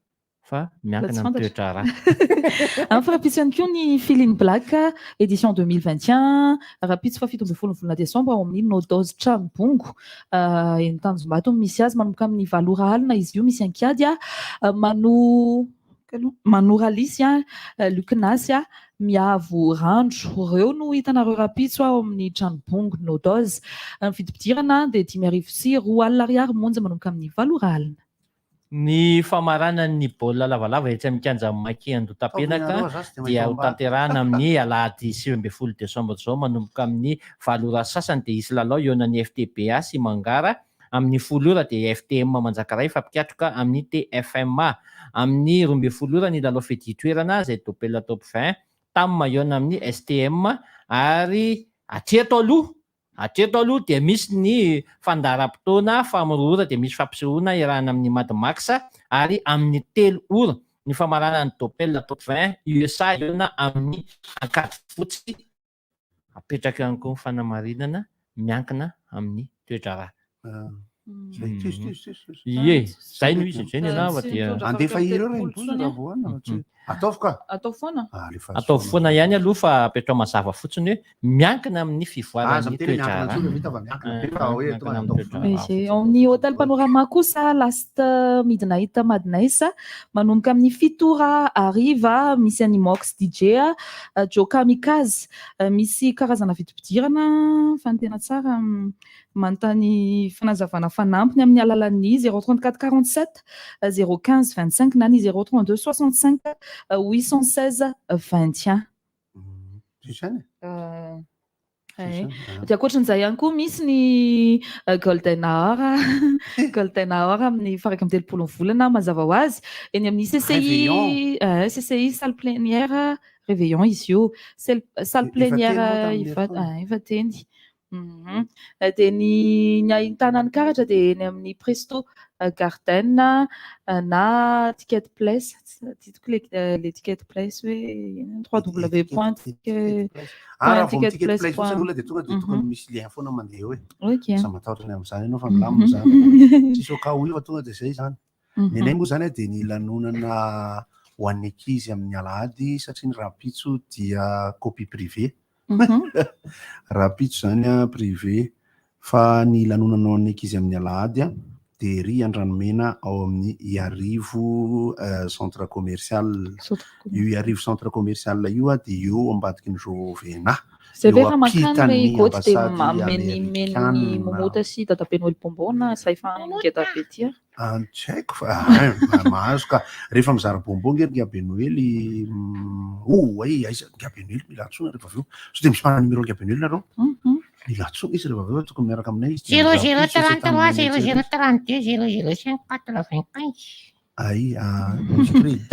[SPEAKER 3] fa miankina amin'ny toe-draharaha.
[SPEAKER 2] Amin'ny rahampitso ihany koa ny Feeling Black édition 2021, rahampitso faha 17 ny volana desambra ao amin'ny Nodoz Tranobongo. Eny Tanjombato no misy azy, manomboka amin'ny valo ora alina izy io, misy ankiady, Mano Mano Ralisy, Lukinasy, Miavo Randro. Ireo no hitanareo rahampitso ao amin'ny Tranobongo Nodoz. Ny vidim-pidirana dia 2500 ariary monja manomboka amin'ny valo ora alina.
[SPEAKER 3] Ny famaranan'ny baolina lavalava etsy amin'ny kianjan'i Maki Andohatapenaka dia hotanterahina amin'ny alahady 19 desambra izao manomboka amin'ny valo ora sasany dia hisy lalao hihaonan'ny FTBA sy Mangara, amin'ny folo ora dia FTM Manjakaray hifampikatroka amin'ny TFMA. Amin'ny 12 ora ny lalao fiadian-toerana izay Doppel Top 20, Tam hihaona amin'ny STM ary hatreto aloha Hatreto aloha dia misy ny fandaharam-potoana fa amin'ny roa ora dia misy fampisehoana iarahana amin'ny Mad Max ary amin'ny telo ora ny famaranan'ny Doppel Top 20 USA hihaona amin'ny Ankadifotsy. Apetraka ihany koa ny fanamarinana miankina amin'ny toe-draharaha. Ie, zay no izy, zay ny anah fa dia.
[SPEAKER 5] Andefa hira eo Rainibozo raha vao any, tsy ataovy ka.
[SPEAKER 2] Ataovy foana.
[SPEAKER 5] Alefaso
[SPEAKER 3] Ataovy foana ihany aloha fa apetrao mazava fotsiny hoe miankina amin'ny
[SPEAKER 5] Aza
[SPEAKER 3] fivoaran'ny
[SPEAKER 5] miteny hoe miankina
[SPEAKER 3] toe-draharaha.
[SPEAKER 5] intsony, vita fa miankina be fa hoe
[SPEAKER 3] Miankina
[SPEAKER 5] tonga
[SPEAKER 3] amin'ny
[SPEAKER 5] ataovy foana.
[SPEAKER 3] toe-draharaha.
[SPEAKER 2] Ie, ao amin'ny Hotel Panorama kosa last midnight madness manomboka amin'ny fito ora hariva misy an'i Mox DJ, Joe Kamikaze, misy karazana vidim-pidirana fa ny tena tsara Manontany fanazavana fanampiny amin'ny alalan'ny 0 34 47 0 15 25 na ny 0 32 65 816 21.
[SPEAKER 5] Zay
[SPEAKER 2] Eh. Dia ankoatran'izay ihany koa misy ny Golden Hour, Golden Hour amin'ny faha 31 ny volana mazava ho azy eny amin'ny CCI, CCI salle plénière Réveillon izy io, salle plénière efa teny. Dia ny ny ahitana ny karatra dia eny amin'ny Presto Garden na Ticket Place, tsy tadidiko le le Ticket Place hoe inona, www point ticket
[SPEAKER 5] Ah, raha
[SPEAKER 2] point
[SPEAKER 5] vao
[SPEAKER 2] ticket
[SPEAKER 5] ticket
[SPEAKER 2] place
[SPEAKER 5] place fotsiny
[SPEAKER 2] point
[SPEAKER 5] olona dia tonga dia tokony misy lien foana mandeha eo e.
[SPEAKER 2] Ok.
[SPEAKER 5] Aza matahotra ny amin'izany ianao fa milamina izany. Tsisy au cas où io fa tonga dia izay izany. Ny anay moa izany dia ny lanonana ho an'ny ankizy amin'ny alahady satria ny rahampitso dia copie privée. Rahampitso izany an, privé, fa ny lanonana ho an'ny ankizy amin'ny alahady an, dia ery Andranomena ao amin'ny Iarivo centre commercial. Io Iarivo centre commercial io an, dia eo ambadiky ny Jovena.
[SPEAKER 2] Zay ve
[SPEAKER 5] Eo
[SPEAKER 2] raha mankany ry
[SPEAKER 5] ampitan'ny
[SPEAKER 2] Goty dia
[SPEAKER 5] ambassade
[SPEAKER 2] menimen'ny
[SPEAKER 5] amerikana.
[SPEAKER 2] momota sy dadabe Noely bonbon na zay efa ngeda be ty ary?
[SPEAKER 5] Ah, tsy haiko fa mahazo ka. Rehefa mizara bonbon nge ry Ngabe Noely, oh ay, aiza Ngabe Noely mila antsoina rehefa avy eo. Sao dia misy manana numéro Ngabe Noely nareo? Mila antsoina izy rehefa avy eo fa tokony miaraka aminay izy.
[SPEAKER 8] Zéro zéro 33 zéro zéro 32 zéro zéro cinq 95.
[SPEAKER 5] Ay, ah, misy crédit.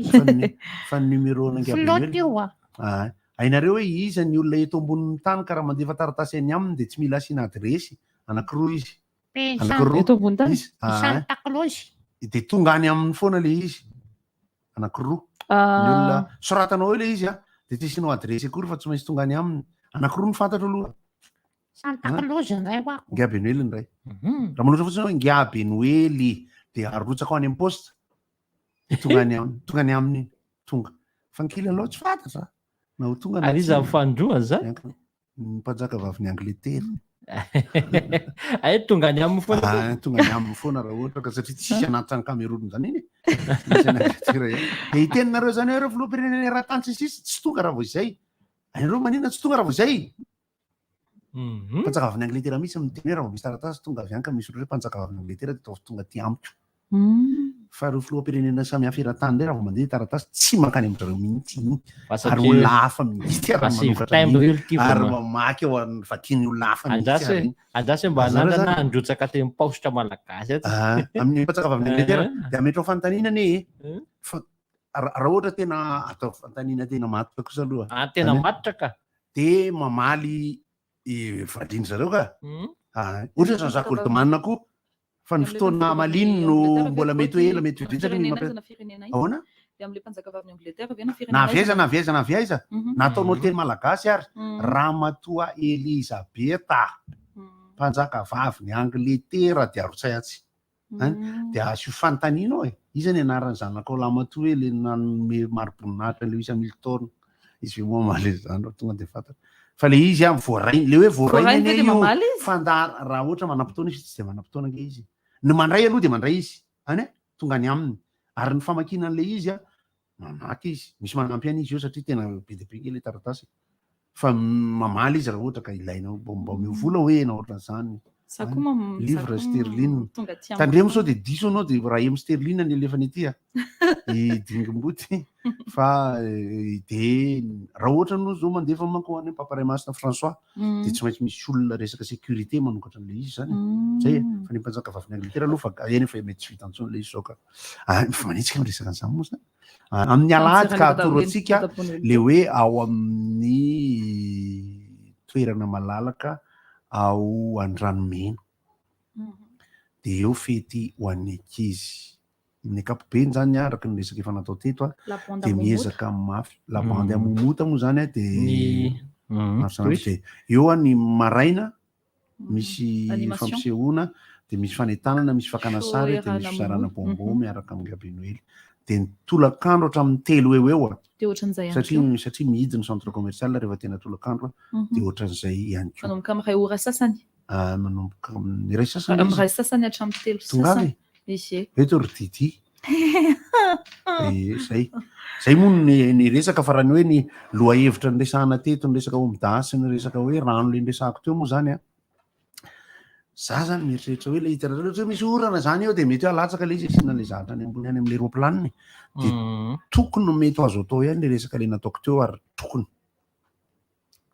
[SPEAKER 5] Fa ny fa ny numéro an'i Ngabe
[SPEAKER 8] Flotte
[SPEAKER 5] Noely.
[SPEAKER 8] io ah.
[SPEAKER 5] Ah, hainareo hoe iza ny olona eto ambonin'ny tany ka raha mandefa taratasy any aminy dia tsy mila asiana adiresy. Anankiroa izy. Anankiroa.
[SPEAKER 2] Eto ambony tany?
[SPEAKER 5] Izy. Ah,
[SPEAKER 8] Santa Claus.
[SPEAKER 5] Dia tonga any aminy foana ilay izy. Anankiroa.
[SPEAKER 2] Ah.
[SPEAKER 5] Ny olona soratanao eo ilay izy a, dia tsy asianao adiresy akory fa tsy maintsy tonga any aminy. Anankiroa no fantatro aloha.
[SPEAKER 8] Santa Claus indray ho ako.
[SPEAKER 5] Ingahy Benoely indray. Raha manoratra fotsiny hoe Ingahy Benoely dia arotsaka ao any amin'ny poste. Dia tonga any aminy, tonga any aminy iny. Tonga. Fa ny kilalao tsy fantatra. Na ho tonga na
[SPEAKER 3] Ary iza
[SPEAKER 5] tsia.
[SPEAKER 3] ny fanindroany izany?
[SPEAKER 5] Ny mpanjaka vavin'i Angletera.
[SPEAKER 3] Ay tonga any aminy foana.
[SPEAKER 5] Ah, tonga any aminy foana raha ohatra ka satria tsisy anaty trano Cameroun zany iny e. Misy any Angleterre ihany. Dia hiteninareo zany hoe ireo filoham-pirenena eran-tany sy ny sisa tsy tonga raha vao izay. Ainareo maninona tsy tonga raha vao izay?
[SPEAKER 3] Mhm.
[SPEAKER 5] Mpanjakavavin'i Angletera mihitsy miteny hoe raha vao misy taratasy tonga avy any ka misy olona hoe mpanjakavavin'i Angletera dia ataovy tonga aty amiko. Fa ireo filoham-pirenena samihafa eran-tany indray raha vao mandeha taratasy tsy mankany amin-dry zareo mihitsy iny.
[SPEAKER 3] Fa
[SPEAKER 5] Ary
[SPEAKER 3] satria
[SPEAKER 5] olona hafa mihitsy ary
[SPEAKER 3] asivo
[SPEAKER 5] manokatra
[SPEAKER 3] timbre
[SPEAKER 5] an'iny.
[SPEAKER 3] io ity vao
[SPEAKER 5] Ary
[SPEAKER 3] ma-
[SPEAKER 5] mamaky eo an- vakian'ny olona hafa mihitsy
[SPEAKER 3] Andraso
[SPEAKER 5] ary
[SPEAKER 3] e,
[SPEAKER 5] iny.
[SPEAKER 3] andraso e mba
[SPEAKER 5] Azonareo
[SPEAKER 3] hanandrana
[SPEAKER 5] zany?
[SPEAKER 3] handrotsaka teny paositra malagasy ato.
[SPEAKER 5] Ah, amin'ny mpanjakavavin'i Angletera dia ametrao fanontaniana anie e.
[SPEAKER 3] Eh.
[SPEAKER 5] Fa raha ohatra tena atao fanontaniana tena matotra kosa aloha.
[SPEAKER 3] Ah, tena
[SPEAKER 5] Zany hoe
[SPEAKER 3] matotra ka.
[SPEAKER 5] Dia mamaly i valiany zareo ka.
[SPEAKER 3] Hmm.
[SPEAKER 5] Ah, ohatra hoe Jean-Jacques Goldman koa fa ny fotoana hamaliany no mbola mety hoe ela mety ho betsaka ny mampiasa. Ahoana?
[SPEAKER 2] Dia amin'ilay mpanjakavavin'i Angleterre ve na firenena
[SPEAKER 5] Na avy aiza na avy aiza na avy aiza,
[SPEAKER 2] Mhm.
[SPEAKER 5] na ataonao teny malagasy ary,
[SPEAKER 2] Mhm.
[SPEAKER 5] Ramatoa Elizabeta, mpanjakavavin'i Angletera dia arotsay atsy. An? Dia asio fanontaniana ao e, iza ny anaran'ny zanakao lahimatoa hoe le nanome mari-boninahitra an'i Lewis Hamilton? Izy ve moa mamaly an'izany raha tonga dia fantatra. Fa le izy an, voarainy, le hoe voarainy
[SPEAKER 2] Voarainy ve
[SPEAKER 5] anie
[SPEAKER 2] dia
[SPEAKER 5] io
[SPEAKER 2] mamaly izy?
[SPEAKER 5] fandahar-, raha ohatra manam-potoana izy, tsy dia manam-potoana ange izy. Ny mandray aloha dia mandray izy, any an, tonga any aminy. Ary ny famakiana an'ilay izy an, mamaky izy, misy manampy ihany izy eo satria tena be dia be ange ilay taratasy e. Fa mamaly izy raha ohatra ka ilaina, mba mba omeo vola hoe na ohatran'izany.
[SPEAKER 2] Za koa mam- za
[SPEAKER 5] Livre
[SPEAKER 2] koa
[SPEAKER 5] sterline.
[SPEAKER 2] tonga aty amiko
[SPEAKER 5] Tandremo sao
[SPEAKER 2] foana.
[SPEAKER 5] dia diso anao dia raha emy sterline ny alefany aty a. I dingimboty fa dia raha ohatra anao zao mandefa manko ho any Papa Ray Masina François dia tsy maintsy misy olona resaka sécurité manokatra an'ilay izy zany e. Zay e. Fa ny mpanjaka vavin'i Angletera aloha fa eny fa mety tsy vita intsony ilay izy zao ka. Ah, fa manetsika miresaka an'izany moa zany. Ah, amin'ny alahady ka atoro antsika le hoe ao amin'ny toerana malalaka ao Andranomena. Dia eo fety ho an'ny ankizy. Amin'ny ankapobeny zany araka ny resaka efa natao teto a,
[SPEAKER 2] La bande
[SPEAKER 5] dia
[SPEAKER 2] à Momota.
[SPEAKER 5] miezaka mafy. La bande à Momota moa zany a dia
[SPEAKER 3] Ny- Mhm.
[SPEAKER 5] maro samihafa. Dia eo a ny maraina misy
[SPEAKER 2] Animation.
[SPEAKER 5] fampisehoana, dia misy fanentanana, misy fakana
[SPEAKER 2] Show
[SPEAKER 5] sary, dia
[SPEAKER 2] erahana
[SPEAKER 5] misy fizarana
[SPEAKER 2] Momo.
[SPEAKER 5] bonbon miaraka amin'ny Gaby Noely. Dia ny tolakandro hatramin'ny 3 eo ho eo a.
[SPEAKER 2] Dia ohatran'izay ihany
[SPEAKER 5] Satria
[SPEAKER 2] koa.
[SPEAKER 5] satria mihidy ny centre commercial rehefa tena tolakandro a, dia ohatran'izay ihany koa.
[SPEAKER 2] Manomboka amin'ny 1 ora sasany.
[SPEAKER 5] Ah, manomboka amin'ny 1 sasany
[SPEAKER 2] Amin'ny
[SPEAKER 5] izy.
[SPEAKER 2] 1 sasany hatramin'ny 3
[SPEAKER 5] Tonga
[SPEAKER 2] sasany.
[SPEAKER 5] avy e.
[SPEAKER 2] Ie.
[SPEAKER 5] Eto ry Didi. Ie, zay. Zay moa ny, ny resaka fa raha ny hoe ny lohahevitra niresahana teto, ny resaka omda sy ny resaka hoe rano le niresahako teo moa zany a. Za zany mieritreritra hoe le hitanareo ohatra hoe misy orana zany eo dia mety hoe alatsaka le izy asiana le zavatra any ambony any amin'le roplanina e. Dia tokony mety ho azo atao ihany le resaka le nataoko teo ary tokony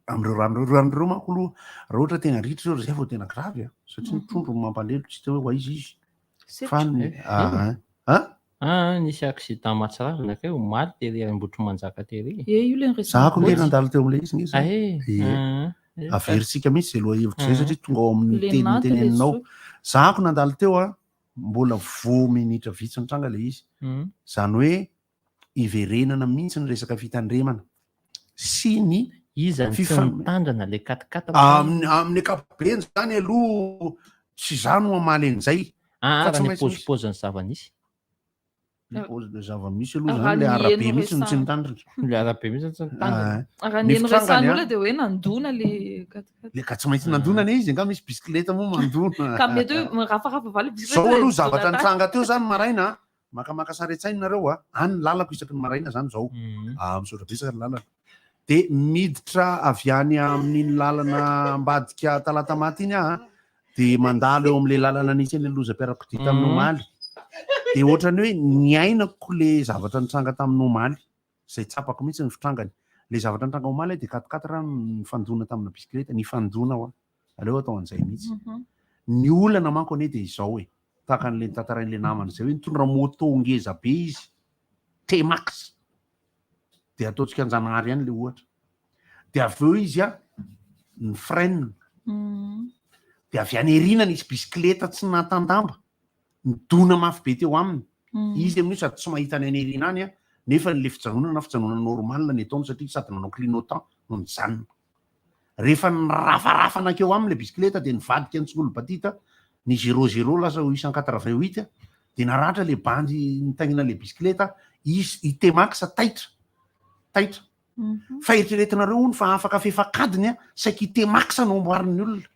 [SPEAKER 5] amin'ireo rano ireo. Ireo rano ireo manko aloha raha ohatra tena ritra ireo zay vao tena grave a, satria ny trondro no mampalelo tsy hita hoe ho aiza izy. Fa ny ah ah
[SPEAKER 3] Ah, nisy accident mahatsiravina kay omaly tery Ambohitrimanjaka tery.
[SPEAKER 2] Ie, io le niresahako
[SPEAKER 5] Za koa nge
[SPEAKER 2] azy.
[SPEAKER 5] nandalo teo amin'ilay izy nge zay.
[SPEAKER 3] Ah, eh,
[SPEAKER 5] Ie.
[SPEAKER 3] ah, eh.
[SPEAKER 5] Averintsika mihitsy izay lohahevitra izay
[SPEAKER 3] Ah.
[SPEAKER 5] satria tonga ao amin'ny
[SPEAKER 2] Le
[SPEAKER 5] teny
[SPEAKER 2] naty le
[SPEAKER 5] noteneninao.
[SPEAKER 2] zoky.
[SPEAKER 5] Za ko nandalo teo a, mbola vao minitra vitsy nitranga ilay izy. Izany hoe iverenana mihitsy ny resaka fitandremana sy ny
[SPEAKER 3] Iza no tsy
[SPEAKER 5] fifam-
[SPEAKER 3] mitandrina le katikata?
[SPEAKER 5] Amin'ny amin'ny ankapobeny izany aloha tsy izaho no hamaly an'izay.
[SPEAKER 3] Ah,
[SPEAKER 5] Fa tsy
[SPEAKER 3] raha ny
[SPEAKER 5] maintsy misy.
[SPEAKER 3] paozipaozin'ny zava-nisy.
[SPEAKER 5] Le paozy le zava-misy aloha
[SPEAKER 2] Raha
[SPEAKER 5] zany, le
[SPEAKER 2] ny
[SPEAKER 5] arabe
[SPEAKER 2] heno
[SPEAKER 5] mihitsy no tsy
[SPEAKER 2] resahana.
[SPEAKER 5] nitandrina.
[SPEAKER 3] Le arabe mihitsy no tsy nitandrina.
[SPEAKER 5] Ah,
[SPEAKER 2] Raha ny
[SPEAKER 5] ny
[SPEAKER 2] heno
[SPEAKER 5] fitrangany
[SPEAKER 2] resahan'olona
[SPEAKER 5] a.
[SPEAKER 2] dia hoe nandona le katikata.
[SPEAKER 5] Le ka tsy maintsy nandona anie izy, angaha misy bisikileta moa mandona.
[SPEAKER 2] Ka mety hoe mirafarafavaly le bisikileta
[SPEAKER 5] Zao
[SPEAKER 2] dia
[SPEAKER 5] aloha
[SPEAKER 2] nidona
[SPEAKER 5] zavatra
[SPEAKER 2] tany.
[SPEAKER 5] nitranga teo zany maraina a, makamaka sary an-tsaina nareo a, any ny lalako isaky ny maraina zany zao. Ah, misaotra betsaka ny lalana. Dia miditra avy any amin'iny lalana ambadika Talatamaty iny aho a, dia mandalo eo amin'ilay lalana nisy an'ilay lozam-piarakodia tamin'ny omaly. Dia ohatran'ny hoe niainako le zavatra nitranga tamin'ny omaly, izay tsapako mihitsy ny fitrangany. Le zavatra nitranga omaly dia quatre-quatre nifandona tamina bisikileta, nifandona hoa. Aleo atao an'izay mihitsy. Ny olana manko anie dia izao e, tahaka an'ilay notantarain'ilay namana izay hoe nitondra moto ngeza be izy, T-Max. Dia ataontsika Anjanahary ihany ilay ohatra. Dia avy eo izy a, ny frein. Dia avy any aoriana nisy bisikileta tsy nahatandamba, nidona mafy be teo aminy. Izy amin'io sady tsy mahita ny any aoriana any a, nefa ilay fijanonana fijanonana normal ny ataony satria sady nanao clignotant no nijanona. Rehefa nirafarafa nankeo aminy ilay bisikileta dia nivadika ny tsingolobatita ny zéro zéro lasa huit cent quatre-vingt huit dia naratra ilay bandy nitaingina ilay bisikileta, izy i T-Max taitra, taitra. Fa eritreretinareo hono fa afaka fefak'adiny a, saika i T-Max no amboarin'ny olona.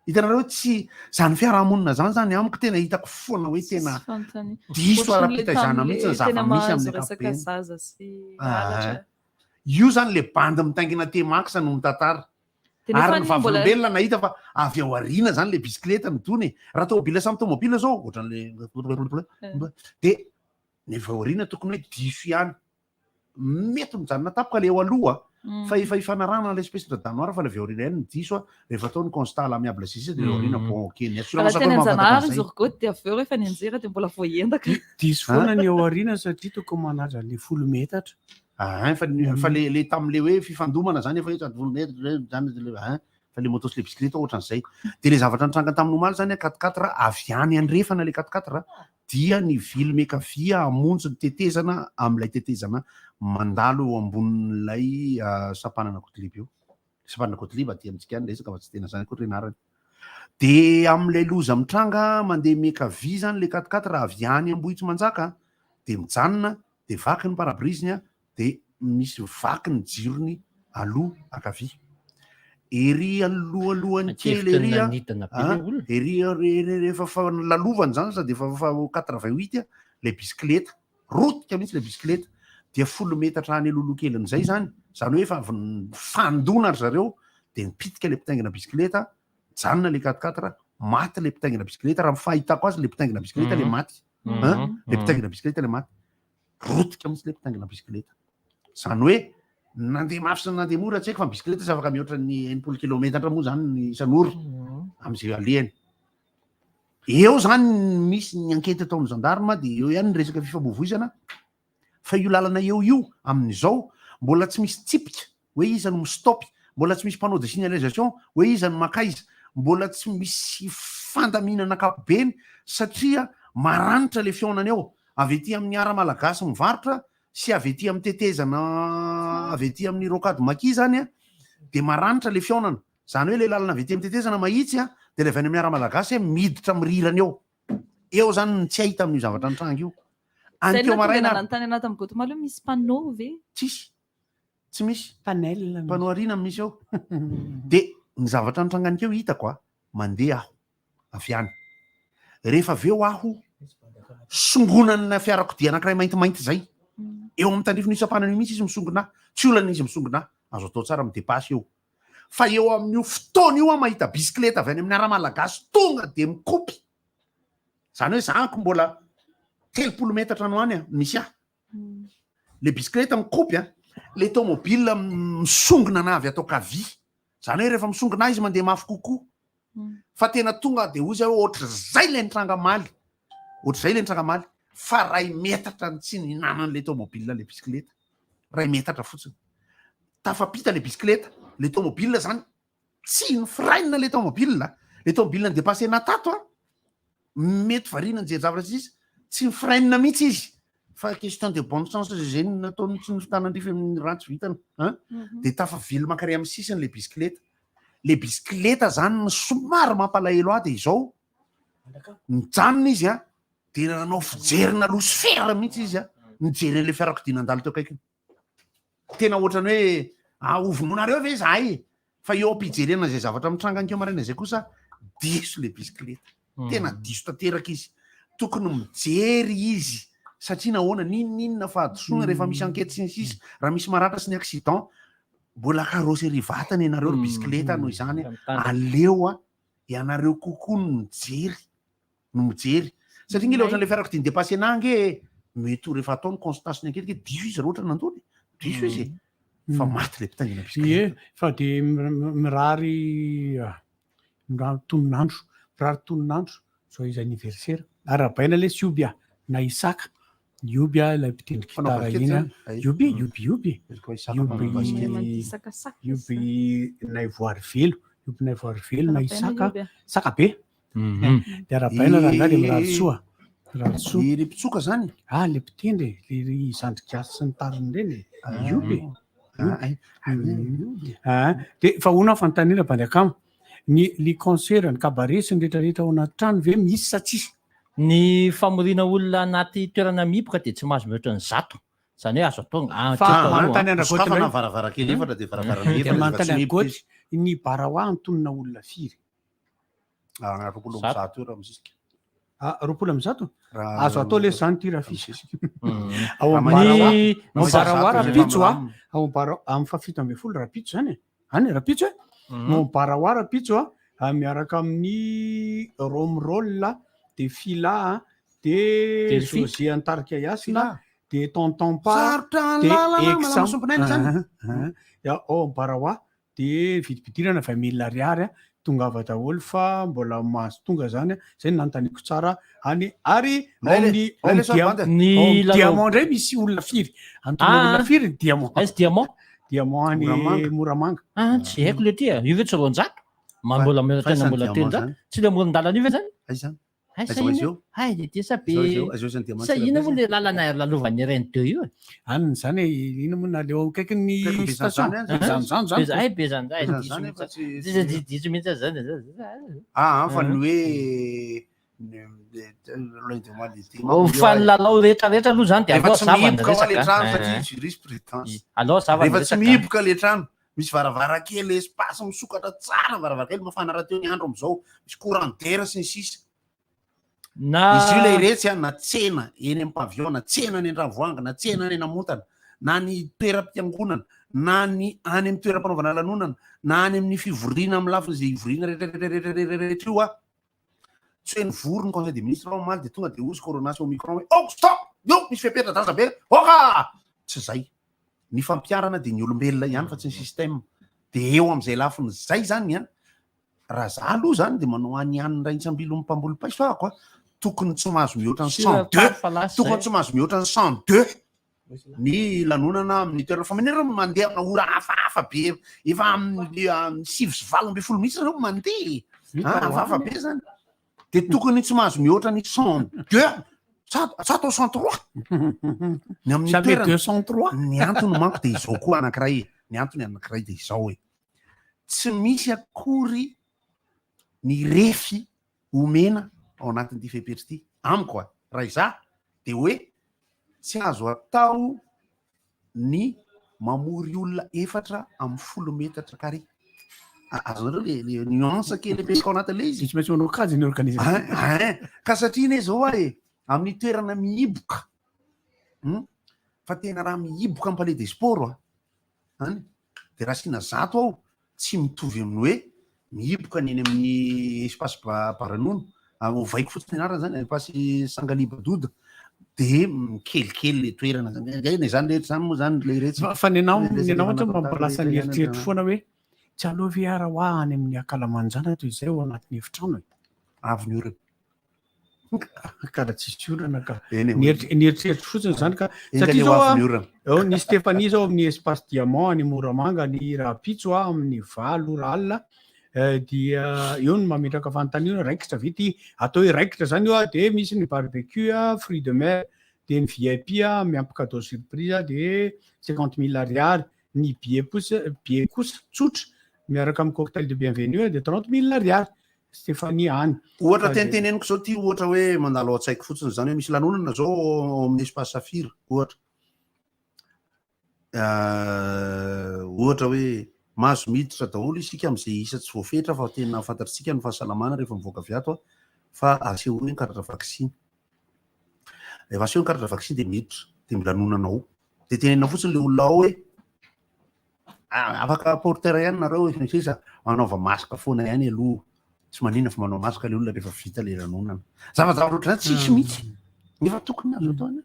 [SPEAKER 5] Hitanareo tsy zany fiarahamonina zany zany amiko tena hitako foana hoe tena diso ara-pitaizana mihitsy ny zava-misy amin'ny ankapobeny. Ah, io zany le bandy mitaingina T-Max no mitantara. Ary ny vavolombelona nahita fa avy ao aoriana zany le bisikileta no dona e. Raha tomobile samy tomobile zao ohatran'le de ny avy ao aoriana tokony hoe diso ihany. Mety mijanona tampoka le eo aloha fa efa ifanarahana le espèce de danoir fa le avy aoriana ihany no diso a, rehefa atao ny constat à l'amiable sy sisa de eo aoriana bon ok ny assurance
[SPEAKER 2] Raha
[SPEAKER 5] koa
[SPEAKER 2] teny
[SPEAKER 5] mahafantatra
[SPEAKER 2] Anjanahary
[SPEAKER 5] an'izay.
[SPEAKER 2] izy ry Goty dia avy eo rehefa nianjera dia mbola voaendaka.
[SPEAKER 4] Diso foana ny eo aoriana satria tokony manaja an'le folo metatra.
[SPEAKER 5] Ahin fa ny fa le le tamin'le hoe fifandomana zany efa hoe sady folo metatra zany le ahin fa le moto sy le bisikileta ohatran'izay. De le zavatra nitranga tamin'ny omaly zany a quatre quatre avy any andrefana le quatre quatre dia ny vily miankavia hamonjy ny tetezana amin'ilay tetezana mandalo eo ambonin'ilay sampanana Gottlieb io. Sampanana Gottlieb aty amintsika any resaka fa tsy tena zany akory ny anarany. Dia amin'ilay loza mitranga mandeha miankavia zany le quatre quatre avy any Ambohitrimanjaka dia mijanona dia vaky ny pare-brise-ny dia misy vaky ny jirony aloha ankavia. Ery alohalohany kely ery a, ery rehefa fa lalovany zany sady efa fa 88 a, ilay bisikileta, rotika mihitsy ilay bisikileta, dia folo metatra any alohaloha kelin'izay zany, zany hoe efa avy nifandona ry zareo, dia nipitika ilay mpitaingina bisikileta, nijanona ilay quatre quatre, maty ilay mpitaingina bisikileta, raha ny fahitako azy ilay mpitaingina bisikileta ilay maty, an, ilay mpitaingina bisikileta ilay maty. Rotika mihitsy ilay mpitaingina bisikileta. Izany hoe nandeha mafy sy nandeha mora tsy haiko fa ny bisikileta tsy afaka mihoatra ny 60 kilometatra moa izany ny isan'ora amin'izay alehany. Eo izany misy ny enquête ataon'ny gendarme dia eo ihany ny resaka fifamoivoizana fa io lalana eo io amin'izao mbola tsy misy tsipika hoe iza no mi-stop, mbola tsy misy panneau de signalisation hoe iza no mankaiza, mbola tsy misy fandaminana ankapobeny satria maranitra le fihaonana eo, avy ety amin'ny Ara Malagasy mivarotra sy avy ety amin'ny tetezana avy ety amin'ny rocade Maki zany dia maranitra le fihaonana, zany hoe le lalana avy ety amin'ny tetezana mahitsy dia le avy any amin'ny Ara Malagasy miditra mirirana eo, eo zany ny tsy hay tamin'io zavatra nitranga io.
[SPEAKER 2] Zay
[SPEAKER 5] Any teo
[SPEAKER 2] no nahatonga
[SPEAKER 5] maraina ary.
[SPEAKER 2] nanontany anahy tamin'i Gotemala hoe misy panneau ve?
[SPEAKER 5] Tsisy. Tsy misy.
[SPEAKER 4] Panel.
[SPEAKER 5] Panneau arina no misy eo. De ny zavatra nitranga anikeo hitako a, mandeha aho avy any. Rehefa avy eo aho songonan'na fiarakodia anankiray maintimainty zay. Eo amin'ny tandrifin'io sampanana io mihitsy izy misongona ahy. Tsy olana izy misongona ahy, azo atao tsara mi-dépasse eo. Fa eo amin'io fotoana io aho mahita bisikileta avy any amin'ny Ara-malagasy tonga de mikopy. Zany hoe za ko mbola 30 metatra any ho any misy ahy. Le bisikileta mikopy a, le tomobile misongona ana avy ato ankavia. Zany hoe rehefa misongona ahy izy mandeha mafy kokoa. Fa tena tonga de hoy zay hoe ohatr'izay le nitranga omaly. Ohatr'izay le nitranga omaly. Fa ray metatra ny tsy nihinanan'le tomobile le bisikileta. Ray metatra fotsiny. Tafapita le bisikileta, le tomobile zany tsy nifrainina le tomobile. Le tomobile ni-dépasser-na tato a, mety variana nijery zavatra sy sisa, tsy nifrainina mihitsy izy. Fa question de bon sens zay no nataony tsy nitanandrify amin'ny ratsy vitana an. De tafavily mankary amin'ny sisiny le bisikileta. Le bisikileta zany ny somary mampalahelo ahy de izao, nijanona izy an, de nanao fijerina losifera mihitsy izy an, nijery an'le fiarakodia nandalo teo akaikiny. Tena ohatrany hoe ah ho vonoinareo ve izahay e? Fa eo am-pijerena izay zavatra mitranga ankeo maraina izay kosa diso le bisikileta. Tena diso tanteraka izy. Tokony mijery izy satria nahoana n'inon'inona fahadisoana rehefa misy enquête sy ny sisa, raha misy maratra sy ny accident, mbola carrosserie vatana ianareo ry bisikileta noho izany aleo a ianareo kokoa no mijery no mijery satria nge le ohatran'le fiarakodia ni-dépasser anah nge mety ho rehefa atao ny constat sy ny enquête nge diso izy raha ohatra nandona e diso izy e fa maty le mpitaingina
[SPEAKER 4] Ie,
[SPEAKER 5] bisikileta
[SPEAKER 4] fa de mirary mirary tonon'andro, mirary tonon'andro, joyeux anniversaire. Arahabaina lesy Ioby a, na Isaka, Ioby a ilay mpitendry
[SPEAKER 5] Mpanao
[SPEAKER 4] gitara
[SPEAKER 5] basket
[SPEAKER 4] iny a,
[SPEAKER 5] zany? Ay.
[SPEAKER 4] Ioby e, Ioby Ioby e,
[SPEAKER 5] Izy koa Isaka mpanao
[SPEAKER 4] Ioby
[SPEAKER 5] basket.
[SPEAKER 2] Mandisakasaka izy
[SPEAKER 4] Ioby
[SPEAKER 2] zany.
[SPEAKER 4] Naivoarivelo, Ioby Naivoarivelo na
[SPEAKER 2] Arahabaina
[SPEAKER 4] Isaka,
[SPEAKER 2] Ioby a.
[SPEAKER 4] Saka be. Dia arahabaina rangahy dia mirary soa. Mirary soa.
[SPEAKER 5] Iry mpitsoka zany?
[SPEAKER 4] Ah, le mpitendry e, le ry zandry gasy sy ny tariny ireny e. Ioby e. Ioby. Ah, dia fa hono aho fanontaniana bandy akama. Ny ny concert, ny cabaret sy ny rehetra rehetra ao anaty trano ve misy sa tsisy?
[SPEAKER 3] Ny famoriana olona anaty toerana mihiboka dia tsy mahazo mihoatra ny 100. Izany hoe azo atao
[SPEAKER 4] Fa
[SPEAKER 3] hatreto aloha
[SPEAKER 4] manontany
[SPEAKER 3] an.
[SPEAKER 4] an-dRagoty
[SPEAKER 5] Sokafana
[SPEAKER 4] indray.
[SPEAKER 5] ny varavarankely efatra dia varavarambe
[SPEAKER 4] Dia
[SPEAKER 5] efatra dia efa
[SPEAKER 4] manontany
[SPEAKER 5] tsy mihiboka
[SPEAKER 4] an-dRagoty,
[SPEAKER 5] izy.
[SPEAKER 4] ny barawa antonona olona firy?
[SPEAKER 5] Ah, 120 eo raha misisika.
[SPEAKER 4] Ah, 120?
[SPEAKER 5] Raha-
[SPEAKER 4] Azo atao lesy zany ty rafisy. Ao
[SPEAKER 5] Raha
[SPEAKER 4] Ambarawa,
[SPEAKER 5] manao-
[SPEAKER 4] ao Ambarawa rahampitso a.
[SPEAKER 5] Milamina.
[SPEAKER 4] Ao Ambarawa amin'ny faha-17 rahampitso zany e. Any rahampitso e. Ao Ambarawa rahampitso a, ah, miaraka amin'ny Romroll de Fila a, de
[SPEAKER 3] Delphi.
[SPEAKER 4] José Antarika Yasina, de Tonton Pa,
[SPEAKER 5] Sarotra ny
[SPEAKER 4] de
[SPEAKER 5] lalana,
[SPEAKER 4] Exa.
[SPEAKER 5] malama sompinaina zany.
[SPEAKER 4] Ah, ah. Ya, ao Ambarawa de vidim-pidirana 20 000 ariary a, tongava daholo fa mbola mahazo tonga zany a, zay no nanontaniako tsara any ary ao
[SPEAKER 5] Milay le-
[SPEAKER 4] amin'ny ao
[SPEAKER 5] milay le
[SPEAKER 4] amin'ny dia-
[SPEAKER 5] sarobady.
[SPEAKER 3] Ny
[SPEAKER 4] ao amin'ny
[SPEAKER 3] lalao-
[SPEAKER 4] diamant indray misy olona firy antonona
[SPEAKER 3] Ah.
[SPEAKER 4] olona firy ny diamant
[SPEAKER 3] Aiza diamant?
[SPEAKER 4] Diamant any
[SPEAKER 5] Moramanga.
[SPEAKER 4] Moramanga.
[SPEAKER 3] Ah, tsy haiko le ty a. Io ve tsy 200? Ma mbola
[SPEAKER 5] fa
[SPEAKER 3] tena
[SPEAKER 5] isan'ny
[SPEAKER 3] mbola
[SPEAKER 5] diamant
[SPEAKER 3] 300.
[SPEAKER 5] zany.
[SPEAKER 3] Tsy le amoron-dalana io ve zany?
[SPEAKER 5] Aiza zany?
[SPEAKER 3] Ay,
[SPEAKER 5] Aiza
[SPEAKER 3] sa
[SPEAKER 5] ho aiza
[SPEAKER 3] ina?
[SPEAKER 5] eo?
[SPEAKER 3] Ay, de ty sa be.
[SPEAKER 5] Aiza ho aiza eo? Aiza ho aiza ny diamant
[SPEAKER 3] Sa
[SPEAKER 5] tsy
[SPEAKER 3] ina
[SPEAKER 5] rabe
[SPEAKER 3] moa le lalana lalovan'ny RN2 io e?
[SPEAKER 4] Any zany e, ina moa na leo akaiky ny
[SPEAKER 5] Akaiky ny
[SPEAKER 4] station.
[SPEAKER 5] Bezanzany any
[SPEAKER 4] Bezanzany zany.
[SPEAKER 3] Beza- Ay, Bezanzany, ay,
[SPEAKER 5] Bezanzany
[SPEAKER 3] diso
[SPEAKER 5] efa
[SPEAKER 3] mihitsy.
[SPEAKER 5] tsy-
[SPEAKER 3] Diso- diso- diso mihitsy aho zany.
[SPEAKER 5] Ah, ah, fa ny hoe loin de moi l'idée.
[SPEAKER 3] Oh, Fa ny lalao rehetrarehetra aloha zany de
[SPEAKER 5] Rehefa
[SPEAKER 3] aleo
[SPEAKER 5] tsy
[SPEAKER 3] zava ny
[SPEAKER 5] mihiboka hoa le
[SPEAKER 3] resaka.
[SPEAKER 5] trano
[SPEAKER 3] Eh.
[SPEAKER 5] satria jurisprudence.
[SPEAKER 3] Aleo zava ny
[SPEAKER 5] Rehefa tsy
[SPEAKER 3] resaka.
[SPEAKER 5] mihiboka le trano, misy varavarankely espace misokatra tsara varavarankely mafana rahateo ny andro am'izao, misy courant d'air sy ny sisa.
[SPEAKER 3] Na
[SPEAKER 5] Izy io ilay retsy a, na tsena eny amin'ny pavillon, na tsena any Andravoahangy, na tsena any Namontana, na ny toeram-piangonana, na ny any amin'ny toeram-panaovana lanonana, na any amin'ny fivoriana amin'ny lafiny izay ivoriana rehetrarehetrarehetra io a. Tsy hoe nivory ny conseil des ministres ao omaly dia tonga dia hozy corona sy omicron hoe oh stop! Io misy fepetra zaza be! Oka! Tsy izay. Ny fampiharana dia ny olombelona ihany fa tsy ny système. Dia eo amin'izay lafiny izay izany a, raha za aloha zany de manao any ihany ray intsambilon'ny mpamboly paiso ahako a tokony tsy mahazo mihoatra ny 102 tokony tsy mahazo mihoatra ny 102 ny lanonana amin'ny toerana fa manina reo mandeha amina ora hafahafa be efa amin'ny 9 sy 18 mihitsy reo mandeha Ah, hafahafa be zany de tokony tsy mahazo mihoatra ny 102 sa atao 103 ny amin'ny
[SPEAKER 4] Jamais
[SPEAKER 5] toerana
[SPEAKER 4] 203.
[SPEAKER 5] ny antony manko de izao koa anankiray e. Ny antony anankiray de izao e, tsy misy akory ny refy omena ao anatin'ity fepetra ity amiko a. Raha izaho de hoe tsy azo atao ny mamory olona efatra amin'ny 10 metatra carré. Azonareo le nuance kely apetraka ao anatin'le izy.
[SPEAKER 4] Tsy maintsy manao kajy ny organisation.
[SPEAKER 5] Ah, ah, ka satria ine zao a e, amin'ny toerana mihiboka, Fa tena raha mihiboka amin'ny palais des sports a, any de raha asiana 100 ao, tsy mitovy amin'ny hoe mihiboka ny eny amin'ny espace Baranono, ovaiko fotsiny anarana zany, espace Sangalibadoda, de kelikely le toerana zany. Eny e, zany rehetra zany moa zany le retsy.
[SPEAKER 4] Fa ny anao
[SPEAKER 5] Le
[SPEAKER 4] ny
[SPEAKER 5] resaka
[SPEAKER 4] anao ohatra
[SPEAKER 5] efa
[SPEAKER 4] mampalasa ny
[SPEAKER 5] natao
[SPEAKER 4] eritreritro
[SPEAKER 5] tany.
[SPEAKER 4] foana hoe tsy aleo ve ara hoa any amin'ny ankalamanjana toy izay ao anatin'ny efitrano e.
[SPEAKER 5] Avy ny orana.
[SPEAKER 4] Karaha tsisy orana ka.
[SPEAKER 5] Eny e,
[SPEAKER 4] Ny ny eritreritro fotsiny zany ka.
[SPEAKER 5] Enga
[SPEAKER 4] Satria
[SPEAKER 5] anie ho
[SPEAKER 4] zao
[SPEAKER 5] avy
[SPEAKER 4] a,
[SPEAKER 5] ny orana.
[SPEAKER 4] eo ny Stéphanie zao amin'ny espace diamant any Moramanga ny rahampitso a amin'ny 8 ora alina, dia eo no mametraka fanontaniana raikitra ve ty atao hoe raikitra zany io a, de misy ny barbecue a, fruits de mer, de ny VIP a miampy cadeau surprise a, de 50 000 ariary, ny billet kosa, billet kosa tsotra miaraka amin'ny cocktail de bienvenue a, de 30 000 ariary. Stéphanie any.
[SPEAKER 5] Ohatra
[SPEAKER 4] Fa de-
[SPEAKER 5] teniteneniko zao ty, ohatra hoe mandalo ao an-tsaiko fotsiny zany hoe misy lanonana zao ao amin'ny espace Saphir ohatra. Ohatra hoe mahazo miditra daholo isika amin'izay isa tsy voafetra fa tena fantatritsika ny fahasalamana rehefa mivoaka avy ato a, fa asehoy ny karatra vaksiny. Rehefa aseho ny karatra vaksiny de miditra, de milanonana ao. De tenenina fotsiny le olona ao hoe afaka porteur ihany nareo sy ny sisa, manaova masque foana ihany aloha. Tsy maninona fa manao masque le olona rehefa vita le lanonana. Zavajavatra ohatr'izany tsisy mihitsy. Nefa tokony azo atao anie.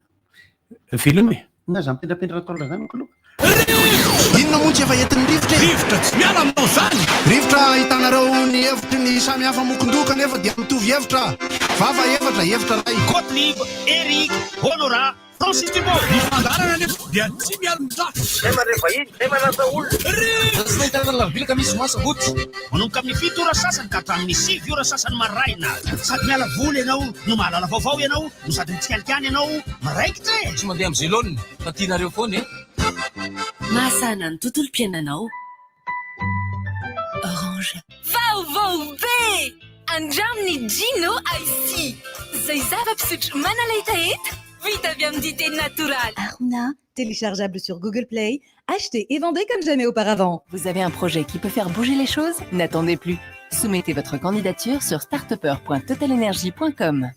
[SPEAKER 4] Veloma e.
[SPEAKER 5] Inona zany mipendrapendra tôle zany kaloha?
[SPEAKER 1] Inona moa tsy efa entin'ny rivotra e? Rivotra tsy miala aminao zany! Rivotra ahitanareo ny hevitry ny samy hafa mokon-doha kanefa dia mitovy hevitra. Vava efatra, hevitra iray.
[SPEAKER 24] Gottlieb, Eric, Honorat, Francis Dubo.
[SPEAKER 22] Ny fandaharana anefa dia tsy mialon-drafy.
[SPEAKER 24] Zay mandray vahiny, zay manasa olona. Tsy nahitana lavila ka misy zoma sabotsy. Manomboka amin'ny 7 ora sasany ka hatramin'ny 9 ora sasany maraina. Sady miala voly ianao no mahalala vaovao ianao no sady mitsikalikany ianao miraikitra e.
[SPEAKER 20] Tsy mandeha amin'ny zelona fa tianareo foana e.
[SPEAKER 7] Mahasahana ny tontolom-piainanao. Orange. Vaovao be! Andramo ny Gino Icy. Izay zava-pisotro manala hetaheta vita avy amin'ny dite natoraly.
[SPEAKER 17] Aruna, téléchargeable sur Google Play, achetez et vendez comme jamais auparavant.
[SPEAKER 10] Vous avez un projet qui peut faire bouger les choses? N'attendez plus. Soumettez votre candidature sur startupper.totalenergie.com.